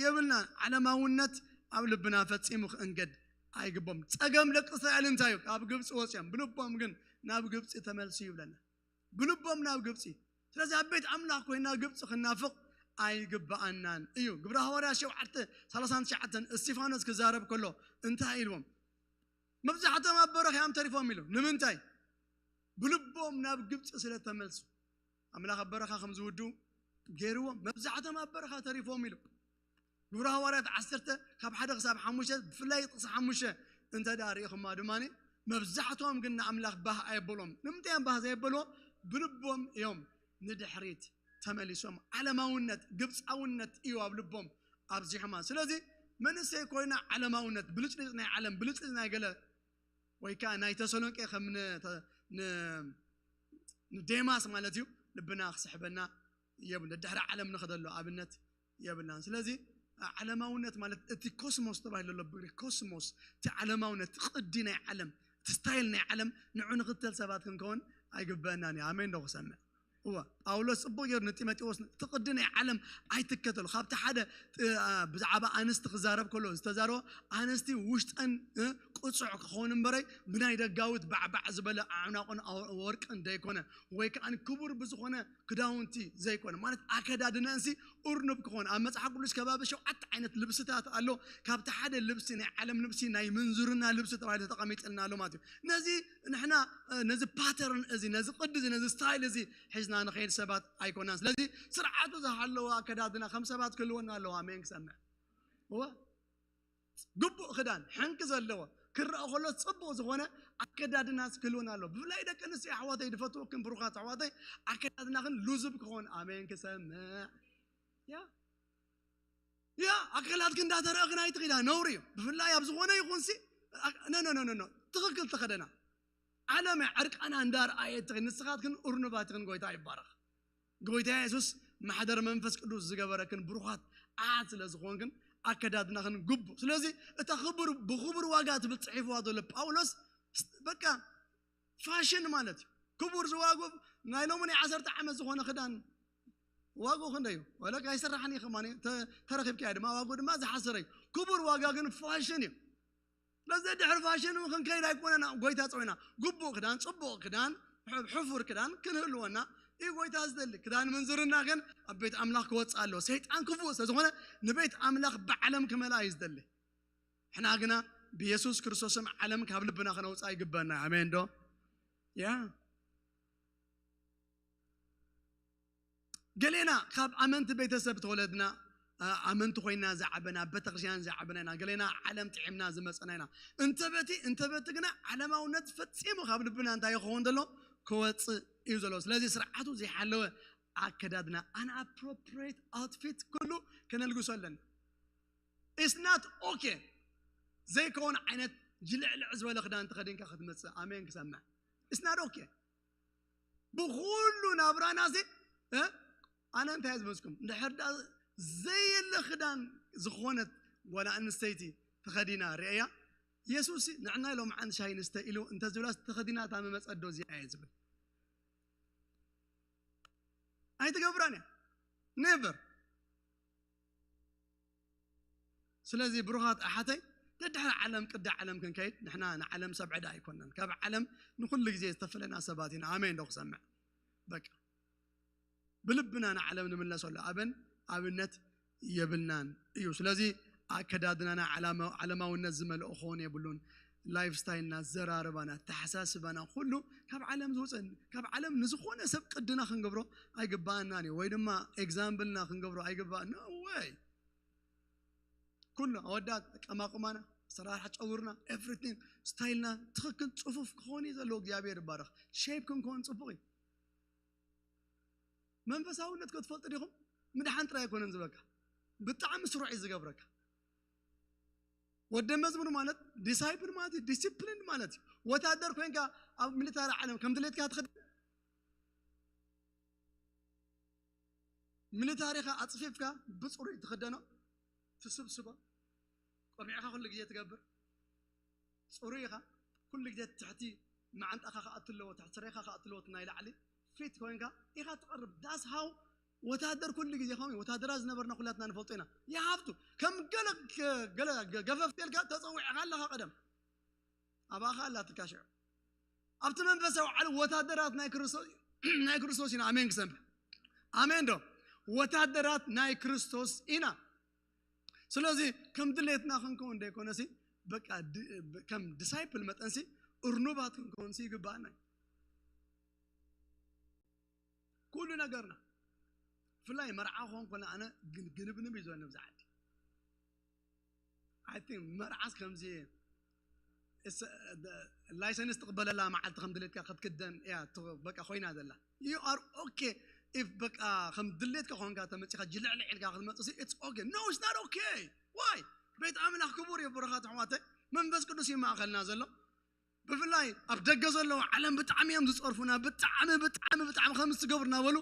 የብልና። ዓለማውነት ኣብ ልብና ፈጺሙ ክእንገድ ኣይግቦም። ጸገም ደቂ እስራኤል እንታይ እዩ? ካብ ግብጺ ወጽኦም፣ ብልቦም ግን ናብ ግብጺ ተመልሱ ይብለና። ብልቦም ናብ ግብጺ። ስለዚ ኣብ ቤት ኣምላኽ ኮይና ግብጺ ክናፍቕ ኣይግብኣናን እዩ። ግብረ ሃዋርያ ሸውዓተ ሰላሳን ትሽዓተን፣ እስጢፋኖስ ክዛረብ ከሎ እንታይ ኢልዎም? መብዛሕቶም ኣብ በረኻ እዮም ተሪፎም ኢሉ። ንምንታይ? ብልቦም ናብ ግብጺ ስለ ተመልሱ። ኣምላኽ ኣብ በረኻ ከም ዝውዱ ገይርዎም፣ መብዛሕቶም ኣብ በረኻ ተሪፎም ኢሉ። ግብረ ሃዋርያት ዓሰርተ ካብ ሓደ ክሳብ ሓሙሽተ፣ ብፍላይ ጥቕሲ ሓሙሽተ እንተ ደኣ ርኢኹማ ድማ፣ መብዛሕቶም ግን ንኣምላኽ ባህ ኣየበሎም። ንምንታይ እዮም ባህ ዘየበልዎ? ብልቦም እዮም ንድሕሪት ተመሊሶም። ዓለማውነት፣ ግብፃውነት እዩ ኣብ ልቦም ኣብዚሖማ። ስለዚ መንእሰይ ኮይና ዓለማውነት፣ ብልጭልጭ ናይ ዓለም፣ ብልጭልጭ ናይ ገለ፣ ወይ ከዓ ናይ ተሰሎንቄ ከም ን-፣ ተ-፣ ን-፣ ንዴማስ ማለት እዩ፣ ልብና ክስሕበና የብሉ። ድሕሪ ዓለም ንኸደሉ ኣብነት የብልናን። ስለዚ ዓለማውነት ማለት እቲ ኮስሞስ ተባሂሉ ኣሎ፣ ብግሪክ ኮስሞስ፣ እቲ ዓለማውነት፣ እቲ ቅዲ ናይ ዓለም፣ እቲ ስታይል ናይ ዓለም፣ ንዑ ንኽተል ሰባት ክንከውን ኣይግበአናን እዩ። ኣሜን ዶ ክሰምዕ? እወ፣ ጳውሎስ ጽቡቕ ገይሩ ንጢሞቴዎስ፣ እቲ ቅዲ ናይ ዓለም ኣይትከተሉ። ካብቲ ሓደ፣ እ፣ አ፣ ብዛዕባ ኣንስቲ ክዛረብ ከሎ ዝተዛረቦ፣ ኣንስቲ ውሽጠን፣ እ፣ ቅጹዕ ክኸውን እምበረይ፣ ብናይ ደጋዊት ባዕባዕ ዝበለ ኣዕናቑን ኣው-፣ ወርቅን ዘይኮነ፣ ወይ ከኣ ክቡር ብዝኾነ ክዳውንቲ ዘይኮነ፣ ማለት ኣከዳድነንሲ እርኑብ ክኾን። ኣብ መጽሓፍ ቅዱስ ከባቢ ሸውዓተ ዓይነት ልብስታት ኣሎ። ካብቲ ሓደ ልብሲ፣ ናይ ዓለም ልብሲ፣ ናይ ምንዝርና ልብሲ ተባሂሉ ተቐሚጥልና ኣሎ ማለት እዩ። ነዚ ንሕና፣ እ፣ ነዚ ፓተርን እዚ፣ ነዚ ቅዲ እዚ፣ ነዚ ስታይል እዚ ሒዝና ንኸይድ ሰባት ኣይኮናን። ስለዚ ስርዓቱ ዝሃለወ ኣከዳድና ከም ሰባት ክህልወና ኣለዎ። ኣሜን ክሰምዕ። እወ። ግቡእ ክዳን፣ ሕንቂ ዘለዎ፣ ክረአ ከሎ ጽቡቕ ዝኾነ ኣከዳድና ክህልወና ኣለዎ። ብፍላይ ደቂ ኣንስትዮ ኣሕዋተይ፣ ዝፈትወክን ብሩኻት ኣሕዋተይ፣ ኣከዳድናኽን ልዙብ ክኾን። ኣሜን ክሰምዕ። ያ፣ ያ፣ ኣካላትክን እንዳተረኣኽን ኣይትኺዳ፣ ነውሪ እዩ። ብፍላይ ኣብ ዝኾነ ይኹንሲ፣ ኣ-፣ ኖ፣ ኖ፣ ኖ፣ ኖ፣ ኖ። ትኽክል ተኸደና። ዓለም ዕርቃና እንዳርኣየት ትኺድ፣ ንስኻትክን እርኑባት ኢኽን። ጎይታ ይባረኽ። ጎይታ የሱስ ማሕደር መንፈስ ቅዱስ ዝገበረክን ብሩኻት ኣሓት ስለ ዝኾንክን ኣከዳድናኽን ግቡእ። ስለዚ እታ ክቡር፣ ብኽቡር ዋጋ ትብል ጽሒፍዋ ዘሎ ጳውሎስ፣ በቃ ፋሽን ማለት እዩ። ክቡር ዝዋጎ ናይ ሎሚ ናይ ዓሰርተ ዓመት ዝኾነ ክዳን ዋጎ ክንደይ እዩ? ወላ ኣይስራሕን እዩ ከማን፣ ተ-፣ ተረኺብካዮ ድማ ዋጎ ድማ ዝሓሰረ እዩ። ክቡር ዋጋ ግን ፋሽን እዩ። ስለዚ ድሕሪ ፋሽን እውን ክንከይድ ኣይኮነና ጎይታ ጸዊዕና። ግቡእ ክዳን፣ ጽቡቕ ክዳን፣ ሕ-፣ ሕፉር ክዳን ክንህልወና እዩ ጎይታ ዝደሊ። ክዳን ምንዝርና ግን ኣብ ቤት ኣምላኽ ክወጽእ ኣለዎ። ሰይጣን ክፉእ ስለ ዝኾነ ንቤት ኣምላኽ ብዓለም ክመልኣ እዩ ዝደሊ። ሕና ግና ብየሱስ ክርስቶስም ዓለም ካብ ልብና ከነውጽኣ ይግበና። ኣሜን ዶ? ያ። ገሌና ካብ ኣመንቲ ቤተሰብ ተወለድና፣ ኣ-፣ ኣመንቲ ኮይና ዝዓበና፣ ኣብ ቤተክርስትያን ዝዓበና ኢና። ገሌና ዓለም ጥዒምና ዝመጸና ኢና። እንተ በቲ፣ እንተ በቲ ግና ዓለማውነት ፈጺሙ ካብ ልብና እንታይ ይኸውን ዘሎ? ክወጽእ እዩ ዘሎ። ስለዚ ስርዓቱ ዘይሓለወ ኣከዳድና፣ ኣን ኣፕሮፕሪየት ኣውትፊት ኩሉ ከነልግሶ ኣለና። It's not okay ዘይከውን ዓይነት ጅልዕልዕ ዝበለ ክዳን ተኸዲንካ ክትመጽእ። ኣሜን ክሰምዕ። It's not okay። ብኹሉ ናብራና ሲ፣ እ? ኣነ እንታይ ዝመስኩም? እንድሕር ደኣ ዘየለ ክዳን ዝኾነት ጓል ኣንስተይቲ ተኸዲና ርእያ፣ የሱስ ንዕና ኢሎም ዓን ሻሂ ንስተ ኢሉ እንተ ዝብላስ ተኸዲና እታ መመጸዶ እዚኣ እየ ዝብል። ኣይትገብራን እያ። ኔቨር። ስለዚ ብሩኻት ኣሓተይ፣ ደድሕሪ ዓለም ቅዲ ዓለም ክንከይድ ንሕና ንዓለም ሰብ ዕዳ ኣይኮናን። ካብ ዓለም ንኹሉ ግዜ ዝተፈለና ሰባት ኢና። ኣሜን ዶ ክሰምዕ? በቃ ብልብና ንዓለም ንምለሰሉ ኣበን ኣብነት የብልናን እዩ። ስለዚ ኣከዳድናና ዓላማ-፣ ዓለማውነት ዝመልኦ ክኸውን የብሉን። ላይፍ ስታይልና፣ ዘራርባና፣ ኣተሓሳስባና ኩሉ ካብ ዓለም ዝውፅእ፣ ካብ ዓለም ንዝኾነ ሰብ ቅድና ክንገብሮ ኣይግባኣናን እዩ፣ ወይ ድማ ኤግዛምፕልና ክንገብሮ ኣይግባእ። No way። ኩሉ ኣወዳት ኣቀማቕማና፣ ኣሰራርሓ ጨጉርና፣ ኤቭሪቲንግ ስታይልና ትኽክል ጽፉፍ ክኸውን እዩ ዘለዎ። እግዚኣብሔር ይባረኽ። ሼፕ ክንከውን ጽቡቕ እዩ። መንፈሳውነት ክትፈልጡ ዲኹም? ምድሓን ጥራይ ኣይኮነን ዝበካ፣ ብጣዕሚ ስሩዕ እዩ ዝገብረካ። ወደ መዝሙር ማለት ዲሳይፕል ማለት እዩ፣ ዲሲፕሊን ማለት እዩ። ወታደር ኮይንካ ኣብ ሚሊታሪ ዓለም ከም ድሌትካ ትኽደን፣ ሚሊታሪኻ ኣጽፊፍካ ብጽሩይ ትኽደኖ፣ ትስብስቦ። ቆቢዕኻ ኩሉ ግዜ ትገብር? ጽሩይ ኢኻ? ኩሉ ግዜ ትሕቲ መዓንጣኻ ክኣቱ ኣለዎ፣ ትሕቲ ስረኻ ክኣቱ ኣለዎ፣ እቲ ናይ ላዕሊ ፊት ኮይንካ ኢኻ ትቐርብ። That's how ወታደር ኩሉ ግዜ ከምኡ እዩ። ወታደራት ዝነበርና ኩላትና ንፈልጦ ኢና። You have to። ከም ገለ ገ- ገለ ገ- ገፈፍ ኢልካ ተጸዊዕኻ ኣለኻ ቀደም። ኣባኻ ኣላትካ ሽዑ። ኣብቲ መንፈሳዊ ዓለም ወታደራት ናይ ክርስቶስ ናይ ክርስቶስ ኢና። ኣሜን ክሰምዕ። ኣሜን ዶ? ወታደራት ናይ ክርስቶስ ኢና። ስለዚ ከም ድሌትና ክንከውን ደይኮነሲ በቃ ድ- ከም ዲሳይፕል መጠንሲ እርኑባት ክንከውንሲ ይግባኣና እዩ። ኩሉ ነገርና ብፍላይ መርዓ ክኾን ኮነ ኣነ ግን ግንብንብ እዩ ዝበኒ ብዛ ዓዲ። I think መርዓስ ከምዚ እስ- ደ- ላይሰንስ ትቕበለላ መዓልቲ ከም ድሌትካ ክትክደን እያ ት- በቃ ኮይና ዘላ። You are okay if በቃ ከም ድሌትካ ኮንካ ተመፂኻ ጅልዕልዕ ኢልካ ክትመፅእ it's okay. No, it's not okay. Why? ቤት ኣምላኽ ክቡር እዩ። ብሩኻት ኣሕዋተይ መንፈስ ቅዱስ እዩ ማእኸልና ዘሎ። ብፍላይ ኣብ ደገ ዘለዉ ዓለም ብጣዕሚ እዮም ዝፀርፉና። ብጣዕሚ ብጣዕሚ ብጣዕሚ ከም ዝትገብሩ እናበሉ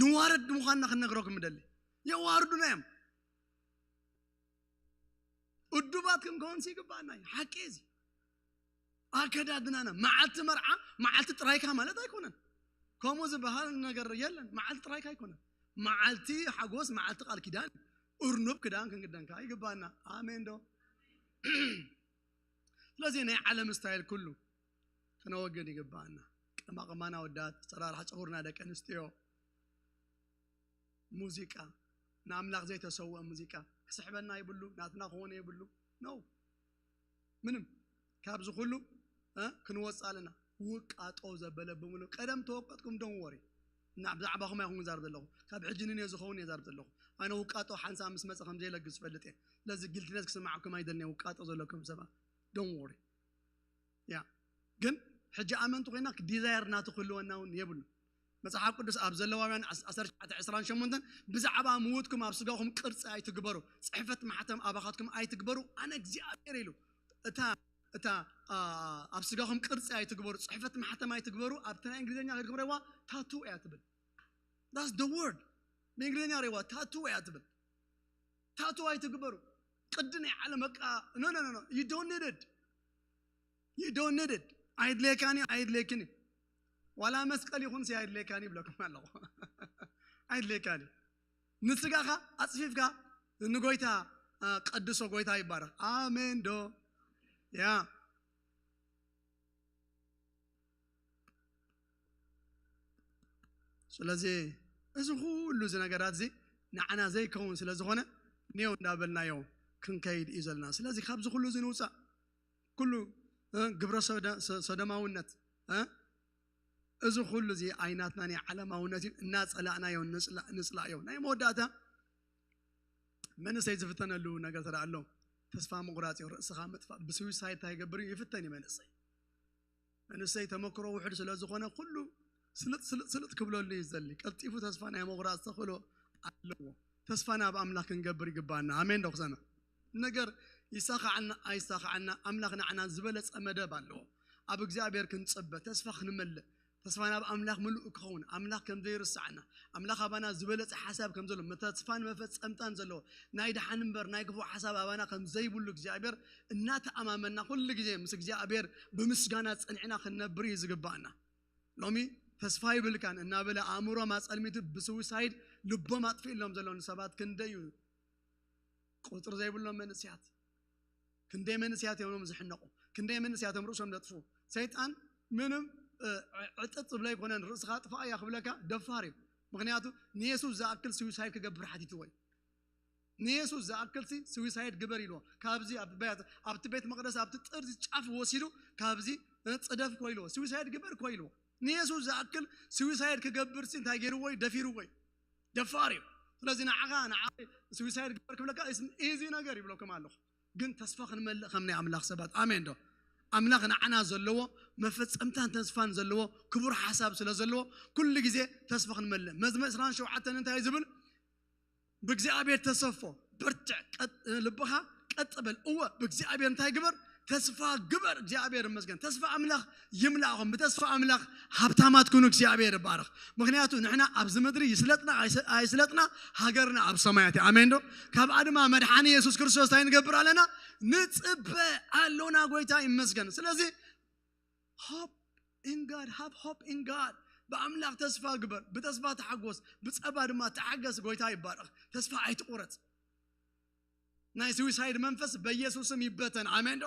ንዋረድ ምዃንና ክንነግረኩም ምደሊ። የዋርዱና እዮም። እዱባት ክንከውንሲ ይግባኣና እዩ። ሓቂ እዚ ኣከዳድናና መዓልቲ መርዓ መዓልቲ ጥራይካ ማለት ኣይኮነን። ከምኡ ዝበሃል ነገር የለን። መዓልቲ ጥራይካ ኣይኮነን። መዓልቲ ሓጎስ፣ መዓልቲ ቃል ኪዳን፣ እርኑብ ክዳን ክንክደንካ ይግባና። ኣሜን ዶ? ስለዚ ናይ ዓለም ስታይል ኩሉ ክነወግድ ይግባና። ቀማቕማና ወዳት፣ ሰራርሓ ፀጉርና ደቂ ኣንስትዮ፣ ሙዚቃ፣ ንኣምላኽ ዘይተሰውአ ሙዚቃ ክስሕበና ይብሉ፣ ናትና ክኾነ ይብሉ። No ምንም ካብዚ ኩሉ እ፣ ክንወፅእ ኣለና። ውቃጦ ዘበለ ብምሉ ቀደም ተወቀጥኩም don't worry። እና ብዛዕባኹም ኣይኹን ክዛረብ ዘለኹ፣ ካብ ሕጂ ንኔ ዝኸውን እየ ዛረብ ዘለኹ። ኣነ ውቃጦ ሓንሳብ ምስ መፀ ከም ዘይለግስ ዝፈልጥ እየ። ስለዚ ጊልቲነት ክስማዓኩም ኣይደልነ ውቃጦ ዘለኩም ሰባት don't worry። ያ ግን ሕጂ ኣመንቲ ኮይና ዲዛየር ናቱ ክህልወና እውን የብሉ። መጽሓፍ ቅዱስ ኣብ ዘለዋውያን ዓሰርተ ትሽዓተ ዕስራን ሸሞንተን ብዛዕባ ምውትኩም ኣብ ስጋኹም ቅርጺ ኣይትግበሩ፣ ጽሕፈት ማሕተም ኣባኻትኩም ኣይትግበሩ፣ ኣነ እግዚኣብሔር ኢሉ። እታ እታ ኣብ ስጋኹም ቅርጺ ኣይትግበሩ፣ ጽሕፈት ማሕተም ኣይትግበሩ። ኣብቲ ናይ እንግሊዝኛ ከድኩም ረዋ ታቱ እያ ትብል። That's the word። ብእንግሊዝኛ ረዋ ታቱ እያ ትብል። ታቱ ኣይትግበሩ። ቅዲ ናይ ዓለም በቃ no no no no you don't need it. You don't need it. ኣይድሌካኒ ኣይድሌክኒ። ዋላ መስቀል ይኹን ሲ ኣይድሌካኒ ይብለኩም ኣለኹ። ኣይድሌካኒ። ንስጋኻ ኣጽፊፍካ ንጎይታ ቀድሶ። ጎይታ ይባረክ። ኣሜን ዶ? ያ ስለዚ እዚ ኩሉ እዚ ነገራት እዚ ንዓና ዘይከውን ስለ ዝኾነ ኔው እንዳበልናዮ ክንከይድ እዩ ዘለና። ስለዚ ካብዚ ኩሉ እዚ ንውፃእ። ኩሉ ግብረ ሰደማውነት እዚ ኩሉ እዚ ኣይናትና ናይ ዓለማውነት እዩ። እናፀላእናዮ ንፅላእዮ። ናይ መወዳእታ መንእሰይ ዝፍተነሉ ነገር ተዳ ኣሎ ተስፋ ምቑራፅ እዩ። ርእስኻ ምጥፋእ ብስዊሳይድ እንታይ ይገብር እዩ? ይፍተን እዩ መንእሰይ። መንእሰይ ተመክሮ ውሕድ ስለ ዝኾነ ኩሉ ስልጥ ስልጥ ስልጥ ክብለሉ እዩ ዘሊ። ቀልጢፉ ተስፋ ናይ ምቑራፅ ተኽእሎ ኣለዎ። ተስፋ ናብ ኣምላኽ ክንገብር ይግባና። ኣሜን ዶ ክሰምዕ? ነገር ይሳኻዓና ኣይሳኻዓና ኣምላኽ ንዓና ዝበለጸ መደብ ኣለዎ። ኣብ እግዚኣብሔር ክንጽበ ተስፋ ክንመልእ ተስፋ ናብ ኣምላኽ ምሉእ ክኸውን ኣምላኽ ከም ዘይርስዓና ኣምላኽ ኣባና ዝበለጸ ሓሳብ ከም ዘሎ ተስፋን መፈጸምታን ዘለዎ ናይ ደሓን እምበር ናይ ክፉእ ሓሳብ ኣባና ከም ዘይብሉ እግዚኣብሔር እናተኣማመና ኩሉ ግዜ ምስ እግዚኣብሔር ብምስጋና ጸኒዕና ክንነብር እዩ ዝግባኣና። ሎሚ ተስፋ ይብልካን እናበለ ኣእምሮም ኣጸልሚቱ ብስዊሳይድ ልቦም ኣጥፊእሎም ዘለዉ ሰባት ክንደይ እዩ ቁፅሪ ዘይብሎም መንእስያት። ክንደይ መንእስያት እዮም ዝሕነቁ። ክንደይ መንእስያት እዮም ርእሶም ዘጥፉ። ሰይጣን ምንም ዕጥጥ ዝብለ ኣይኮነን። ርእስኻ ጥፋእ እያ ክብለካ ደፋር እዩ። ምክንያቱ ንየሱስ ዝኣክል ስዊሳይድ ክገብር ሓቲትዎ እዩ። ንየሱስ ዝኣክል ሲ ስዊሳይድ ግበር ኢልዎ። ካብዚ ኣብቲ ቤት መቅደስ ኣብቲ ጥርዚ ጫፍ ወሲዱ ካብዚ ፅደፍ ኮ ኢልዎ። ስዊሳይድ ግበር ኮ ኢልዎ። ንየሱስ ዝኣክል ስዊሳይድ ክገብር ሲ እንታይ ገይርዎ እዩ? ደፊርዎ እዩ። ደፋር እዩ። ስለዚ ንዓኻ ንዓ ስዊሳይድ ግበር ክብለካ ኢዚ ነገር ይብለኩም ኣለኹ። ግን ተስፋ ክንመልእ ከም ናይ ኣምላኽ ሰባት ኣሜን ዶ? ኣምላኽ ንዓና ዘለዎ መፈጸምታን ተስፋን ዘለዎ ክቡር ሓሳብ ስለ ዘለዎ ኩሉ ግዜ ተስፋ ክንመልእ። መዝሙር ዕስራን ሸውዓተን እንታይ ዝብል? ብእግዚኣብሔር ተሰፎ በርትዕ፣ ልብኻ ቀጥ በል። እወ ብእግዚኣብሔር እንታይ ግበር? ተስፋ ግበር። እግዚኣብሔር ይመስገን። ተስፋ ኣምላኽ ይምላእኹም። ብተስፋ ኣምላኽ ሃብታማት ኩኑ። እግዚኣብሔር ይባረኽ። ምክንያቱ ንሕና ኣብዚ ምድሪ ይስለጥና ኣይስ- ኣይስለጥና ሃገርና ኣብ ሰማያት እዩ። ኣሜን ዶ? ካብኣ ድማ መድሓኒ የሱስ ክርስቶስ እንታይ ንገብር ኣለና? ንጽበ ኣሎና። ጎይታ ይመስገን። ስለዚ hope in God፣ have hope in God። ብኣምላኽ ተስፋ ግበር፣ ብተስፋ ተሓጎስ፣ ብጸባ ድማ ተሓገስ። ጎይታ ይባረኽ። ተስፋ ኣይትቁረጽ። ናይ ስዊሳይድ መንፈስ በኢየሱስም ይበተን። ኣሜን ዶ?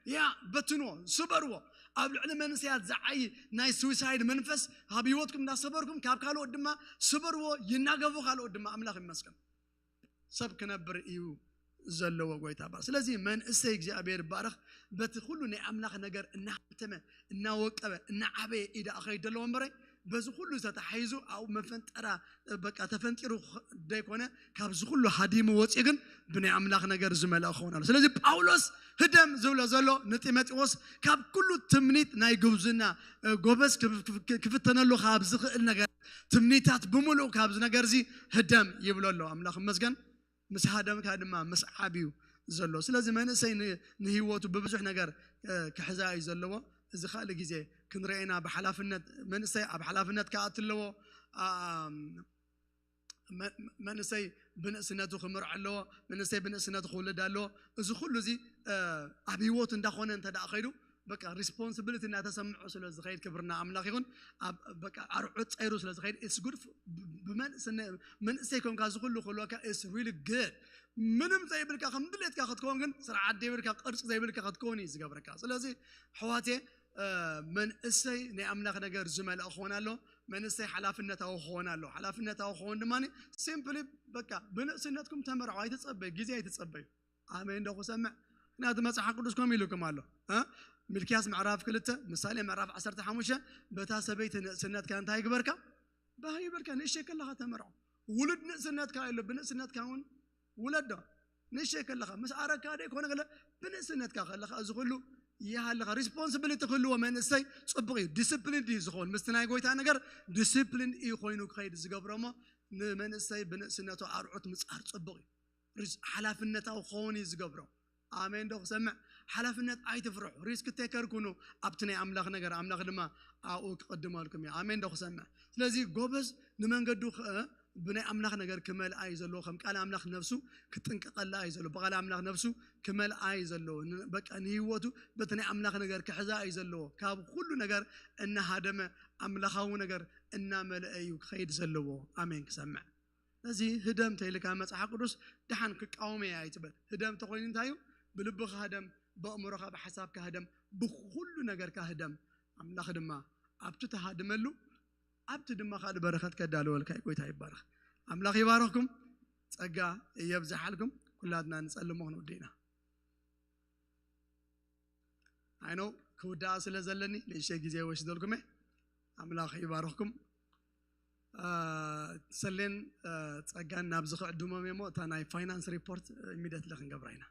ያ በትንዎ፣ ስበርዎ። ኣብ ልዕሊ መንስያት ዝዓይ ናይ ስዊሳይድ መንፈስ ኣብ ህይወትኩም እንዳሰበርኩም ካብ ካልኦት ድማ ስበርዎ፣ ይናገፉ ካልኦት ድማ። ኣምላኽ ይመስገን። ሰብ ክነብር እዩ ዘለዎ። ጎይታ ይባረኽ። ስለዚ መንእሰይ እግዚኣብሔር ይባረኽ። በቲ ኩሉ ናይ ኣምላኽ ነገር እናሃብተመ እናወቀበ እናዓበየ እዩ ደኣ ኸይድ ዘለዎ እምበረ በዚ ኩሉ ተታሒዙ ኣብኡ መፈንጠራ በቃ ተፈንጢሩ ኽ- ደይኮነ ካብዚ ኩሉ ሃዲሙ ወፂኡ ግን ብናይ ኣምላኽ ነገር ዝመልአ ክኸውን ኣሎ። ስለዚ ጳውሎስ ህደም ዝብሎ ዘሎ ንጢሞቴዎስ ካብ ኩሉ ትምኒት ናይ ጉብዝና እ፣ ጎበዝ ክፍ- ክፍ- ክፍተነሉ ካብ ዝኽእል ነገር ትምኒታት ብምሉእ ካብዚ ነገር እዚ ህደም ይብሎ ኣሎ። ኣምላኽ ይመስገን። ምስ ሃደምካ ድማ ምስዓብ እዩ ዘሎ። ስለዚ መንእሰይ ን- ንህይወቱ ብብዙሕ ነገር እ፣ ክሕዛ እዩ ዘለዎ። እዚ ካልእ ግዜ ክንርኤና ብሓላፍነት መንእሰይ ኣብ ሓላፍነት ክኣት ኣለዎ። ኣ- መ- መንእሰይ ብንእስነቱ ክምርዕ ኣለዎ። መንእሰይ ብንእስነቱ ክውልድ ኣለዎ። እዚ ኩሉ እዚ እ፣ ኣብ ህይወቱ እንዳኾነ እንተ ደኣ ኸይዱ በቃ ሪስፖንሲቢሊቲ እናተሰምዖ ስለ ዝኸይድ ክብርና ኣምላኽ ይኹን። ኣብ በቃ ኣርዑት ፀይሩ ስለ ዝኸይድ it's good። ብመንእስነ- መንእሰይ ኮንካ እዚ ኩሉ ክህልወካ it's really good። ምንም ዘይብልካ ከም ድሌትካ ክትከውን ግን ስርዓት ዘይብልካ ቅርፂ ዘይብልካ ክትከውን እዩ ዝገብረካ። ስለዚ ኣሕዋቴ እ፣ መንእሰይ ናይ ኣምላኽ ነገር ዝመልኦ ክኾን ኣሎ። መንእሰይ ሓላፍነታዊ ክኾን ኣሎ። ሓላፍነታዊ ክኾን ድማ ሲምፕሊ በቃ ብንእስነትኩም ተመርዖ ኣይትጸበዩ፣ ግዜ ኣይትጸበዩ። ኣሜን ዶ ክሰምዕ? ምክንያቱ መጽሓፍ ቅዱስ ከምኡ ኢሉኩም ኣሎ እ? ሚልክያስ ምዕራፍ ክልተ ምሳሌ ምዕራፍ ዓሰርተ ሓሙሽተ በታ ሰበይቲ ንእስነትካ እንታይ ይግበርካ? ባህ ይበልካ። ንእሽተይ ከለኻ ተመርዖ። ውሉድ ንእስነትካ የሎ ብንእስነትካ እውን ውለዶ። ንእሽተይ ከለኻ ምስ ኣረካ ደይ ኮነ ከለ ብንእስነትካ ከለኻ እዚ ኩሉ ይሃለኻ ሪስፖንሲቢሊቲ ክህልዎ መንእሰይ ጽቡቕ እዩ። ዲስፕሊን እዩ ዝኸውን ምስቲ ናይ ጎይታ ነገር ዲስፕሊን እዩ ኮይኑ ክኸይድ ዝገብሮ እሞ ንመንእሰይ ብንእስነቱ ኣርዑት ምጻር ጽቡቕ እዩ። ሪስ- ሓላፍነታዊ ክኸውን እዩ ዝገብሮ። ኣሜን ዶ ክሰምዕ? ሓላፍነት ኣይትፍርሑ። ሪስክ ቴከር ኩኑ ኣብቲ ናይ ኣምላኽ ነገር ኣምላኽ ድማ ኣብኡ ክቕድመልኩም እዩ። ኣሜን ዶ ክሰምዕ? ስለዚ ጎበዝ ንመንገዱ ከ- ብናይ ኣምላኽ ነገር ክመልኣ እዩ ዘለዎ። ከም ቃል ኣምላኽ ነፍሱ ክጥንቀቐላ እዩ ዘለዎ። ብቓል ኣምላኽ ነፍሱ ክመልኣ እዩ ዘለዎ። ን- በቃ ንህይወቱ በቲ ናይ ኣምላኽ ነገር ክሕዛ እዩ ዘለዎ። ካብ ኩሉ ነገር እናሃደመ ኣምላኻዊ ነገር እናመልአ እዩ ክኸይድ ዘለዎ። ኣሜን ክሰምዕ። እዚ ህደም ተይልካ መጽሓፍ ቅዱስ ደሓን ክቃወም እየ ኣይትበል። ህደም ተኾይኑ እንታይ እዩ? ብልብኻ ህደም፣ ብኣእምሮኻ ብሓሳብካ ህደም፣ ብኩሉ ነገርካ ህደም። ኣምላኽ ድማ ኣብቲ ተሃድመሉ ኣብቲ ድማ ካልእ በረኸት ከዳልወልካ እዩ። ጎይታ ይባረኽ። ኣምላኽ ይባረኽኩም፣ ጸጋ የብዝሓልኩም። ኩላትና ንጸልሞ ክንውድእ ኢና። ኣይነው ክውዳኣ ስለ ዘለኒ ንእሽተይ ግዜ ወስደልኩም እየ። ኣምላኽ ይባረኽኩም። አ፣ ሰሌን አ፣ ጸጋን ናብ ዝኽዕድሞም እሞ እታ ናይ ፋይናንስ ሪፖርት ኢሚደትሊ ክንገብራ ኢና።